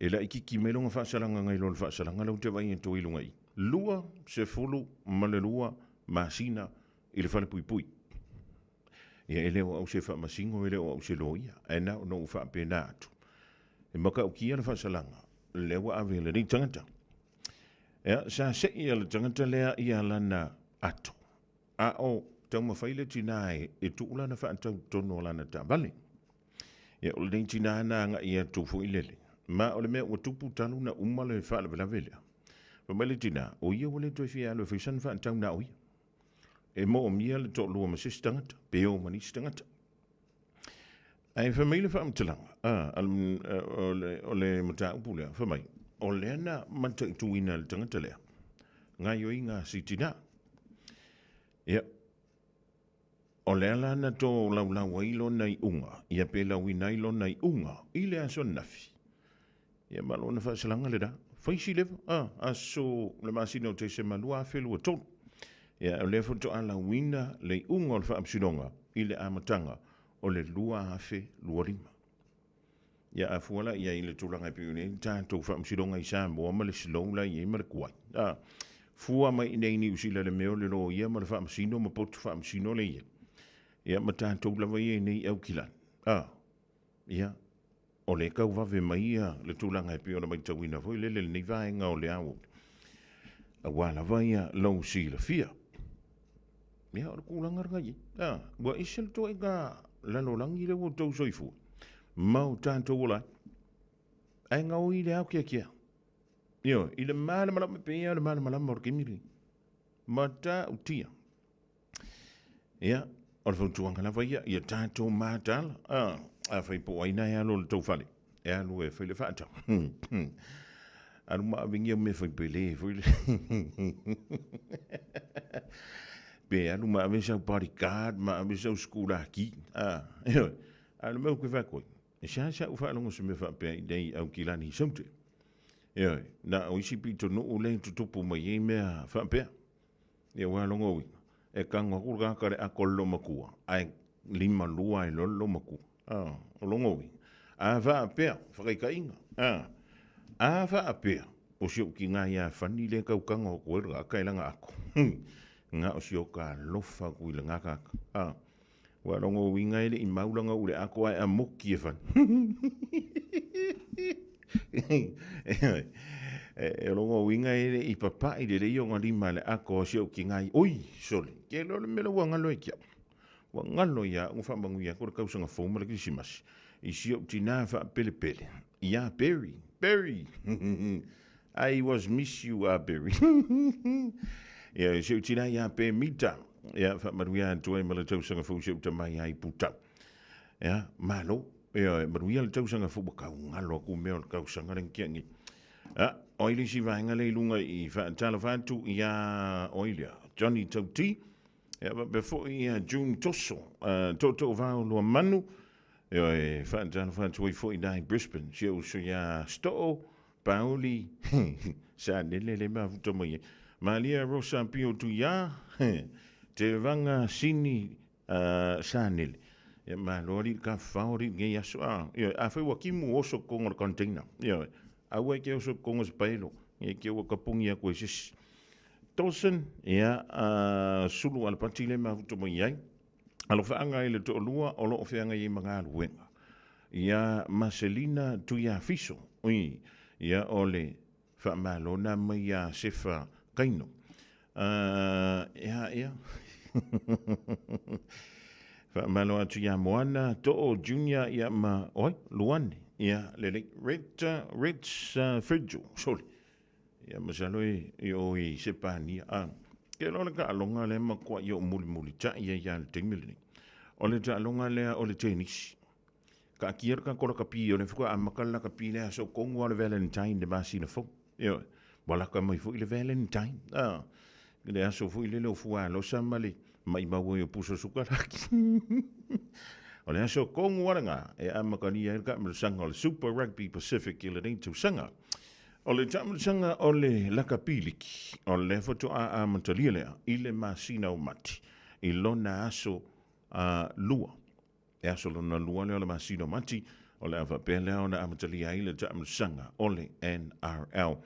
E laititi mai lona faasalaga nai lo le faasalaga lea ou te vaai atu ai i luga i i. 22 masina i le falepuipui. Ia, e le o au se faamasino, e le o au se loia, ae na ona ou faapena atu. E matautia le faasalaga, lea ua ave e lenei tagata. Ia, sa sei le tagata lea ia lana ato, a o taumafai le tina e, e tuu lana faatau totonu o lana taavale. Ia, o lenei tina na agai atu foi lele, ma o le mea ua tupu talu na uma le faalavelave lea. Fai mai le tinā, o ia ua le toe fia alu e fai sana faatau na o ia. E moomia le toalua ma se isi tagata, pe o ma nisi tagata. Ae fai mai le faamatalaga, a, o le mataupu lea, fai mai, o lea na mataituina e le tagata lea, gaioiga a si tinā. Ia, o lea la na tolaulau ai lona iuga, ia pe lauina ai lona iuga i le aso ananafi. Ia ma lona faasalaga lena. Fai si leva, a, aso le masina o Tesema 2023. Ia, o lea faatoa lauina le iuga o le faamasinoga i le amataga o le 2025. Ia, a fua la i ai i le tulaga e pei ona i ai le tatou faamasinoga i Samoa ma le slow la i ai ma le tuai. A, fua mai i inei i Niu Sila i le mea o le loia ma le faamasino ma potu faamasino lea i ai. Ia, ma tatou lava ia i inei i Aukilani. A, ia, o lea e tau vave mai ia le tulaga e pei ona matauina foi lele i lenei vaega o le aoauli, aua lava ia lou silafia. Ia, o le tulaga lena i ai. A, ua ese le toaiga lalolagi lea ua outou soifua ma o tatou ola ai. Ae gaoi i le aokeakea. Ioe, i le malamalama, e pei lava o le malamalama o le taimi lenei. Matautia. Ia, o le fautuaga lava ia, ia tatou mataala. A, afai po o ai na e alu o le tou fale, e alu e fai le faatau. Alu ma avegia mea fai pele foi le. Pe alu ma ave sau bodyguard, ma ave sau sikulaki. A, ioe. A o le mea ou te fai atu ai, e seasea ou faalogo i se mea faapea i inei i Aukilani i Saute. Ioe, na o isi pitonuu lea e tutupu mai ai mea faapea. Ia aua lona uiga, e tago atu le tagata i le ato a le loomatua, ae limalua ai loa le loomatua. A, o lona uiga, a faapea, faataitaiga, a, a faapea, o si ou tina ia Fanny lea e tau tago atu ai le tagata i lana ato, na o si ota alofa atu i lena tagata. A, Aua o lona uiga e le i mau lana ule ato ae amoki e fai. E o lona uiga e le i papai lelei ona lima i le ato a si ou tina i oi sole, ke loa le mea la ua galo ai ki au. Ua galo ia au faamanuia atu le tausaga fou ma le Kerisimasi i si ou tina faapelepele ia Berry. Berry! I was miss you ah Berry. Ia, si ou tina ia Pe Mita. Ia, faamanuia atu ai ma le tausaga fou si ou tama ia Iputau. Ia, malo. Ia, e manuia le tausaga fou, ua kau galo aku mea o le tausaga le ngia ngi. Ah, o ai le isi vaega lea i luga i faatalofa atu ia o ai lea, Johnny Tauti. Ia, faapea foi ia June Toso, uh, Tootoo Vao Luamanu. Ia, e faatalofa atu ai foi i Brisbane, si ou uso ia Stoo, Pauli, sa lele le mafuta mai ai. Malia Rosa Pio Tuiā, Te Vanga Sini uh, Sanele. Ia malo ali ka whao ali ngei aso. Ah, ia, a whai wa kimu oso kongo le container. Ia, aua ke oso kongo se paelo. Ia ke ua kapungi a koe sisi. Dawson, ia, uh, sulu ala pati le mafuta mai ai. Alofaga i le toalua o lo o feagai ai ma galuega. Ia Marcelina Tuiafiso, ui, ia o le faamalo na mai iā Sefa Kaino. Uh, ia, ia. Faamalo atu iā Moana, Too Junior, ia ma, oi, Luane, ia, lelei, Red, Red uh, Virgil, sorry. Ia masalo e i o i Sepania. A, ke loa le taaloga lea matuai o mulimulitai ai lava i le taimi lenei. O le taaloga lea o le tenisi. Taatia le tatou lakapi o lea faatoa amata le lakapi i le aso tonu lava o le Valentine le masina fou. Ioe, ua lata mai foi le Valentine. A, i le aso foi lele o Fuaalosa ma le maimau ai o pusa sukalaki. O le aso tonu lava lena e amatalia ai le taamilosaga o le Super Rugby Pacific i lenei tausaga. O le taamilosaga o le lakapi liki, o lea faatoa amatalia lea i le masina o Mati i lona aso lua. E aso lona lua lea o le masina o Mati, o le a faapea lea ona amatalia ai le taamilosaga o le NRL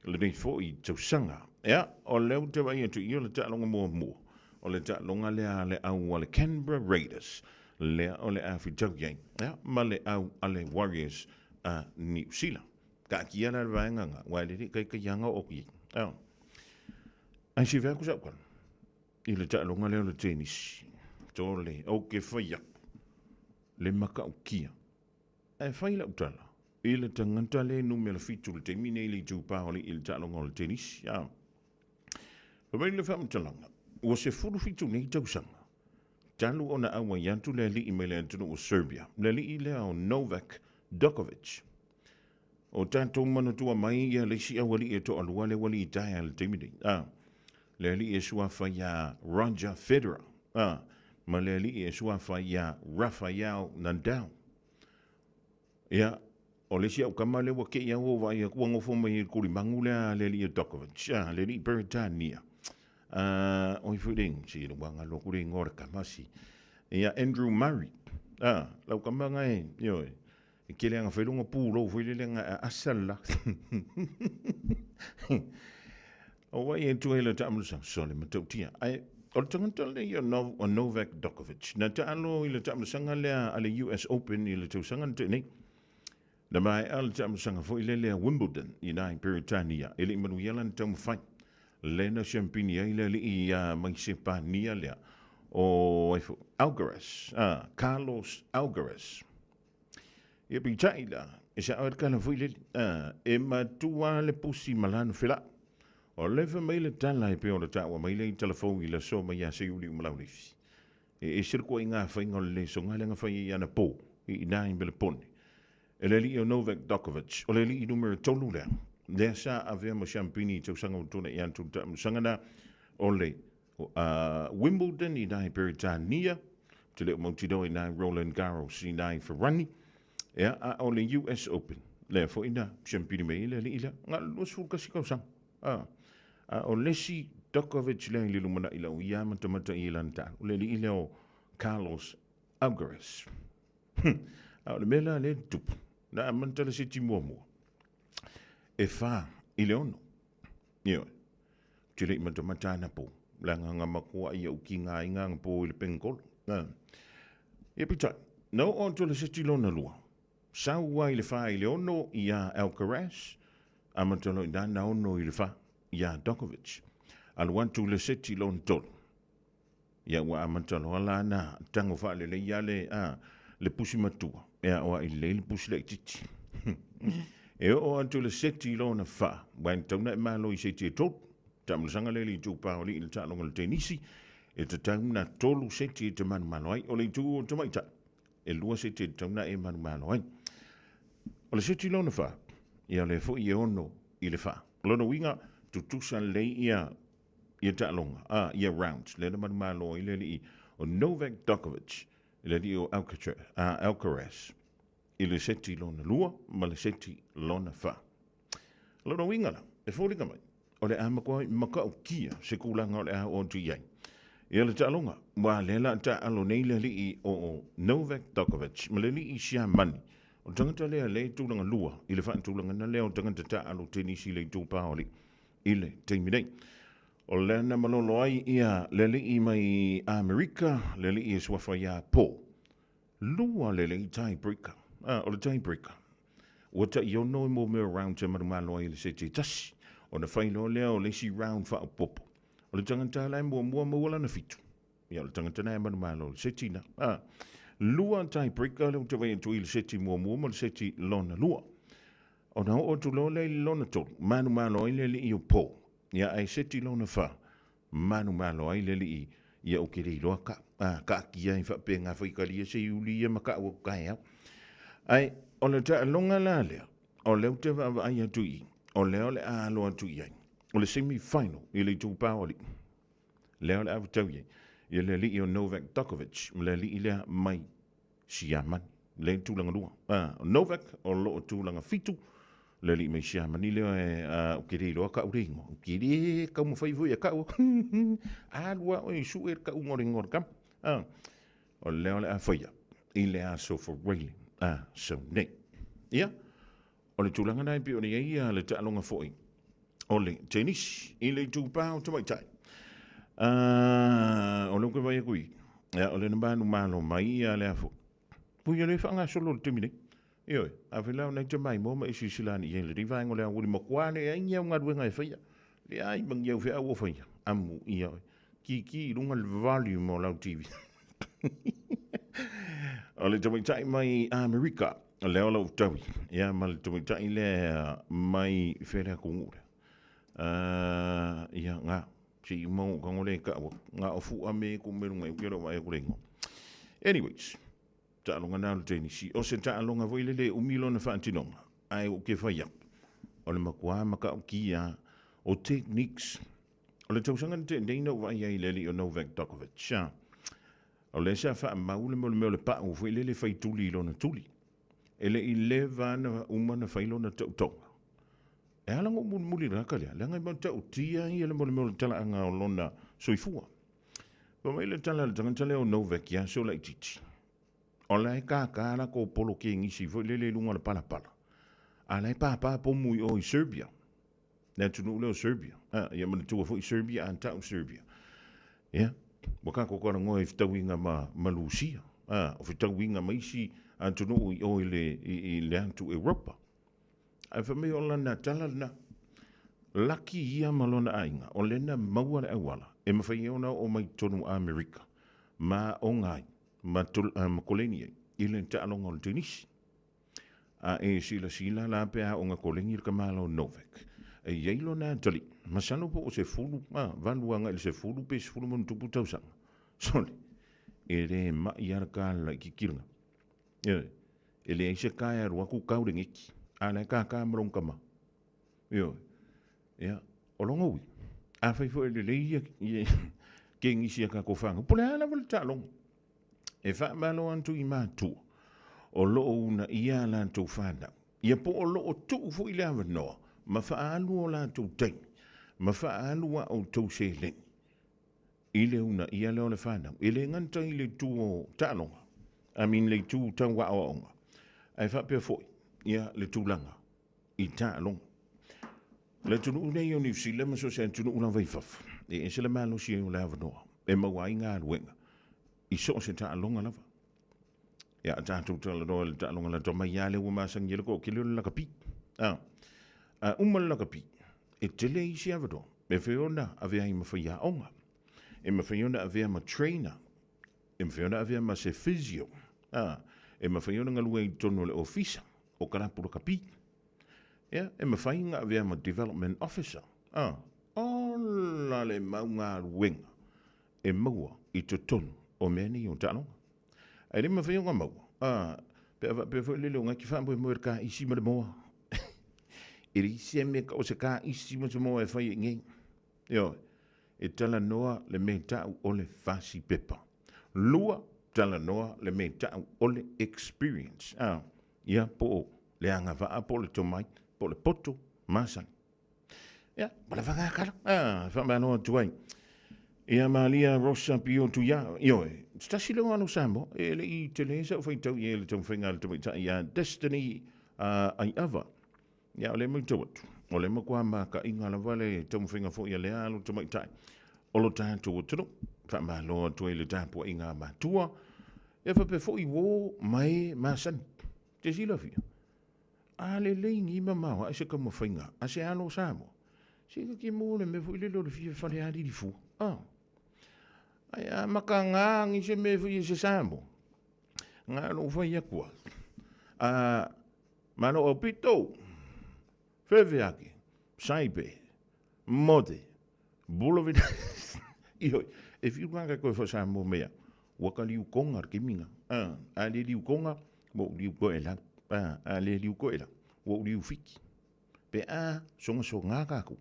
i lenei foi tausaga. Ea, o lea ou te vaai atu i o le taaloga muamua, o le taaloga lea a le au a le Canberra Raiders, lea o le a fitau i ai, ea, ma le au a le Warriors a Niu Sila. Taatia la le vaega nga, aua e lelei taitaiaga o i ai. Ae si fai atu sau tala, i le taaloga lea o le tenisi, tole, ou te fai atu, le matautia. Ae fai lau tala. I le tagata le numera fitu le taimi nei le itupa o le i le taaloga o le tenisi. A. Fai mai le faamatalaga, ua 17 nei tausaga talu ona auai atu le alii mai le atunuu o Serbia, le alii lea o Novak Djokovic. O tatou manatua mai ia le isi aualii e toalua lea ua litaea i le taimi nei. A. Le alii e suafa iā Roger Federer, a, ma le alii e suafa iā Rafael Nadal. Ia, o le isi au kama lea ua kei au o vaai atu ua nofo mai i le tulimagu lea a le alii o Djokovic, a, le alii Peretania. A, oi foi le si le ua galo atu le igoa o le kama si. Ia, Andrew Murray, a, lau kama na e, ioe, e tele ana fai lona pulou foi lele na aasa le la. O wai e tua i le taamalosaga, sole matautia. Ae, o le tagata lenei o, no, o Novak Djokovic, na taalo i le taamalosaga lea a le US Open i le tausaga na tea nei. Na maea le taamalosaga foi lea lea Wimbledon i nai Peretania, e le i manuia lana taumafai. Le na siampini ai le alii ia mai Sepania lea, o ai foi, Alcaraz, ah, Carlos Alcaraz. Ia peitai la, e sa oe le kala foi lele, a, e matua le pusi ma lana felaa. O le fai mai le tala e pei ona taua mai le i talafou i le aso mai ia Seiuli Umalaulifi. E ese le koaiga faiga o le lesoga lea na fai ai anapo i ina i Melepone. E le alii o Novak Djokovic, o le alii numera tolu lea, lea sa avea ma siampini i tausaga ua tuanai atu i le taamilosaga na o le Wimbledon i nai Peretania, te leo mautinoa i nai Roland Garros i nai Ferrani, ea a o le US Open. Lea foi na siampini mai ai le alii lea, na o le 21 tausaga. A, a o le isi Djokovic lea i le lumanai lau ia matamata i lana taalo, o le alii lea o Carlos Alcaraz. A o le mea la lea e tupu, na amata le seti muamua, e 4-6. Ioe. Ou te le i matamata anapo, leaga na matua ia ukiga ai na anapo i le penitolo. Na. Ia peitai, na oo atu le seti lona lua, sau ai le 4-6 iā Alcaraz, amata loa i ina na 6-4 iā Djokovic. Alu atu le seti lona tolu, Ia ua amata loa la na tago faalelei a le, a, le pusi matua, e aoaʻi lelei le pusi laitiiti. E oo atu i le seti lona fa, ua e tatau na e malo i seti e tolu. Taamalosaga lea i le itupa o alii i le taaloga o le tenisi, e tatau na tolu seti e te manumalo ai. O le itu o tamaitai, e lua seti e tatau na e manumalo ai. O le seti lona fa, ia o lea foi e 6-4. O lona uiga, tutusa lelei ia ia taaloga, a, ia rounds, lea na manumalo ai le alii o Novak Djokovic i le alii o Alcaraz i le seti lona lua ma le seti lona fa. O lona uiga la, e foliga mai, o le a matua matautia se tulaga o le a oo atu i ai. Ia le taaloga, ua lea la taaalo nei le alii o Novak Djokovic ma le alii Siamani. O le tagata lea lea e tulaga lua i le faatulagaga lea o tagata taaalo tenisi i le itupa o alii i le taimi nei. O lea na malolo ai ia le alii mai Amerika, le alii e suafa iā Paul. Lua lelei tie breaker. Ah, o le tie breaker. Ua tai ono i mō mea round te manumalo ai i le seti e tasi. Ona whai loa lea o le isi round whaopopo. O le tangata la e muamua maua lana fitu. Ia, o le tangata na e manumalo le seti na. Ah, lua tie breaker le o te vai atu i le seti muamua ma le seti lona lua. Ona oo atu loa lea i le lona tolu, manumalo ai le alii o Paul. Ia, ae seti lona fa, manumalo ai le alii ia ou te le iloa ka, a, kaatia ai faapena faitalia se iuli ia ma kaʻu atu taeao. Ae, o le taaloga la lea, o lea ou te vaavaai atu i i, o lea o le a alo atu i ai, o le semi final i le itupa o alii. Lea o le a fetau i ai, ia le alii o Novak Djokovic ma le alii lea mai Siamani, lea e tulaga lua. A, o Novak o lo o tulaga fitu, le alii mai Siamani lea e, a, ou te le iloa kaʻu le igoa. Ou te le taumafai foi e kaʻu. Alu a oe e sue le kaʻuga o le igoa o le kama. A, o lea o le a faia i le aso Faraile a sau nei. Ia, o le tulaga na e pei ona i ai ia le taaloga foi o le tenisi i le itupa o tamaitai. O lea ou te vaai atu i, ia, o lea na manumalo mai ia lea foi. Pui o lea e faagasolo i le taimi nei. Ioe, a fai la o nai tamaimoa ma e silasila ane i ai i lenei vaega o le aoauli matua leai ni au galuega e faia. Leai ma ni au feau o faia. Amu ia oe. Kiki i luga le volume o lau TV. O le tamaitai mai Amerika. lea o lau taui, ia ma le tamaitai lea mai fea le atunuu lea. Ia, nga, se i uma ka ngole ka wa, nga o fu ame ku me lunga i ke lo wa e ku lengo. Anyways, taaloga na o le tenisi. O se taaloga foi lele e umi lona faatinoga, ae ou ke fai aku, o le matua matautia o techniques. O le tausaga na tea nei na ou vaai ai i le alii o Novak Djokovic. O lea sa faamau le mea o le pau foi lele fai tuli i lona tuli. E le i leva na uma na fai lona tautoga. E ala ona ou mulimuli i le tagata lea, leaga e matautia ia le mea o le talaaga o lona soifua. Fai mai le tala a le tagata lea o Novak ia aso laitiiti, o la e kākā latou polo kenisi foi lele i luga o le palapala, a la e pāpā pomu i o i Serbia, le atunuu lea o Serbia. A, ia manatua foi Serbia a ta'u Serbia. Ia, ua tatou talanoa i fetauiga ma, ma Lusia, a, o fetauiga ma isi atunuu i o i le, i, i le atu Europa. Ae fai mai o lana tala lena, laki ia ma lona aiga, o lea na maua le auala e mafai ai ona oo mai totonu o Amerika ma aoga ai ma, ma koleni ai i le taaloga o le tenisi. A e silasila la pe a aoga koleni le tamāla o Novak, e i ai lona atalii, masalo po o 18 agai i le 10 pe 10 ma ona tupu tausaga. Sole, e le ma'i lava le kālala i kikilga. Ioe, e leai se ka e alu atu kau le geki, a la e kākā ma lona tama. Ioe, ia, o lona uiga, afai foi e lelei ia, ia kenisi a tatou fanau, po o le a lava le taaloga, e faamalo atu i matua o lo o uunaia a latou fanau, ia po o lo o tuu foi le avanoa ma faaalu o latou taimi, ma faaalu a outou seleni i le uunaia lea o le fanau. E le gata i le itu o taaloga, I mean le itu tau aoaoga, ae faapea foi ia le tulaga i taaloga. O le atunuu nei o Niu Sila ma so o se atunuu lava i fafo, e ese le malosi ai o le avanoa e maua ai galuega i so o se taaloga lava. Ia, a tatou talanoa i le taaloga lata mai lava lea ua masani ai le toatele o le lakapi. A, a uma le lakapi, e tele isi avanoa e mafai ona avea ai ma faiaoga, e mafai ona avea ma trainer, e mafai ona avea ma se physio, a, e mafai ona galue i totonu o le ofisa o kalapu lakapi. Ia, e mafai ona avea ma development officer, a, ola le mau galuega e maua i totonu o mea nei o taaloga. Ae le mafai ona maua, a, pe a faapea foi lele o ngaki faamoemoe i le kāisi ma le moa. E leai se mea o se kāisi ma se moa e fai ai nei. Ioe, e talanoa le mea ta'u o le fasi pepa. Lua, talanoa le mea ta'u o le experience. A, ia, po o le agavaa, po o le tomai, po o le poto masani. Ia, ua lava ngā kala. Ah, faamalo atu ai. Ia Malia Rosa Pio Tuia, ioe, se tasi lea o alo Samoa, e le i tele sa ou faitau i ai i le taumafaiga a le tamaitai ia Destiny Aiava. Ia, o lea e matau atu, o lea e matua makaiga lava le taumafaiga foi a lea alo tamaitai o lo tatou atunuu. Faamalo atu ai i le tapuaiga a matua, ia faapea foi uo ma e masani. Te silafia, A lelei ni mamao ae se taumafaiga a se alo o Samoa, se ka ke maua le mea foi lele o le fia falealili fua. Ah. Ae a maka ngā ngi se mea foi e se Samoa. Ngā lou fai aku a. A malo au pito. Fefe ake. Saipe. Mote. Bulovina. Ioi. E whiu ngā ka koe wha-Samoa mea. Ua ka liu konga le kemiga. A, a le liu konga, ua ou liu koe la. A, a le liu koe la, ua ou liu fiki. Pe a, sogasogā kākou.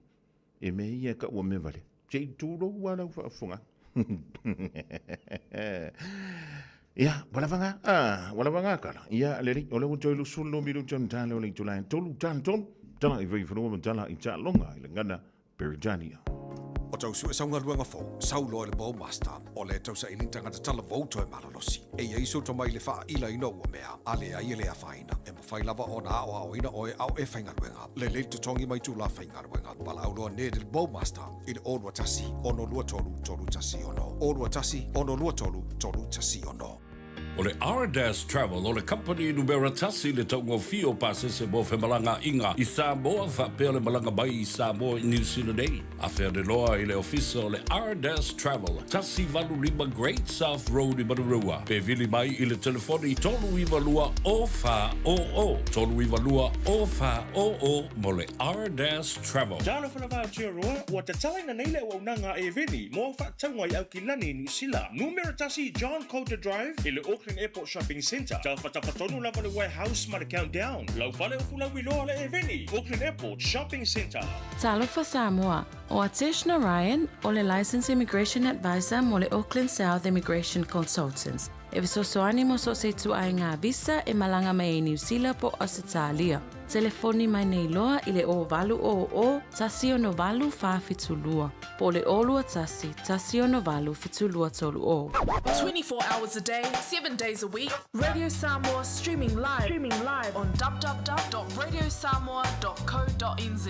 E mea ia e kaʻu a mea wale. Se i tūlou a lau faafofoga. Ia, ua lava ngā, a, ua lava ngā kala. Ia, lelei, o lea ua toe 22 minute ona tala o le itula e tolu, tala tolu, tala i Vaifanua ma tala i Taaloga i le gana Peretania. O tau sue sau galuega fou, sau loa i le Bowmaster, o lea tau saili ni tagata talavou toe malolosi. E i ai sou tomai i le faailaina o ua mea, a leai e le afaina, e mafai lava ona aoaoina oe a o e faigaluega. Lelei le totogi ma itula faigaluega. Valaau loa Ned i le Bowmaster i le 021 623 316, 021 623 316. O le Ardas Travel o le kamupani numera tasi i le taugofie o pasese mo femalagaaiga i Samoa faapea le malaga mai i Samoa i Niu Sila nei. Afe ane loa i le ofisa o le Ardas Travel, 185 Great South Road i Manurewa, pe vili mai i le telefoni 392 0400, 392 0400 mo le Ardas Travel. Talofa lava Aotearoa, ua tatalaina nei le auaunaga a Eveni mo au faatauga i Aukilani i Niu Sila. Numera tasi John Coulter Drive i le Auckland Airport Shopping Centre. Tafatafa tonu lava le Warehouse ma le Countdown. Lau fale o Fulauiloa le Eveni, Auckland Airport Shopping Centre. Talofa Samoa, ʻO Atesh Narayan, o le Licensed Immigration Advisor mo le Auckland South Immigration Consultants, e fesoasoani mo so o se ituaiga visa e malaga mai ai Niu Sila po o Ausetalia. Telefoni mai nei loa i le 0800 168 472 po o le 021 168 7230. 24 hours a day, 7 days a week, Radio Samoa streaming live, streaming live on www.radiosamoa.co.nz.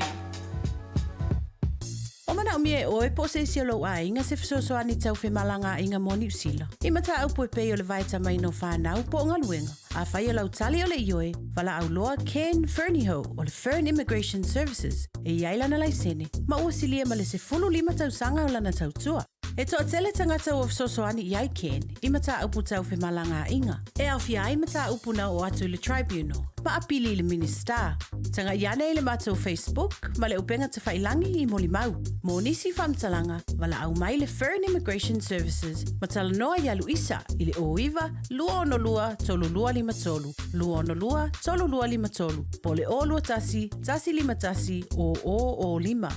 O manaomia e ʻoe po o se isi o lou aiga se fesoasoani tau femalagaaiga mo Niu Sila. I mataupu e pei o le vaetamaina o fanau po o galuega. Afai o lau tali o le ioe, valaau loa Ken Fernihough o le Fern Immigration Services e i ai lana laisene ma ua silia ma le 15 tausaga o lana tautua. E toatele tagata ua fesoasoani i ai Ken i mataupu tau femalagaaiga, e aofia ai mataupu na oo atu i le Tribunal ma apili i le Minisita. Tagai ane i le matou Facebook ma le upega tafailangi i molimau. Mo nisi faamatalaga, valaau mai le Fern Immigration Services ma talanoa iā Luisa i le 09 262 3253, 262 3253, po o le 021 151 0005.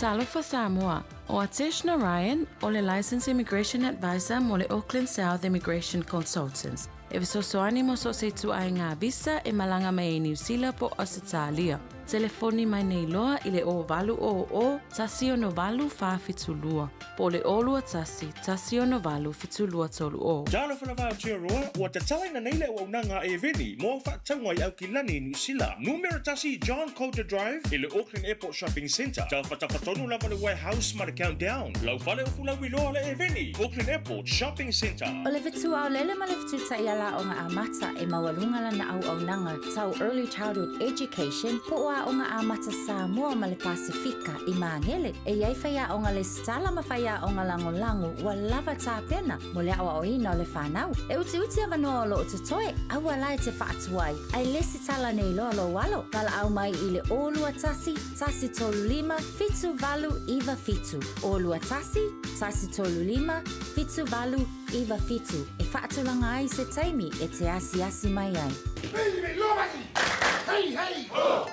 Talofa Samoa, ʻO Atesh Narayan, o le Licensed Immigration Advisor mo le Auckland South Immigration Consultants, e fesoasoani mo so o se ituaiga visa e malaga mai ai Niu Sila po o Ausetalia. Telefoni mai nei loa i le 0800 168 472 po o le 021 168 7230. Talofa lava Aotearoa, ua tatalaina nei le auaunaga a Eveni mo au faatauga i Aukilani i Niu Sila. Numera tasi John Coulter Drive i le Auckland Airport Shopping Centre. Tafatafa tonu lava le Warehouse ma le Countdown. Lau fale o Fulauiloa le Eveni, Auckland Airport Shopping Centre. O le fetu aolele ma le fetu taiala aoga amata e maualuga lana auaunaga tau Early Childhood Education po o Aoga Amata Samoa ma le Pasefika i Magele. E i ai faiaoga lesitala ma faiaoga lagolago ua lava tapena mo le aoaoina o le fanau. E utiuti avanoa o lo o totoe, aua la e te faatuai, ae lesitala nei loa lou alo. Valaau mai i le 021 135 7897, 021 135 7897 e faatulaga ai se taimi e te asiasi mai ai. Hey, hey, ho!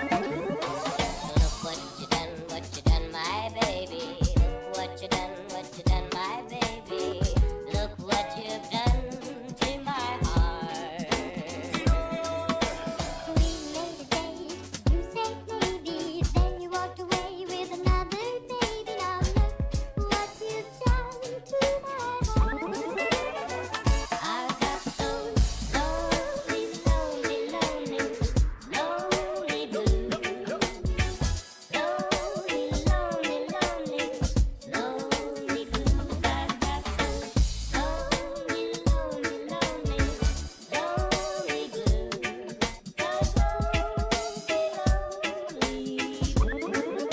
Look what you done, what you done, my baby. Look what you done, what you done, my baby. Look what you've done to my heart. We made a date, you said maybe, then you walked away with another baby. Now look what you've done to my heart. I've got those lonely, lonely, lonely, lonely blues. Lonely, lonely, lonely, lonely blues. I've got those lonely, lonely, lonely, lonely blues. Those lonely, lonely blues.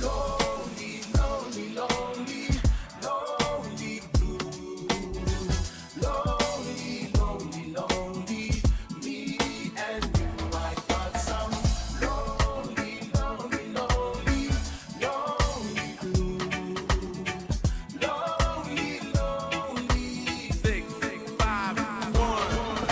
Lonely, lonely, lonely, lonely blue. Lonely, lonely, lonely, me and you. I got some lonely, lonely, lonely, lonely blue. Lonely, lonely. 6, 5, 1.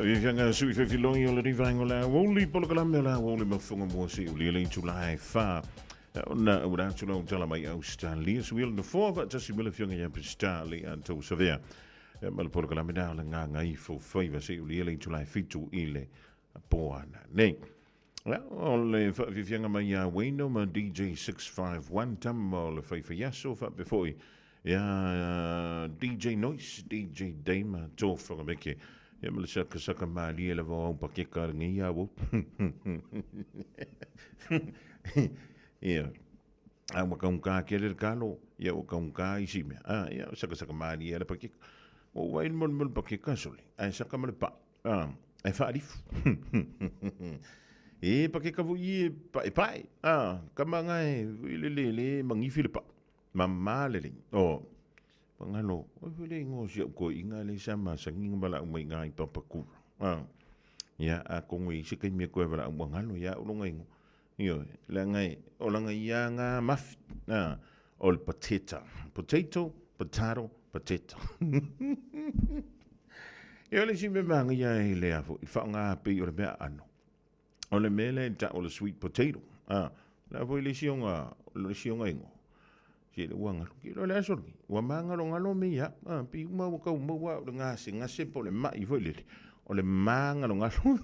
Faafiafiaga sui fefiloi o lenei vaega o le aoauli polokalame o le aoauli mafuga mua se i ulia le itula e whā. Ona ua atu lau tala mai Australia sui o le nofoa faatasi ma le afioga ia Pesita le Atou Savea. Ma le polokalame na o le gagaifo faiva se i ulia le itula e 7 i le poana nei. Ia, o le faafiafiaga mai ia Wayno ma DJ 651 tama o le faifaiaso faapea foi ia DJ Noise, DJ Dame, Tofaga Meke. Ia ma le sakasaka malie lava o au pakeka lenei ia au. Ia, a ua kaunga kele le kalo, ia ua kaunga isi mea. Ah, ia, sakasaka malie le pakeka. Ua wai le mole mole pakeka sole, ae saka ma le pa. Ah, e whaarifu. E pakeka fo i e pae pae. Ah, kama ngai, le le le mangifi le pa. Ma ma le le. Oh, pangalo, o fo le ingo si au ko inga le sa ma sangi ma la umai ngai papakura. Ah, ia a kongo i se kai me koe wala umangalo ia ulonga ingo. Io, le ngai, o langa ia ngā mafi. Ah, o le pateta. Potato, potato, potato. Ia o le isi mea māngaia ai le a foi, whaonga pei o le mea ano. O le mea le ta o le sweet potato. Ah, la foi le isi onga, le isi onga ingo. Si le ua ngalo, ki lo le aso ni. Ua māngalo ngalo me ia. Ah, pi uma ua kau maua o le ngase, ngase po le mai foi lele. O le māngalo ngalo.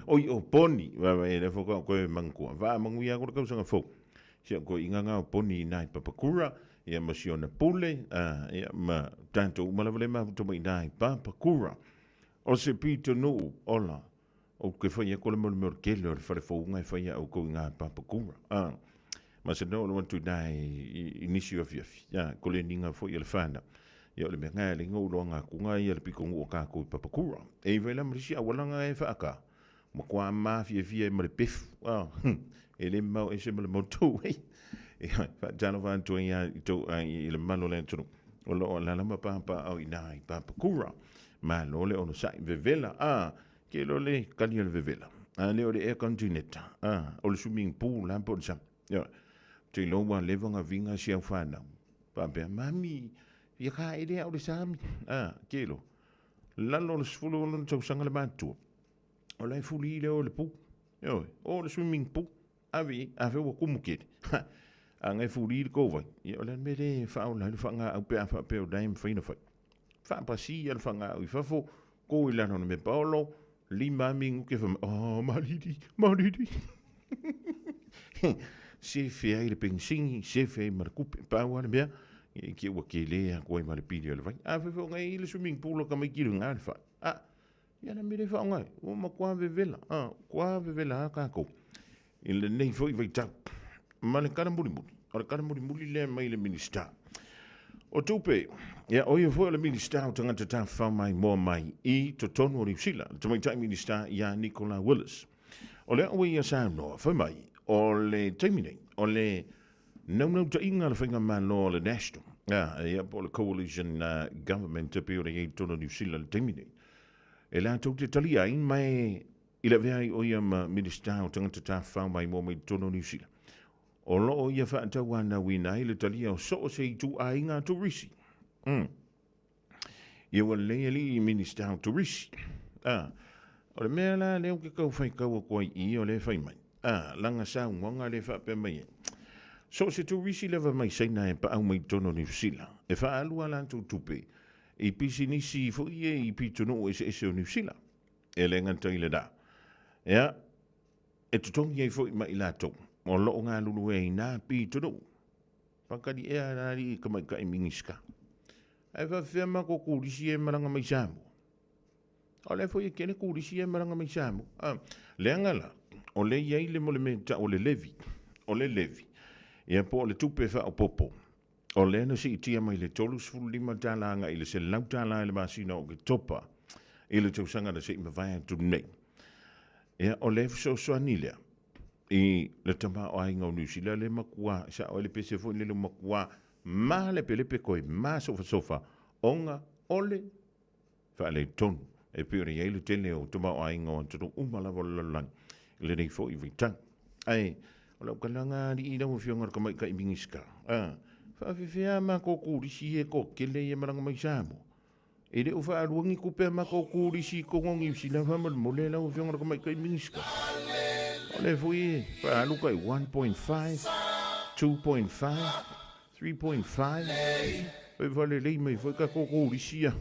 Oi o poni, wa wa e le foka o koe mangkua. Wa manguia ko le kausanga fou. Si o koe inga ngā o poni i nai papakura, ia ma si ona pule, ia ma tātou uma lava le mafuta mai nai papakura. O se pito nuu, ola, o ke whai ko le mole mole kele o le whare fōunga e whai au kou i ngā papakura. Ma se no atu nai i nisi o afiafi. Ia, ko le ninga foi o le whānau. Ia o le mea ngai le ngau loa ngā kunga ia le piko ngu o kākou i papakura. E i vaila marisi awalanga e whaaka. Ma kua mawhia fia e ma le pefu. E le mau e se ma le mautou. E hai, whaatalo whaantua ia i tau ai i le malo le atunu. O loo lala ma pāpā au i nai papakura. Ma lo le ono sai vevela. Ke lo le kali o le vevela. Le o le air contineta. O le swimming pool la po le sa. Ia, te lo wa leva ngā vinga si au whānau. Pāpea, mami, ia ka e lea o le sami. Ke lo. Lalo le sefulu o lona tausaga le matua. O lai fuli i lea o le pu. Ioe, o le swimming pool. Ave, ave ua kumu kele. A ngai fuli i le kovai. Ia, o le mea le whaola, le whanga au pea wha pea o dai mwhaina whai. Whaapasi ia le whanga au i fafo, ko i lano na me paolo, lima mingu ke whama, oh, mariri, mariri. Se whea i le pensingi, se whea i marakupe, pāua le mea, e ki ua ke lea koe ma le pili o le vai. A whewheo ngai i le swimming pool o ka mai kiru ngā le whai. A, ia na mere whao ngai, o ma kua vevela, a, kua vevela a kākou. I le nei foi vai tau. Ma le kara muri muri, o le kara muri muri lea mai le minista. O tupe, ia o ia foi o le minista o tangata tāwhau mai moa mai i totonu o Niu Sila, le tamaitai minista ia Nicola Willis. O le au ia saunoa, fai mai, o le taimi nei, o le naunautaiga le faigamalo o le National, ia po o le Coalition Government e pei ona i ai i totonu o Niu Sila le taimi nei. E latou te talia ai mai i le avea ai o ia ma Minista o Tagata Tafafao Maimoa mai totonu o Niu Sila. O loo ia faatauanauina ai le talia o so o se ituaiga turisi. Ia ua lelei alii Minista o Turisi. O le mea la lea ou ke kau faitau atu ai i i o lea e fai mai. Lana saunoaga lea e faapea mai ai. So o se turisi lava mai Saina e paau mai totonu o Niu Sila, e faaalu a latou tupe i pisinisi foi e i pitonuu eseese o Niu Sila. E le gata i lena. Ia, e totogi ai foi ma i latou o loo galulue ai nā pitonuu. Pakali ea la alii tamaitai Minisita. Ae faafefea matou turisi ia e malaga mai Samoa? O lea foi e tele turisi ia e malaga mai Samoa. Leaga la, o lea e i ai le mo le mea e tau o le levy. O le levy, ia po o le tupe faaopoopo. O lea na siitia mai le $35 agai i le $100 i le masina o Oketopa i le tausaga na se i mavae atu nei. Ia, o le fesoasoani lea i le tamaoaiga o Niu Sila le matua, sao ai le pese foi lele o matua malepelepe koe masofasofa ona o le faaletonu e pei ona i ai le tele o tamaoaiga o atunuu uma lava o le lalolagi i lenei foi vaitau. Ae o lau kalaga alii lau Afioga i le Tamaitai Minisita, faafefea a matou turisi ia e toatele ia e malaga mai Samoa? E le o faalua ni tupe a matou turisi i totonu o Niu Sila faamolemole lau Afioga i le Tamaitai Minisita. O lea foi e faaalu tai 1.5, 2.5, 3.5, fai faalelei mai foi tatou turisi ia.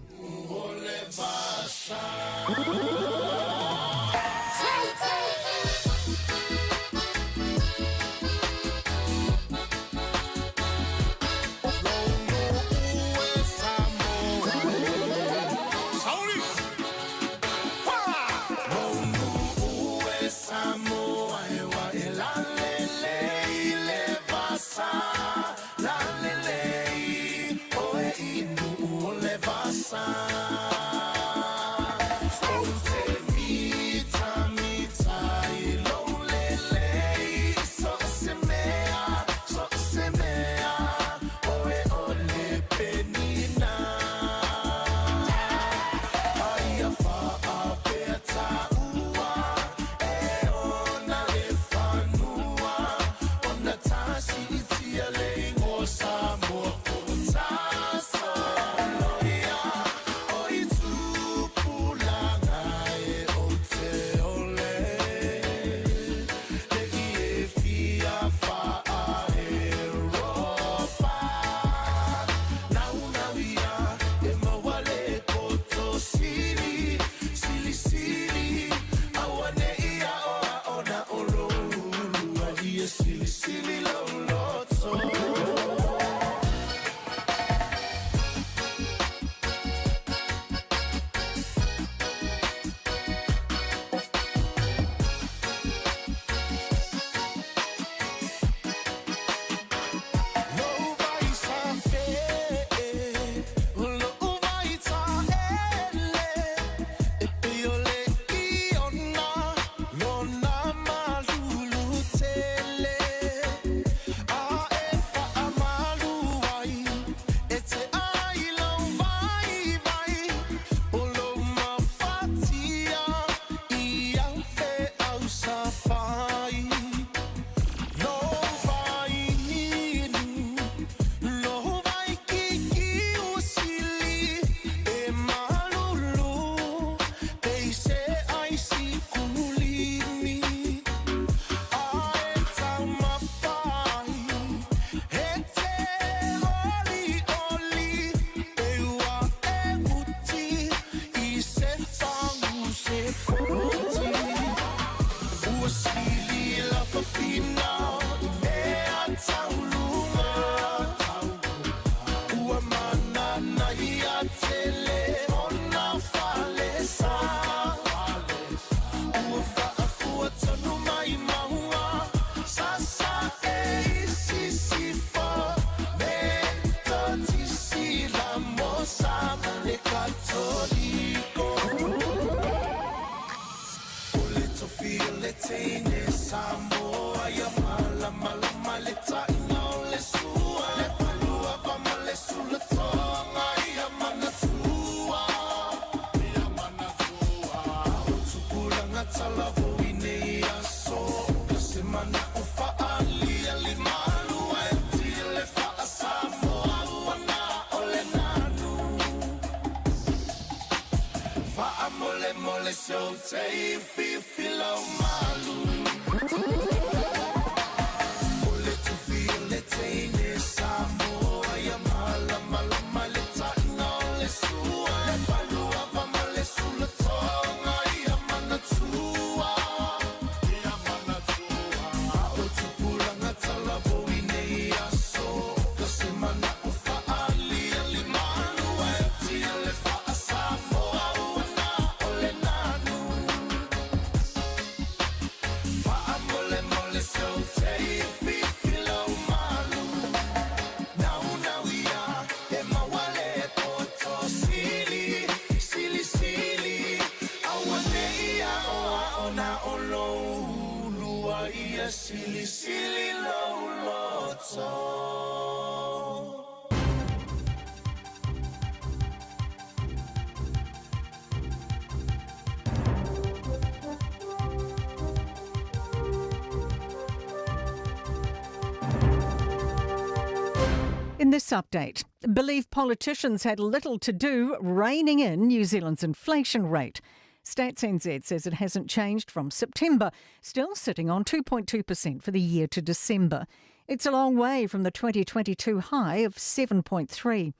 In this update, believe politicians had little to do reining in New Zealand's inflation rate. Stats NZ says it hasn't changed from September, still sitting on 2.2% for the year to December. It's a long way from the 2022 high of 7.3.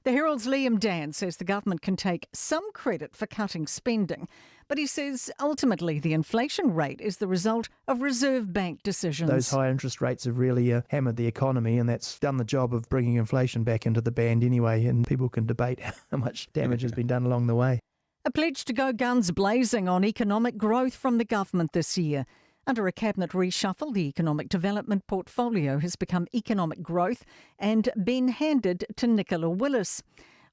The Herald's Liam Dann says the government can take some credit for cutting spending, but he says ultimately the inflation rate is the result of Reserve Bank decisions. Those high interest rates have really hammered the economy, and that's done the job of bringing inflation back into the band anyway, and people can debate how much damage has been done along the way. A pledge to go guns blazing on economic growth from the government this year. Under a cabinet reshuffle, the economic development portfolio has become economic growth and been handed to Nicola Willis.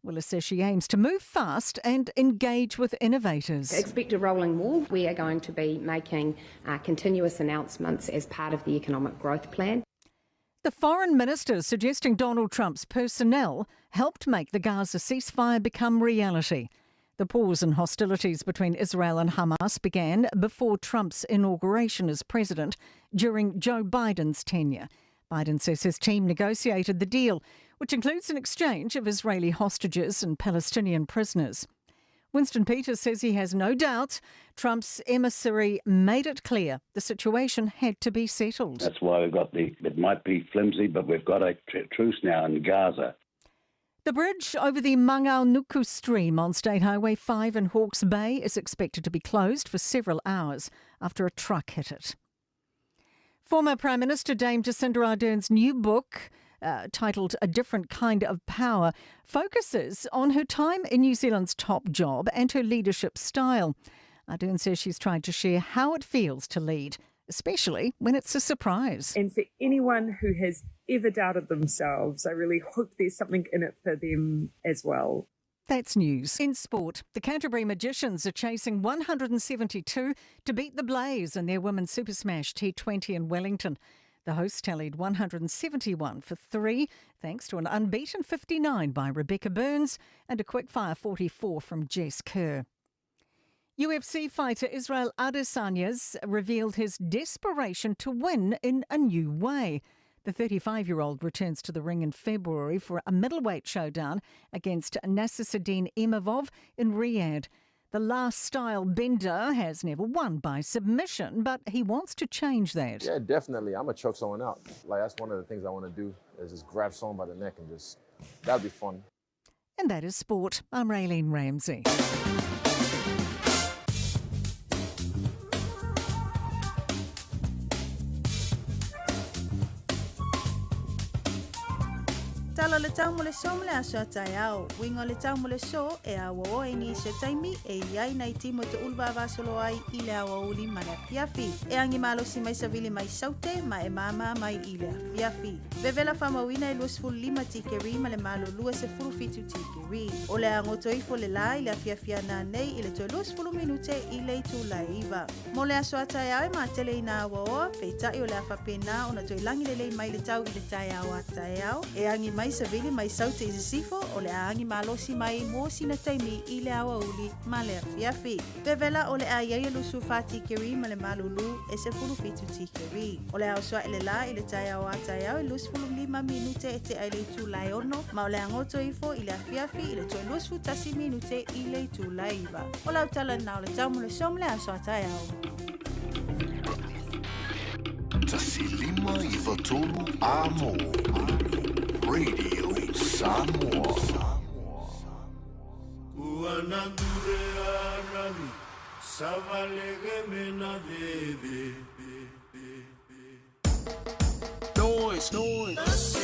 Willis says she aims to move fast and engage with innovators. Expect a rolling wall. We are going to be making continuous announcements as part of the economic growth plan. The foreign minister suggesting Donald Trump's personnel helped make the Gaza ceasefire become reality. The pause in hostilities between Israel and Hamas began before Trump's inauguration as president during Joe Biden's tenure. Biden says his team negotiated the deal, which includes an exchange of Israeli hostages and Palestinian prisoners. Winston Peters says he has no doubt Trump's emissary made it clear the situation had to be settled. That's why we've got the, it might be flimsy, but we've got a truce now in Gaza. The bridge over the Mangaonuku stream on State Highway 5 in Hawke's Bay is expected to be closed for several hours after a truck hit it. Former Prime Minister Dame Jacinda Ardern's new book, titled A Different Kind of Power, focuses on her time in New Zealand's top job and her leadership style. Ardern says she's tried to share how it feels to lead, especially when it's a surprise. And for anyone who has ever doubted themselves, I really hope there's something in it for them as well. That's news. In sport, the Canterbury Magicians are chasing 172 to beat the Blaze in their Women's Super Smash T20 in Wellington. The hosts tallied 171 for 3, thanks to an unbeaten 59 by Rebecca Burns and a quickfire 44 from Jess Kerr. UFC fighter Israel Adesanya's revealed his desperation to win in a new way. The 35-year-old returns to the ring in February for a middleweight showdown against Nassourdine Imavov in Riyadh. The last style bender has never won by submission, but he wants to change that. Yeah, definitely. I'm going to choke someone out. That's one of the things I want to do is just grab someone by the neck and just, that'd be fun. And that is sport. I'm Raylene Ramsey. Tala le tau mo le so mo le aso a taeao. Uiga o le tau mo le so e auau ai nisi o taimi e i ai nai timu e toʻulu vavasolo ai i le aoauli ma le afiafi. E agi malosi mai savili mai saute ma e māmā mai i le afiafi. Vevela faamauina e 25 tikeri ma le malō 27 tikeri. O le a goto ifo le lā i le afiafi a nanei i le toe 20 minute i le itula e 9. Mo le aso a taeao e matele i nā auaoa, peitai o le a faapena ona toe lagi lelei mai le tau i le taeao a taeao. E agi mai savili mai saute i sisifo o le a agi malosi mai mo sina taimi i le aoauli ma le afiafi. Vevela o le a ia i e 24 tikeri ma le malulu e 17 tikeri. O le a osoaʻi le lā i le taeao a taeao e 25 minute e tea i le itula e 6 ma o le a goto ifo i le afiafi i le toe 21 minute i le itula e 9. O lau tala lena o le tau mo le so ma le aso a taeao. 1 5 93 Amo. Radio Samoa. Ua nandure arami, savalege mena veve. Noise, noise.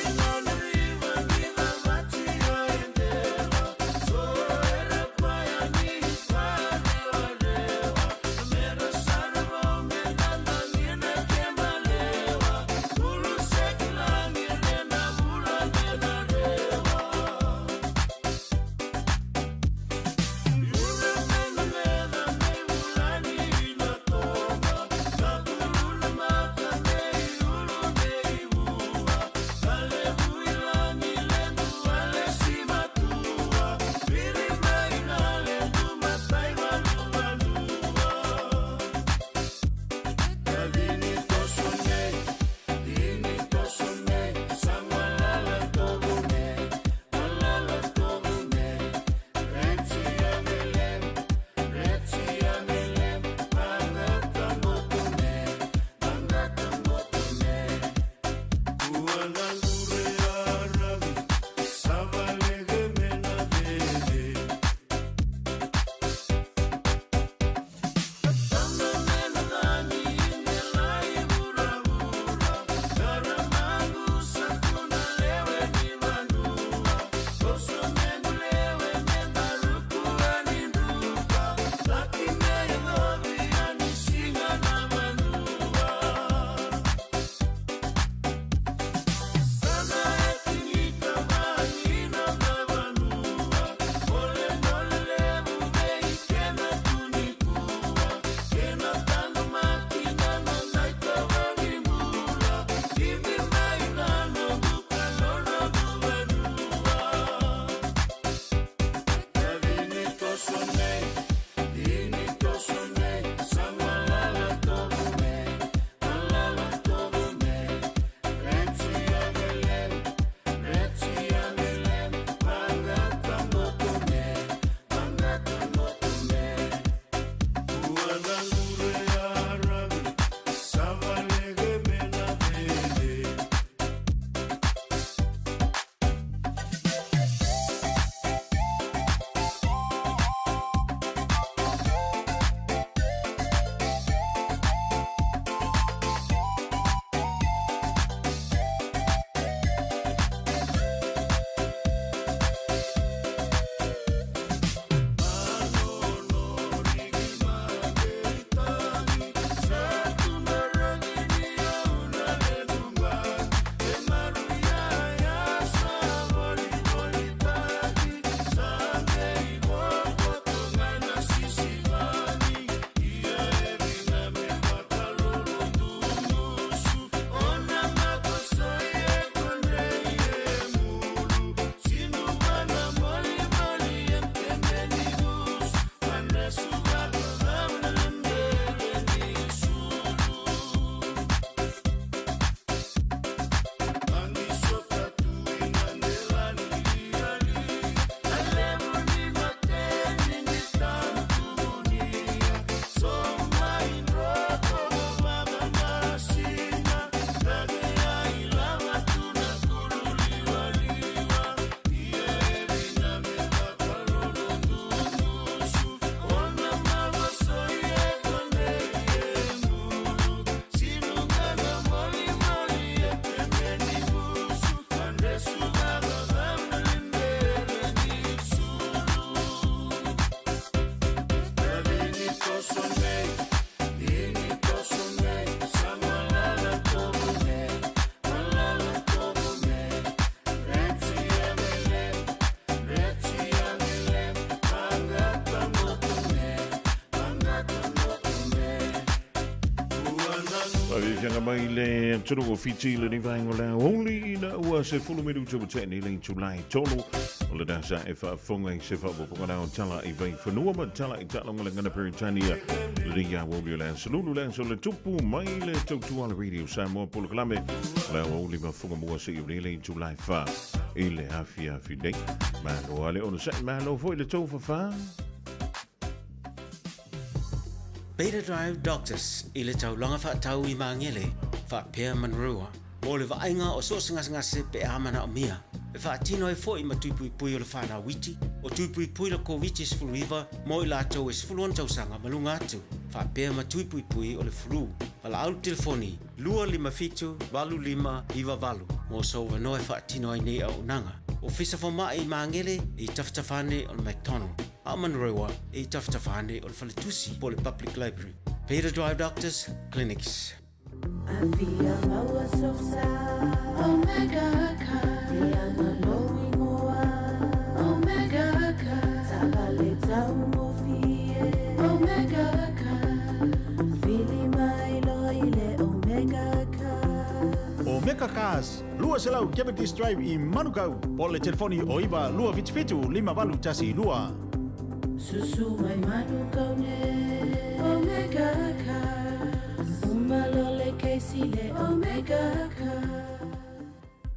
Faafiafiaga mai le atunuu o Fiti i lenei vaega o le aoauli ina ua 10 minuta ua tea nei le itula e tolu o le dasa e faafofoga i se faaopoopoga na o tala i Vaifanua ma tala i Taaloga le Gana Peretania lenei aoauli o le aso Lulu le aso le tupu mai le tautua le Radio Samoa polokalame o le aoauli ma fugamua seia nei le itula e 4 i le afiafi nei. Malo lava le onosai, malo foi le tofafa. Beta Drive Doctors i le taulaga faatau i Magele faapea Manurewa mo le vaaiga o so o se gasegase pe a manaomia. E faatino ai foi ma tui puipui o le fanau iti, o tui puipui le Koviti-19 mo i latou e 16 tausaga ma luga atu, faapea ma tui puipui o le flu. Valaau le telefoni 257 8598 mo sou avanoa e faatino ai nei auaunaga. Ofisa Fomai i Magele i tafatafa ane o le McDonald. A o Manurewa e i tafatafa ane o le faletusi po o le Public Library. Beta Drive Doctors Clinics. Omega Cars, 200 Cavendish Drive i Manukau, po o le telefoni o 9 277 5812. Susu mai Manukau ne Omega Cars Uma lo le Casey le Omega Cars.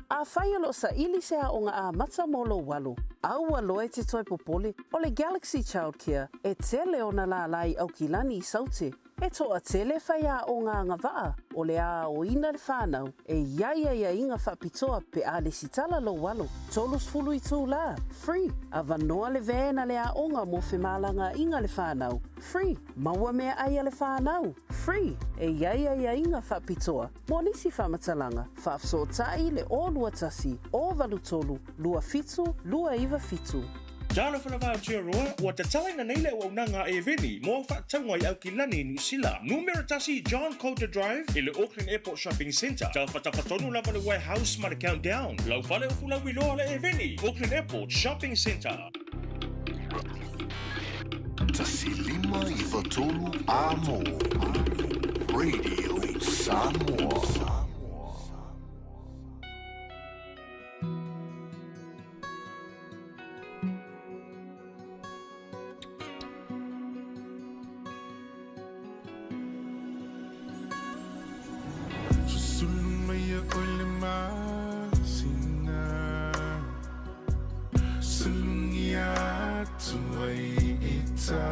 Afai o lo o saili se aoga amata mo lou alo, aua loa e te toe popole, o le Galaxy Childcare e tele ona lālā i Aukilani i Saute. E toatele faiaoga agavaa o le a aoina le fanau e i ai aiaiga faapitoa pe a lesitala lou alo, 30 itulā, free, avanoa le van a le aoga mo femalagaaiga le fanau, free, maua meaai a le fanau, free, e i ai aiaiga faapitoa mo nisi faamatalaga, faafesootai le 021 083 27 297. Talofa lava Aotearoa, ua tatalaina nei le auaunaga a Eveni mo au faatauga i Aukilani, Niu Sila. Numera tasi John Coulter Drive i le Auckland Airport Shopping Centre. Tafatafa tonu lava le Warehouse ma le Countdown. Lau fale o Fulauiloa le Eveni, Auckland Airport Shopping Centre. 1593 Amo Radio Samoa. Susulu mai ia oe le masina Sulugia atu ai i tā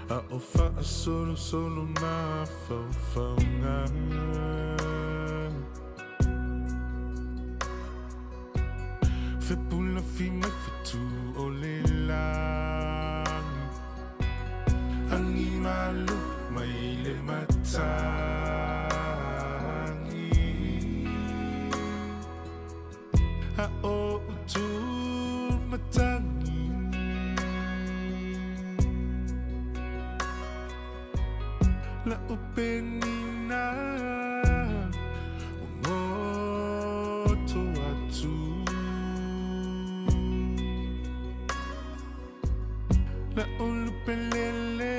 A o faasolosolo mafaufauga Fepulafi mai fetu o le lagi Agi malo mai le matagi A o utu matagi La upenina ua goto atu La ulupelele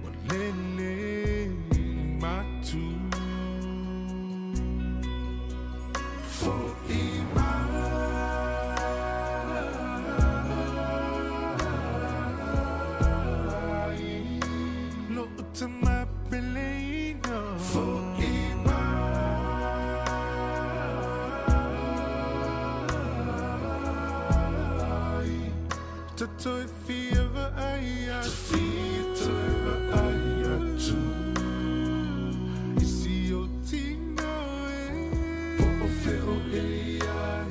ua lele matu Fo'i mai Lo'u tama peleina Fo'i mai Ta toe fia vaai atu Fia toe vaai atu I si ou tino e Po o fea o e i ai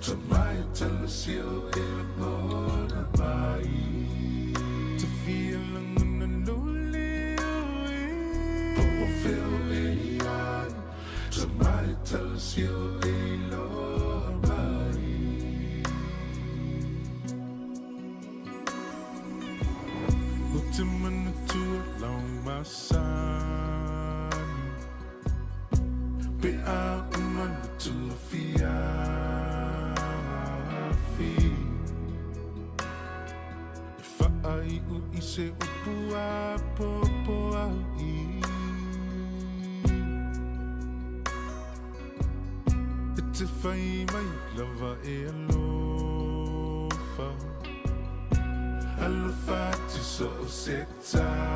Tamai tala sio e lagona mai Ta fia lagona lou leo e Po o fea o e i ai Tamai tala sio e iloa mai. te manatua lau masani Pe a o manatua fiafi E whaaiu i se upu a popo au i E te whai mai lava e alofa Alofa atu so o se tasi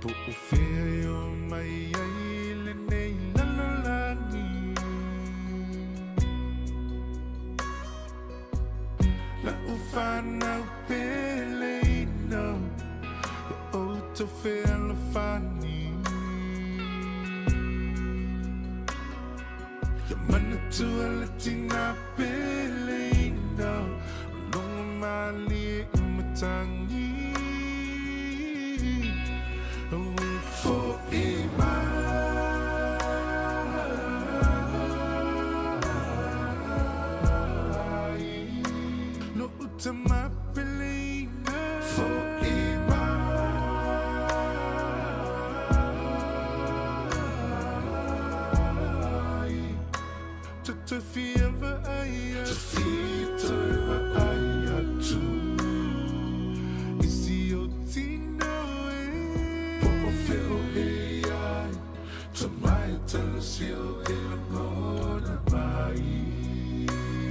Po o whea e o mai ai lenei lalolagi La'u whanau peleina Ia outou fealofani Ia manatua le tina peleina O logo malie i matagi Ue fo'i mai Lo'u tama peleina Fo'i mai Te fia vaai atu Te vaai atu I si o tino e Po o feo e ai Ta mai tala si o e langona mai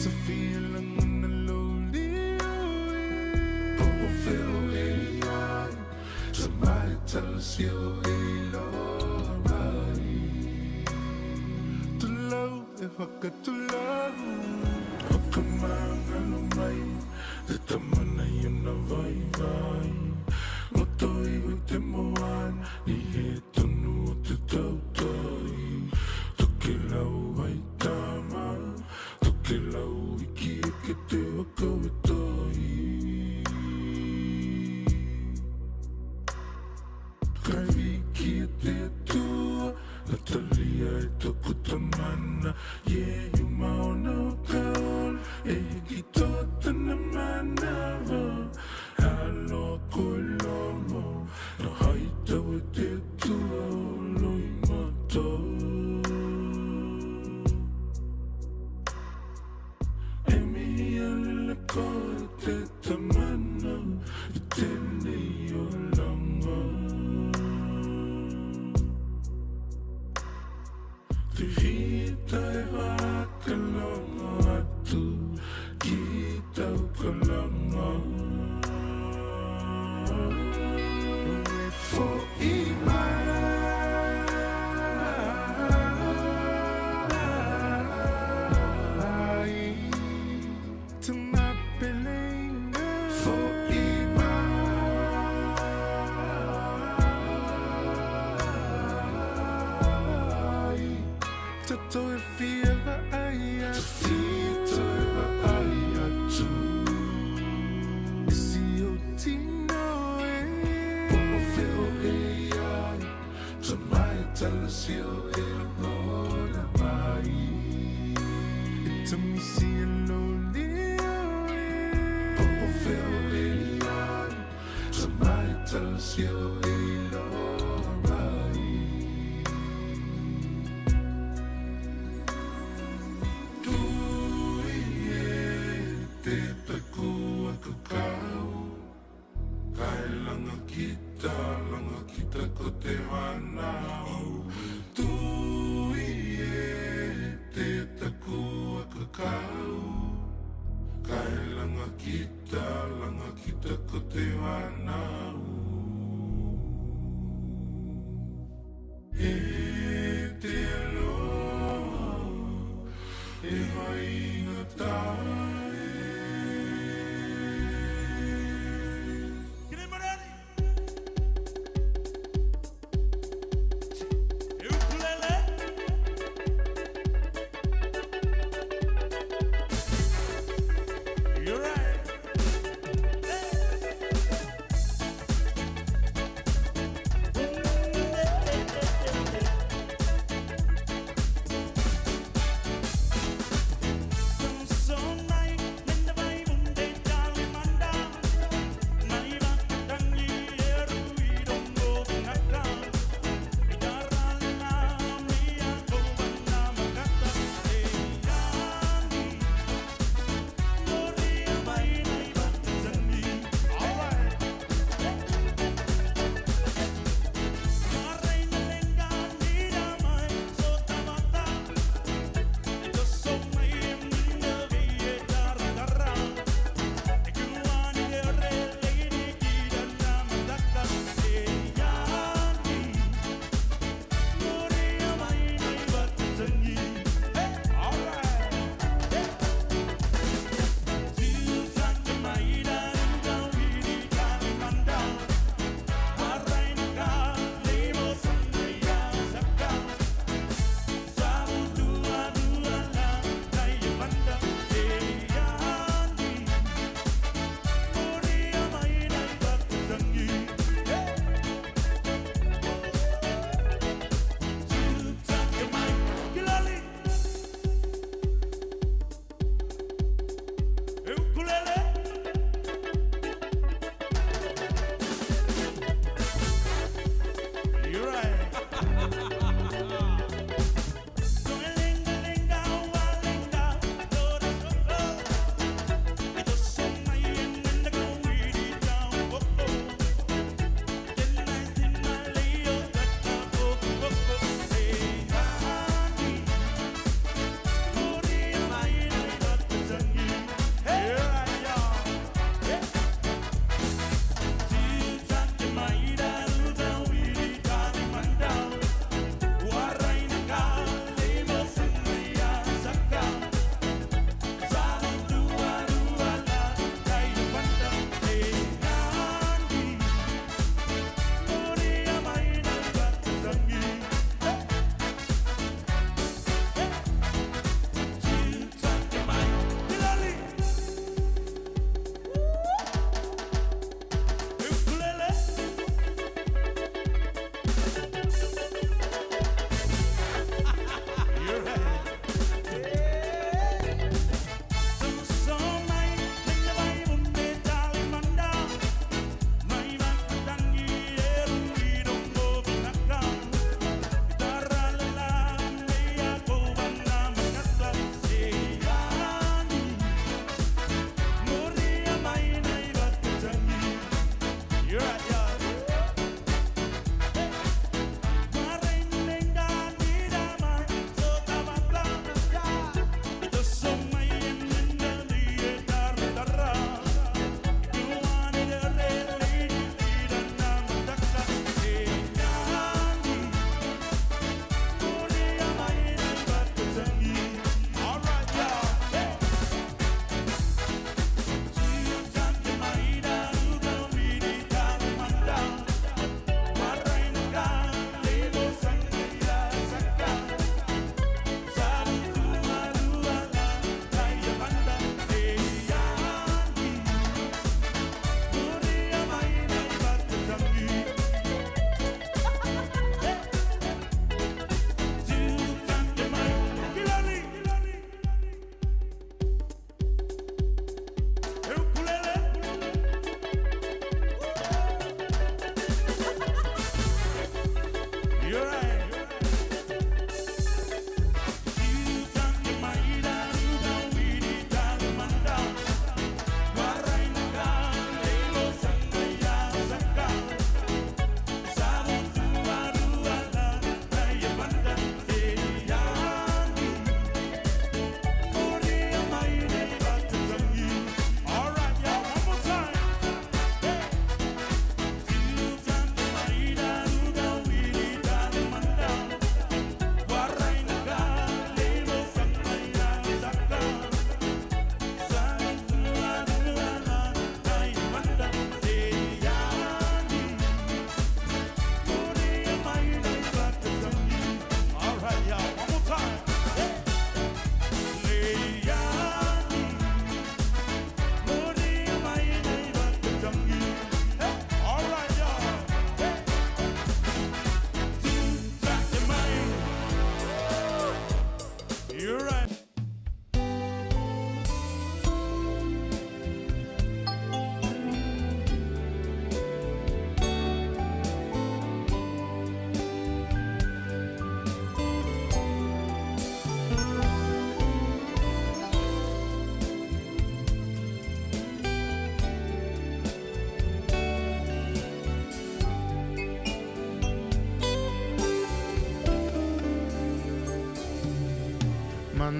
Te fia langona lo leo e Po o feo e ai Ta mai tala si o e loa mai Tulau e whakatulau O ka mangalo mai Te tamana i ona vai vai Roto iho i te moana Ni he tonu o te tautai Tokelau ai tama Tokelau hiki eke te waka o tai Kai wiki e te Atua Na talia e toku tamana Iehu maona o ka ola E hiki toa tana manawa Aloha koe lomo Na hai tau e te Atua o Loimata E mihi ana koe te tamana I tenei olanga Te hita e whakalongo atu Ki tau kalanga E fo'i mai Tama peleina Fo'i mai Tatou e fia vaai atu Toe vaai atu I si ou tino e Po o fea e i ai Tamai tala si o e langona mai E tamisi e lo leo e Po o fea e i ai Tamai tala si o e loa mai Tui e te taku aku kau Kai langa kita, langa kita ko te whanau Tui e te taku aku kau Kai langa kita, langa kita ko te whanau E te aloha e vaingata e.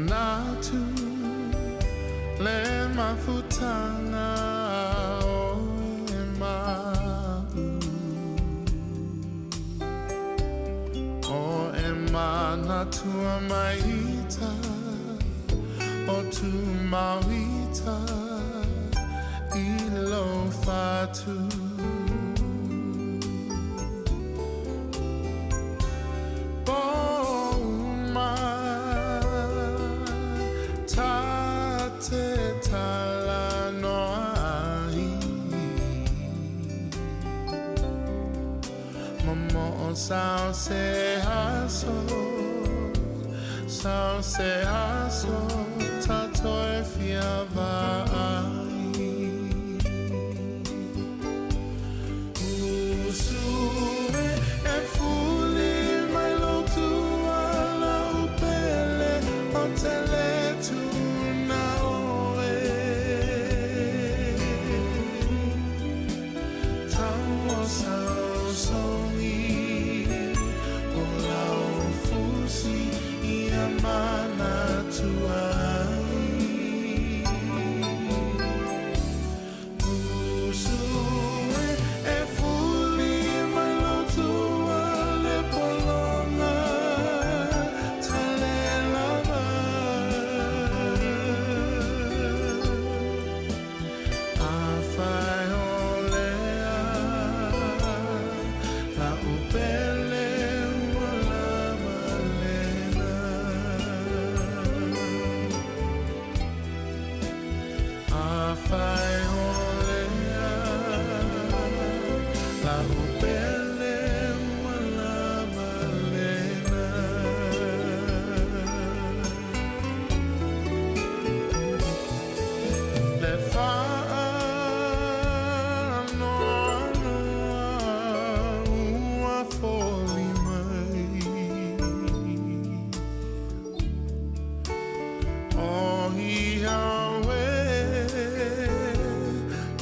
Manatu le mafutanga o e ma'u O e manatua maita o tu mauita i lo fatu. Pouma ta te talanoa ai Momo'o sao se aso Sao se aso ta toe fia va'ai Usu e e fuli mai lo tua lau pele o te le tuna oe Tau o sao songi o lau fusi ia manatua ai Usu e e fuli mai lo tua le polonga tale lava A fai o lea la upele ua lava lena A fai o lea la upele ua lava lena Le whaanoanoa ua foli mai O ia oe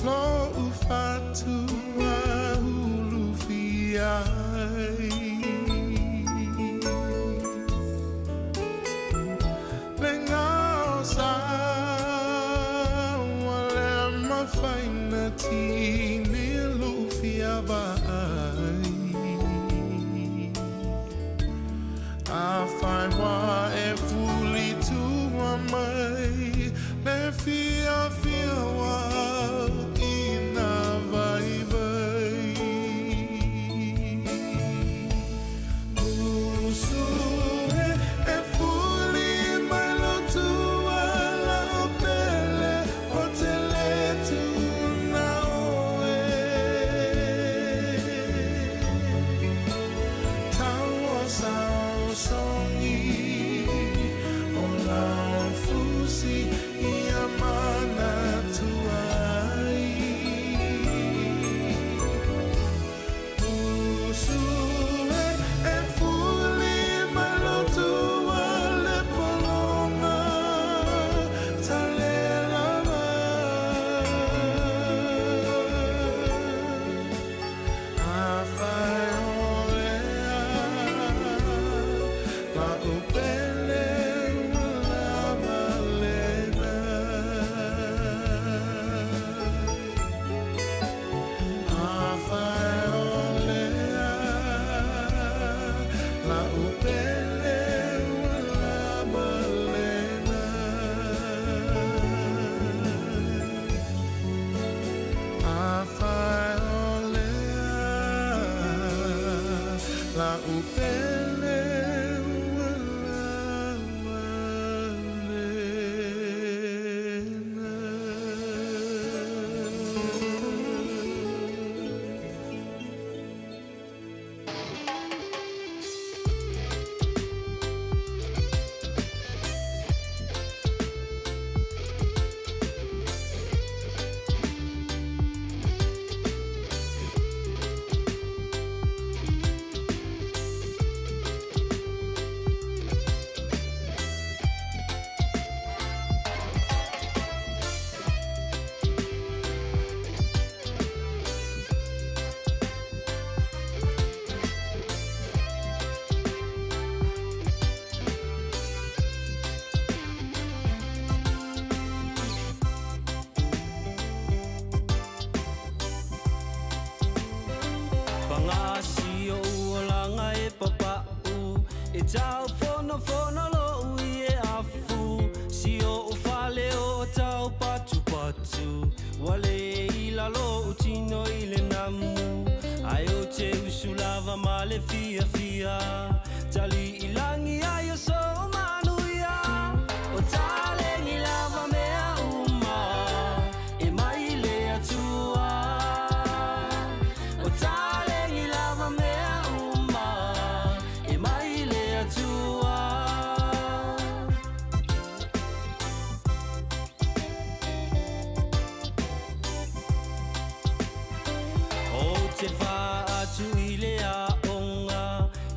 lo ufatua ulu ai Le ngao sa ua le mafaina tini lufia va'ai A fai wa e fuli tua mai Le fia fia wa ina vai vai Usu e e fuli mai lo tua lau pele o te le tuna oe Tau o sao songi o lau fusi ia manatua ai Usu e e fuli mai lo tua le polonga tale lava A fai o lea la upele ua lava lena A fai o lea la upele ua lava lena A fai o lea la upele ua lava lena. E tau fono fono lo ui e afu Si o u fale o tau patu patu Wale i lalo u tino i le namu Ai o te usu lava ma le fia fia Tali i langi ai o so manu ia O talengi lava mea uma E mai le atua O talengi lava mea uma E mai le atua O te whaatu i le aonga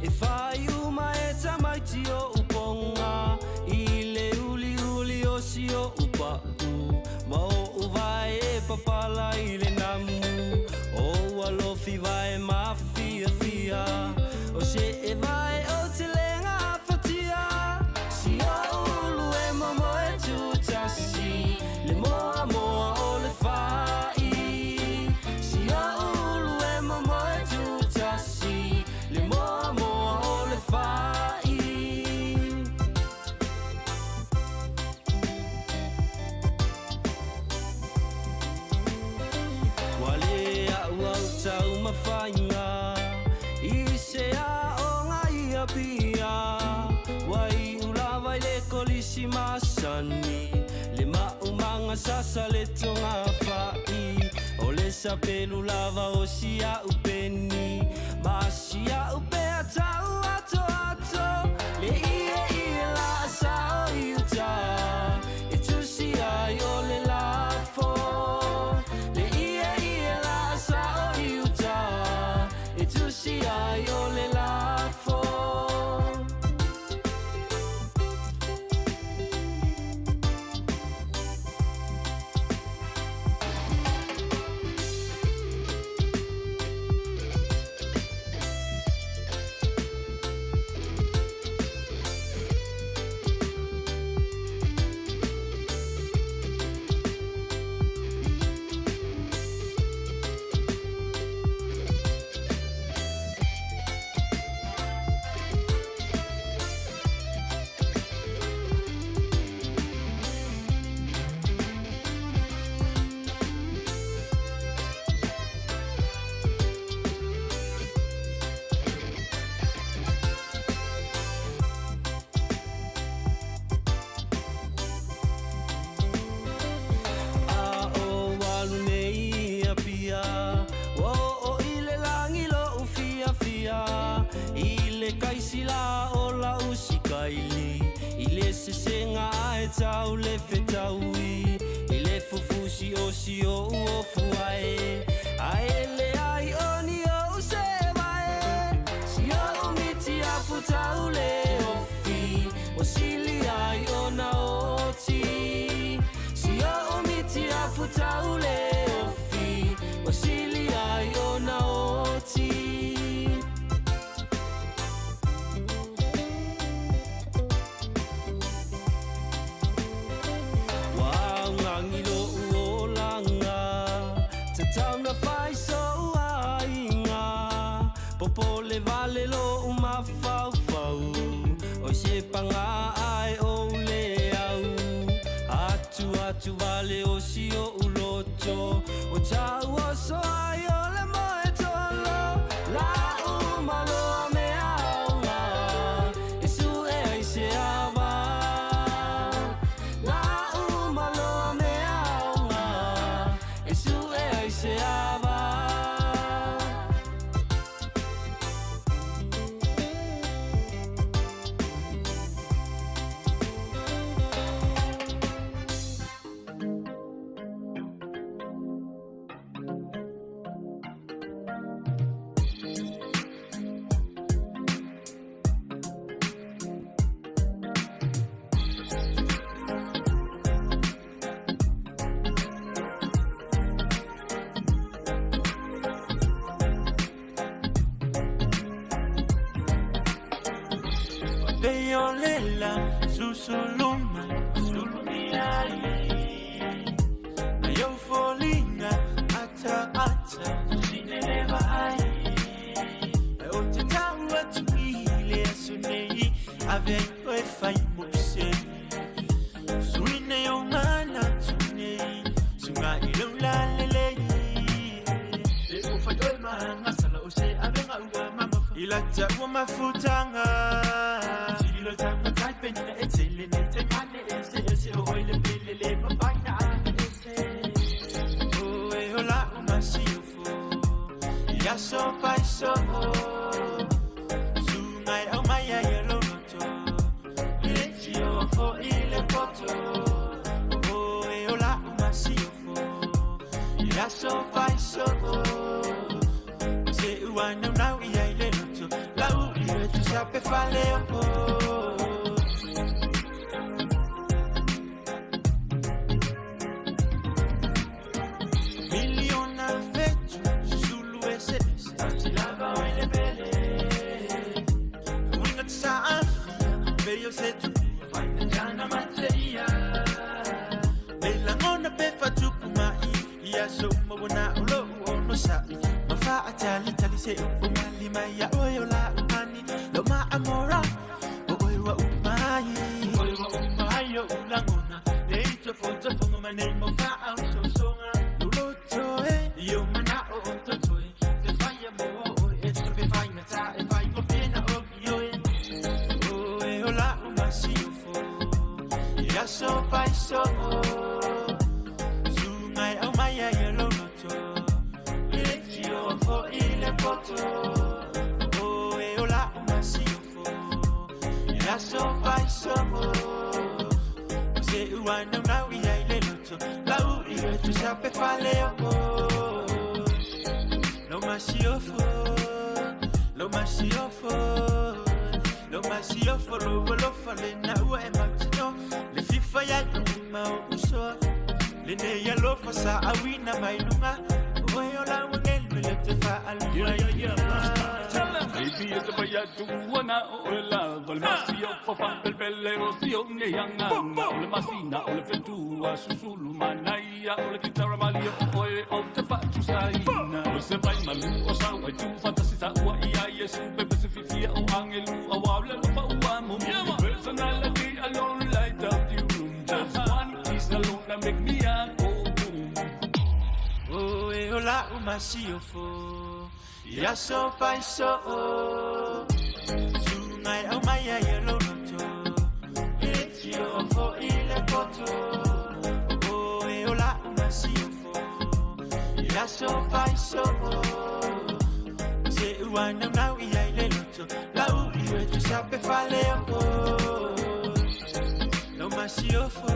E whai uma e tamaiti o uponga I le uli uli o si o upa'u Ma o uvae e papala i le namu O alofi vae mafia fia O se e vae o te lenga fatia Si o ulu e momo e tutasi Le moa moa o le fai Si o ulu e momo e tutasi Le moa moa o le fai Ua le a'u au taumafaiga I se aoga i Apia Ua iu lava i le kolisi masani Le maumaga sasa le togafa'i O le sapelu lava o si a'u peni Ma si a'u pea tau atoato Le ie ie la'asa o i uta E tusi ai o le lafo Le ie ie la'asa o i uta E tusi ai o le lafo A o alu nei i Apia Ua oo i le lagi lo'u fiafia I le kaisila o la'u sikaili I le sesega ae tau le fetaui I le fufusi o si o'u ofu ae Ae leai o ni o'u sevae Si o'u miti afu tau le ofi Ua sili ai ona oti Si o'u miti afu tau le ofi Ua sili ai ona oti Ua augagi lo'u olaga Tatau na fai so'u aiga Popole vale lo'u mafaufau Oi se paga ae ou le au Atu atu vale o si o'u loto Ua tau oso ai o le moe tolo La'u maloa mea aoga E su'e ai se ava La'u maloa mea aoga E su'e ai se ava Teolela susuluma sulumiai Na yo folinga ata ata sineleva ai O te tau atu i le aso nei lata ua mafutaga Tilo tanga tai penina e tele nei te mane e se e se o oi le pele le mafaina a e se O e hola o masiofo Ia so fai so Sungai au mai ai e loloto Le tio fo i le poto O e hola o masiofo Ia so fai so Se ua nau nau i ai le loto Lau i le tu sa pe fale o Miliona fetu Susulu ese ese Tasi lava o ile pele Uinga te sa afia Peio se tu Faina tana mateia Melangona pe fatupu mai Ia so uma wana ulo ono sa'i Mafa atali tali se upu mali mai Ia oe o la umani Lo ma amora O oe wa umai Oe wa umai o ulangona Le ito foto fongo manei mo fa au so songa Luloto e Io mana o o totoe Te whaia mo o e Te pe whainga ta e whai mo whina o ki oe O e o la umasiofo Ia so whai so Sungai au mai ai e loloto Le tio fo i le poto O e o la umasiofo Ia so whai so Se ua nau nau i ai le loto Lau i le tu sa pe fale o Lo masiofo Lo masiofo Lo masiofo Lo walofa le na ua e mautino Le fifa ia i uma o usoa Le ne ia lofa sa awina mai lunga Oe o la wangelu le te fa alua Yeah, yeah. Tell 'em. Baby, it's a tu na o la val masio fa fa bel bel o si o ne yang o le masina o le fetua susulu manaia o le kitara malia o e o te fa tu saina o se vai malu o sa wa tu fantasi sa ua ia yesu bebe se fifia o angelu o wa le fa ua mo personality alone light up the room just one kiss alone that make me a go boom. O e o la umasiofo Ia so fai so Sungai au mai ai e loloto Le tio fo i le poto O e o la umasiofo Ia so fai so Se ua nau nau i ai le loto Lau i le tu sa pe fale o Lo masiofo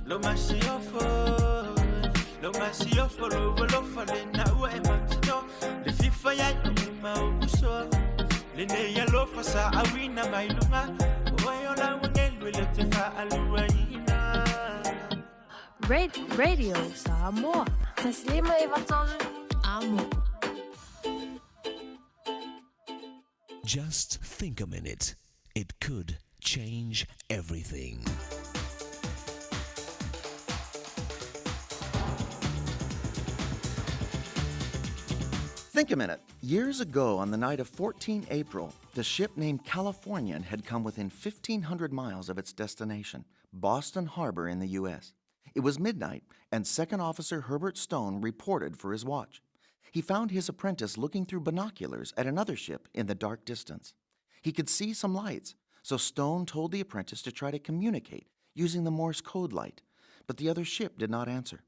Lo masiofo Lo masiofo lo walofa le na ua e mautino Le fifa ia i uma o usoa Le ne ia lofa sa awina mai lunga Oe o la wangelu le te fa alua ina Radio Samoa. Taslima e Amo. Just think a minute. It could change everything. Think a minute. Years ago, on the night of 14 April, the ship named Californian had come within 1,500 miles of its destination, Boston Harbor in the U.S. It was midnight, and Second Officer Herbert Stone reported for his watch. He found his apprentice looking through binoculars at another ship in the dark distance. He could see some lights, so Stone told the apprentice to try to communicate using the Morse code light, but the other ship did not answer.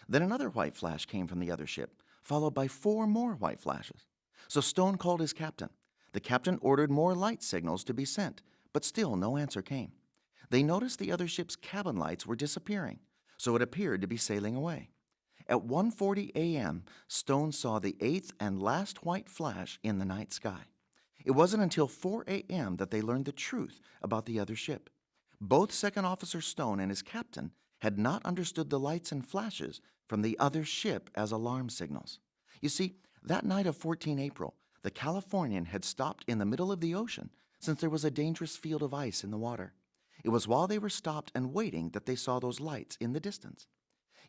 Then another white flash came from the other ship, followed by four more white flashes. So Stone called his captain. The captain ordered more light signals to be sent, but still no answer came. They noticed the other ship's cabin lights were disappearing, so it appeared to be sailing away. At 1:40 a.m., Stone saw the eighth and last white flash in the night sky. It wasn't until 4 a.m. that they learned the truth about the other ship. Both Second Officer Stone and his captain had not understood the lights and flashes from the other ship as alarm signals. You see, that night of 14 April, the Californian had stopped in the middle of the ocean since there was a dangerous field of ice in the water. It was while they were stopped and waiting that they saw those lights in the distance.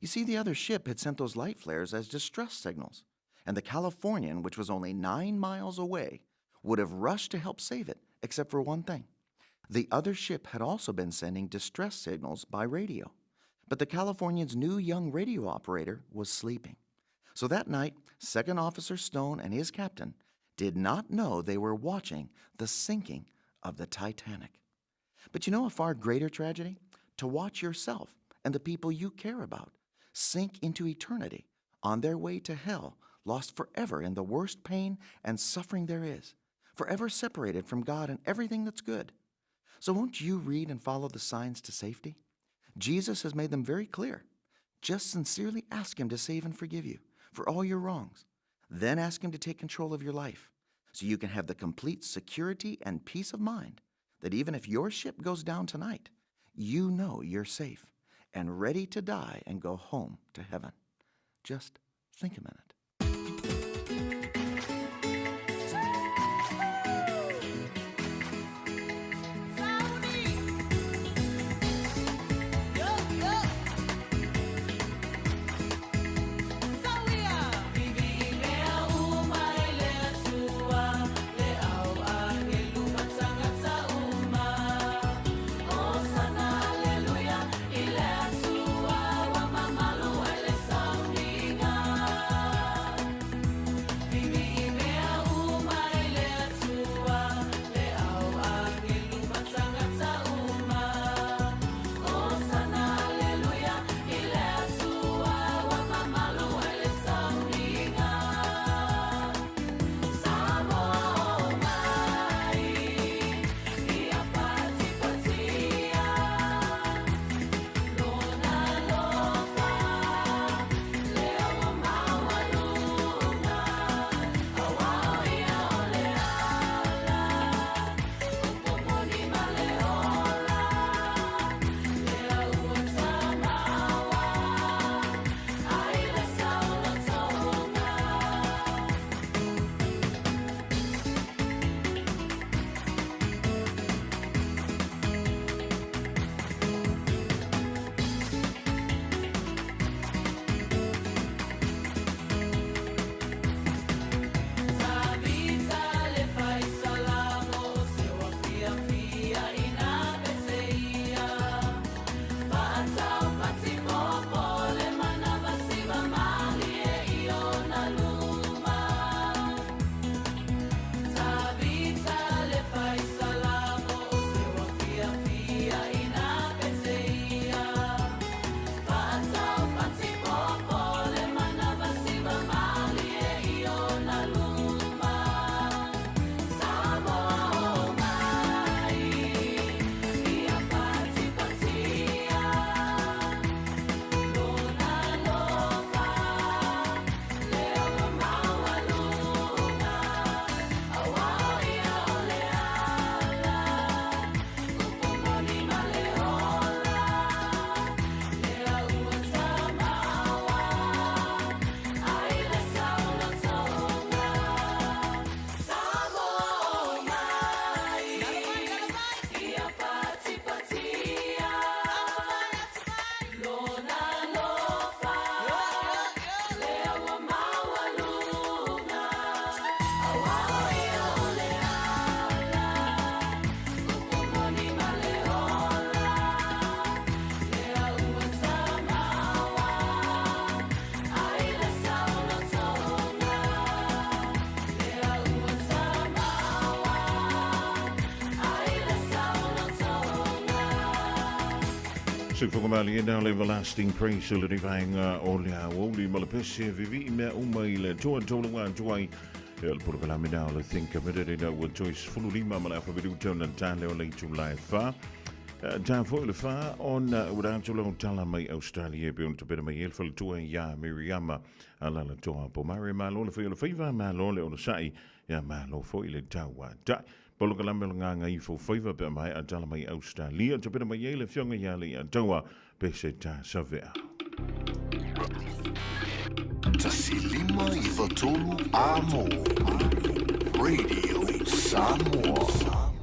You see, the other ship had sent those light flares as distress signals, and the Californian, which was only 9 miles away, would have rushed to help save it, except for one thing. The other ship had also been sending distress signals by radio, but the Californian's new young radio operator was sleeping. So that night, Second Officer Stone and his captain did not know they were watching the sinking of the Titanic. But you know a far greater tragedy? To watch yourself and the people you care about sink into eternity on their way to hell, lost forever in the worst pain and suffering there is, forever separated from God and everything that's good. So won't you read and follow the signs to safety? Jesus has made them very clear. Just sincerely ask Him to save and forgive you for all your wrongs. Then ask Him to take control of your life so you can have the complete security and peace of mind that even if your ship goes down tonight, you know you're safe and ready to die and go home to heaven. Just think a minute. Soifua malieina o le Everlasting Praise o lenei vaega o le aoauli ma le pese e vivii mea uma i le Atua taualaga atu ai e o le polokalame na o le Think of It ina ua toe 15 ma le afa minuta ona tale o le itula e fa. Ta foi le fa ona ua atu lau tala mai Australia e pei ona tapena mai ai le faletua iā Miriama Alalatoa Pomare. Malo le fai o le faiva, malo le onosai, ia malo foi le tauatai. Polokalame o le Gagaifo Faiva pe a maea tala mai Australia, tapena mai ai le Afioga ia Leiataua Peseta Savea. 1 5 93 Amo Radio Samoa.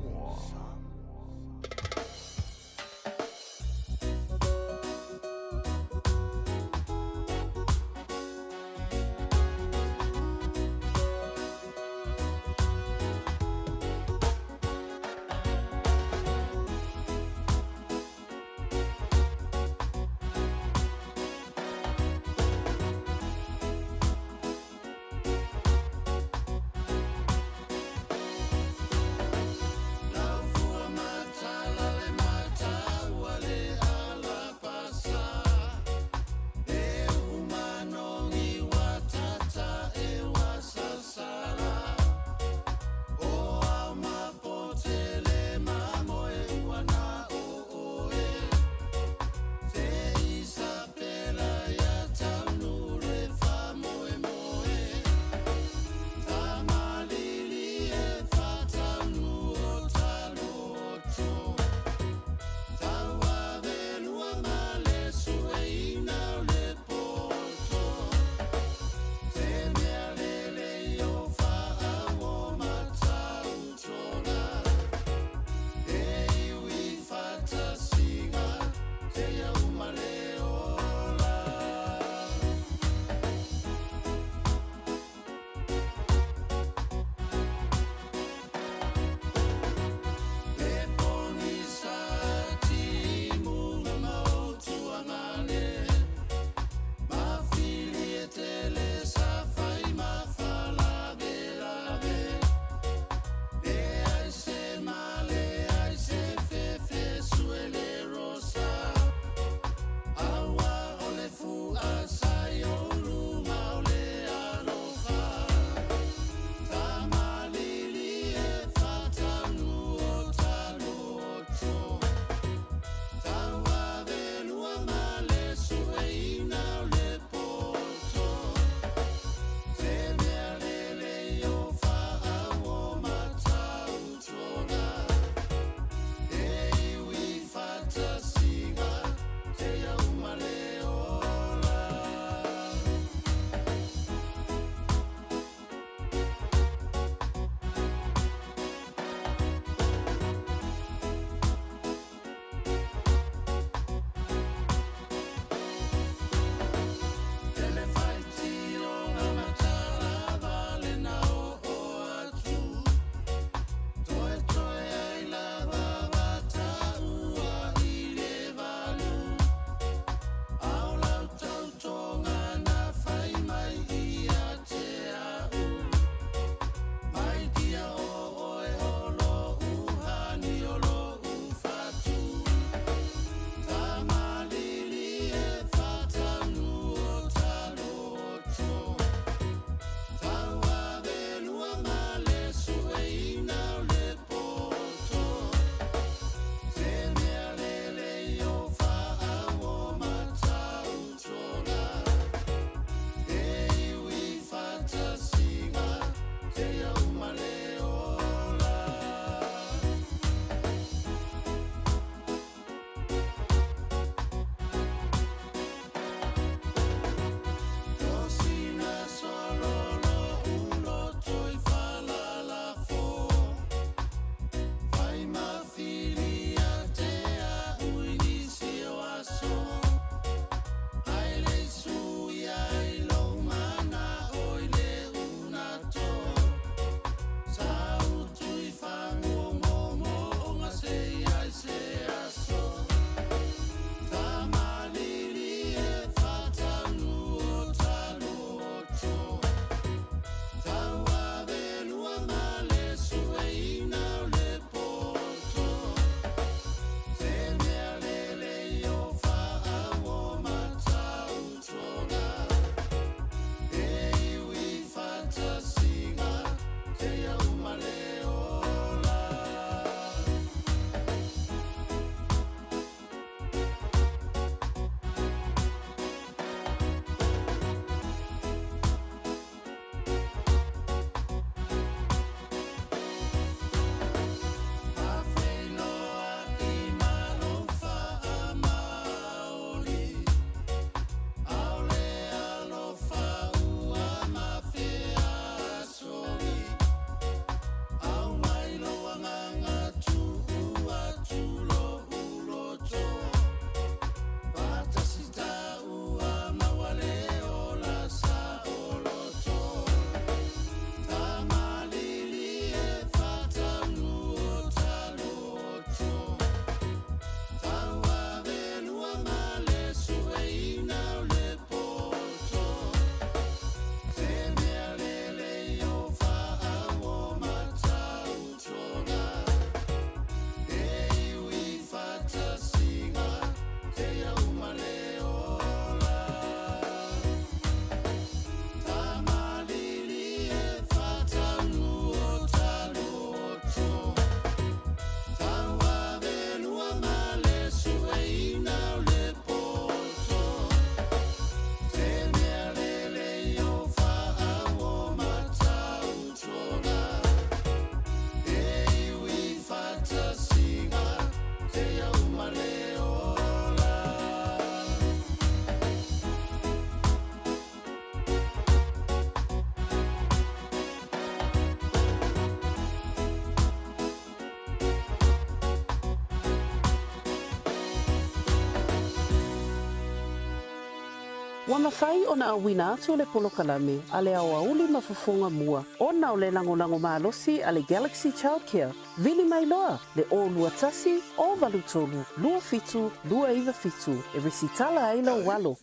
Ua mafai ona auina atu le polokalame a le aoauli ma fofoga mua ona o le lagolago malosi a le Galaxy Childcare. Vili mai loa le 021 083 27 297 e resitala ai lou alo.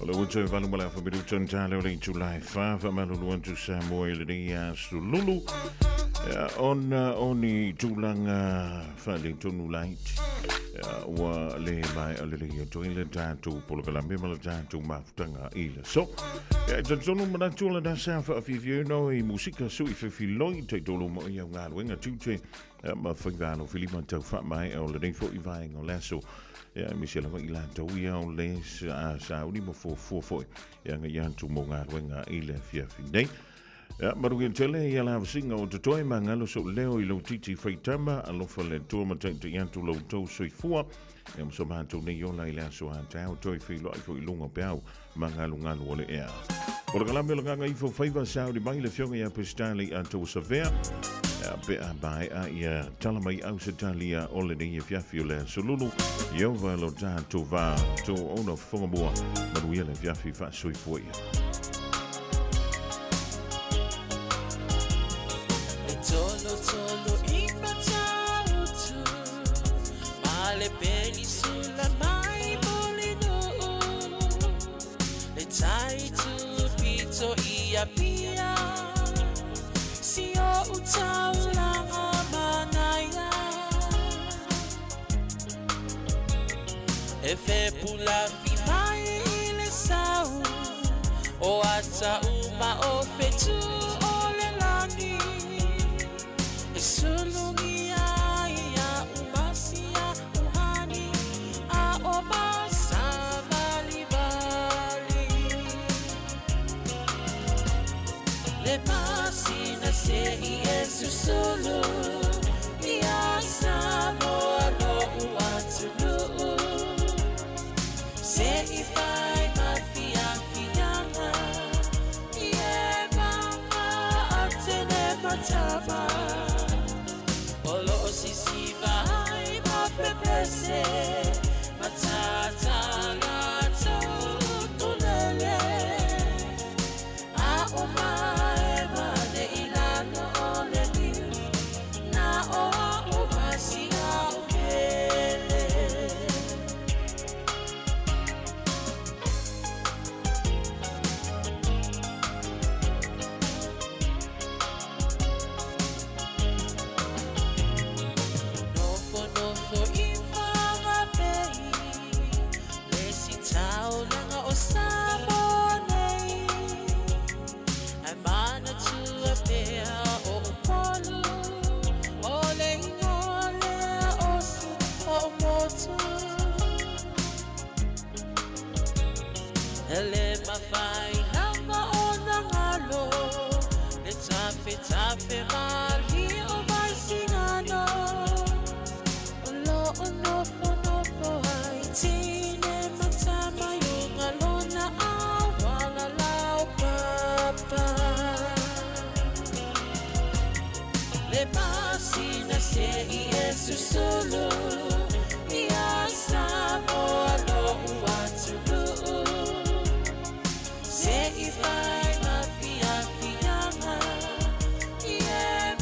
O le ua toe valu ma le afa minuta na tale o le itula e wha whamalulu atu Samoa i lenei aso lulu. Ia, ona o ni tulaga faaletonu laiti. Ia, ua le maea lelei atu ai le tatou polokalame ma le tatou mafutaga i le aso. Ia, e talitonu manatu o lena sa faafiafiaina o i musika sui fefiloi taitolo mo i au galuega tiute ia, ma faiva alofilima tau faamaea o lenei foi vaega o le aso. Ia, aemaise lava i latou ia o le sauni ma fuafua foi e agai atu mo galuega i le afiafi nei. Ia, manuia tele ia lavasiga o totoe ma galo sou leo i lou titi faitama, alofa le Atua ma taitai atu lo outou soifua. Ia ma so matou nei ola i le aso a taeao toe feiloai foi i luga o peau ma galugalu o le ea. O le kalame o le Gagaifo Faiva sauni mai le afioga ia Pesitali a Tauasavea. Ia, pe a maea ia tala mai Ausetalia o lenei afiafi o le aso lulu. Ieova lo tatou va, tō ona fofoga mua, manuia le afiafi faasoifua ia. E tolo tolo i Matautu Ma le penisula mai Mulinuu Le tai tupito i Apia Si o utaulanga manaia E fepulafi mai i le sau O ata uma o fetu o le lani E sulugia ia umasia uhani A o masavalivali Le masina se i e susulu Ia Samoa lo'u atunuu Se i fai ma fiafiaga I e maga atene matama O lo'o sisiva ai ma pepese Matatala tulele A o mae ma le ilalo o le liu Na o au masia o pele. Nofo nofo i Whanganui Le sitaulaga o Samoa nei Ae manatua pea o Upolu O le ingoa lea o si o'u motu E le mafai lava ona galo Le tafetafe malie o Vaisigano O lo'o nofonofo ai tine ma tama i uga lona auala laupapa Le masina se i e susulu Ia Samoa lo'u atunuu Se i fai ma fiafiaga I e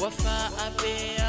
Ua faapea.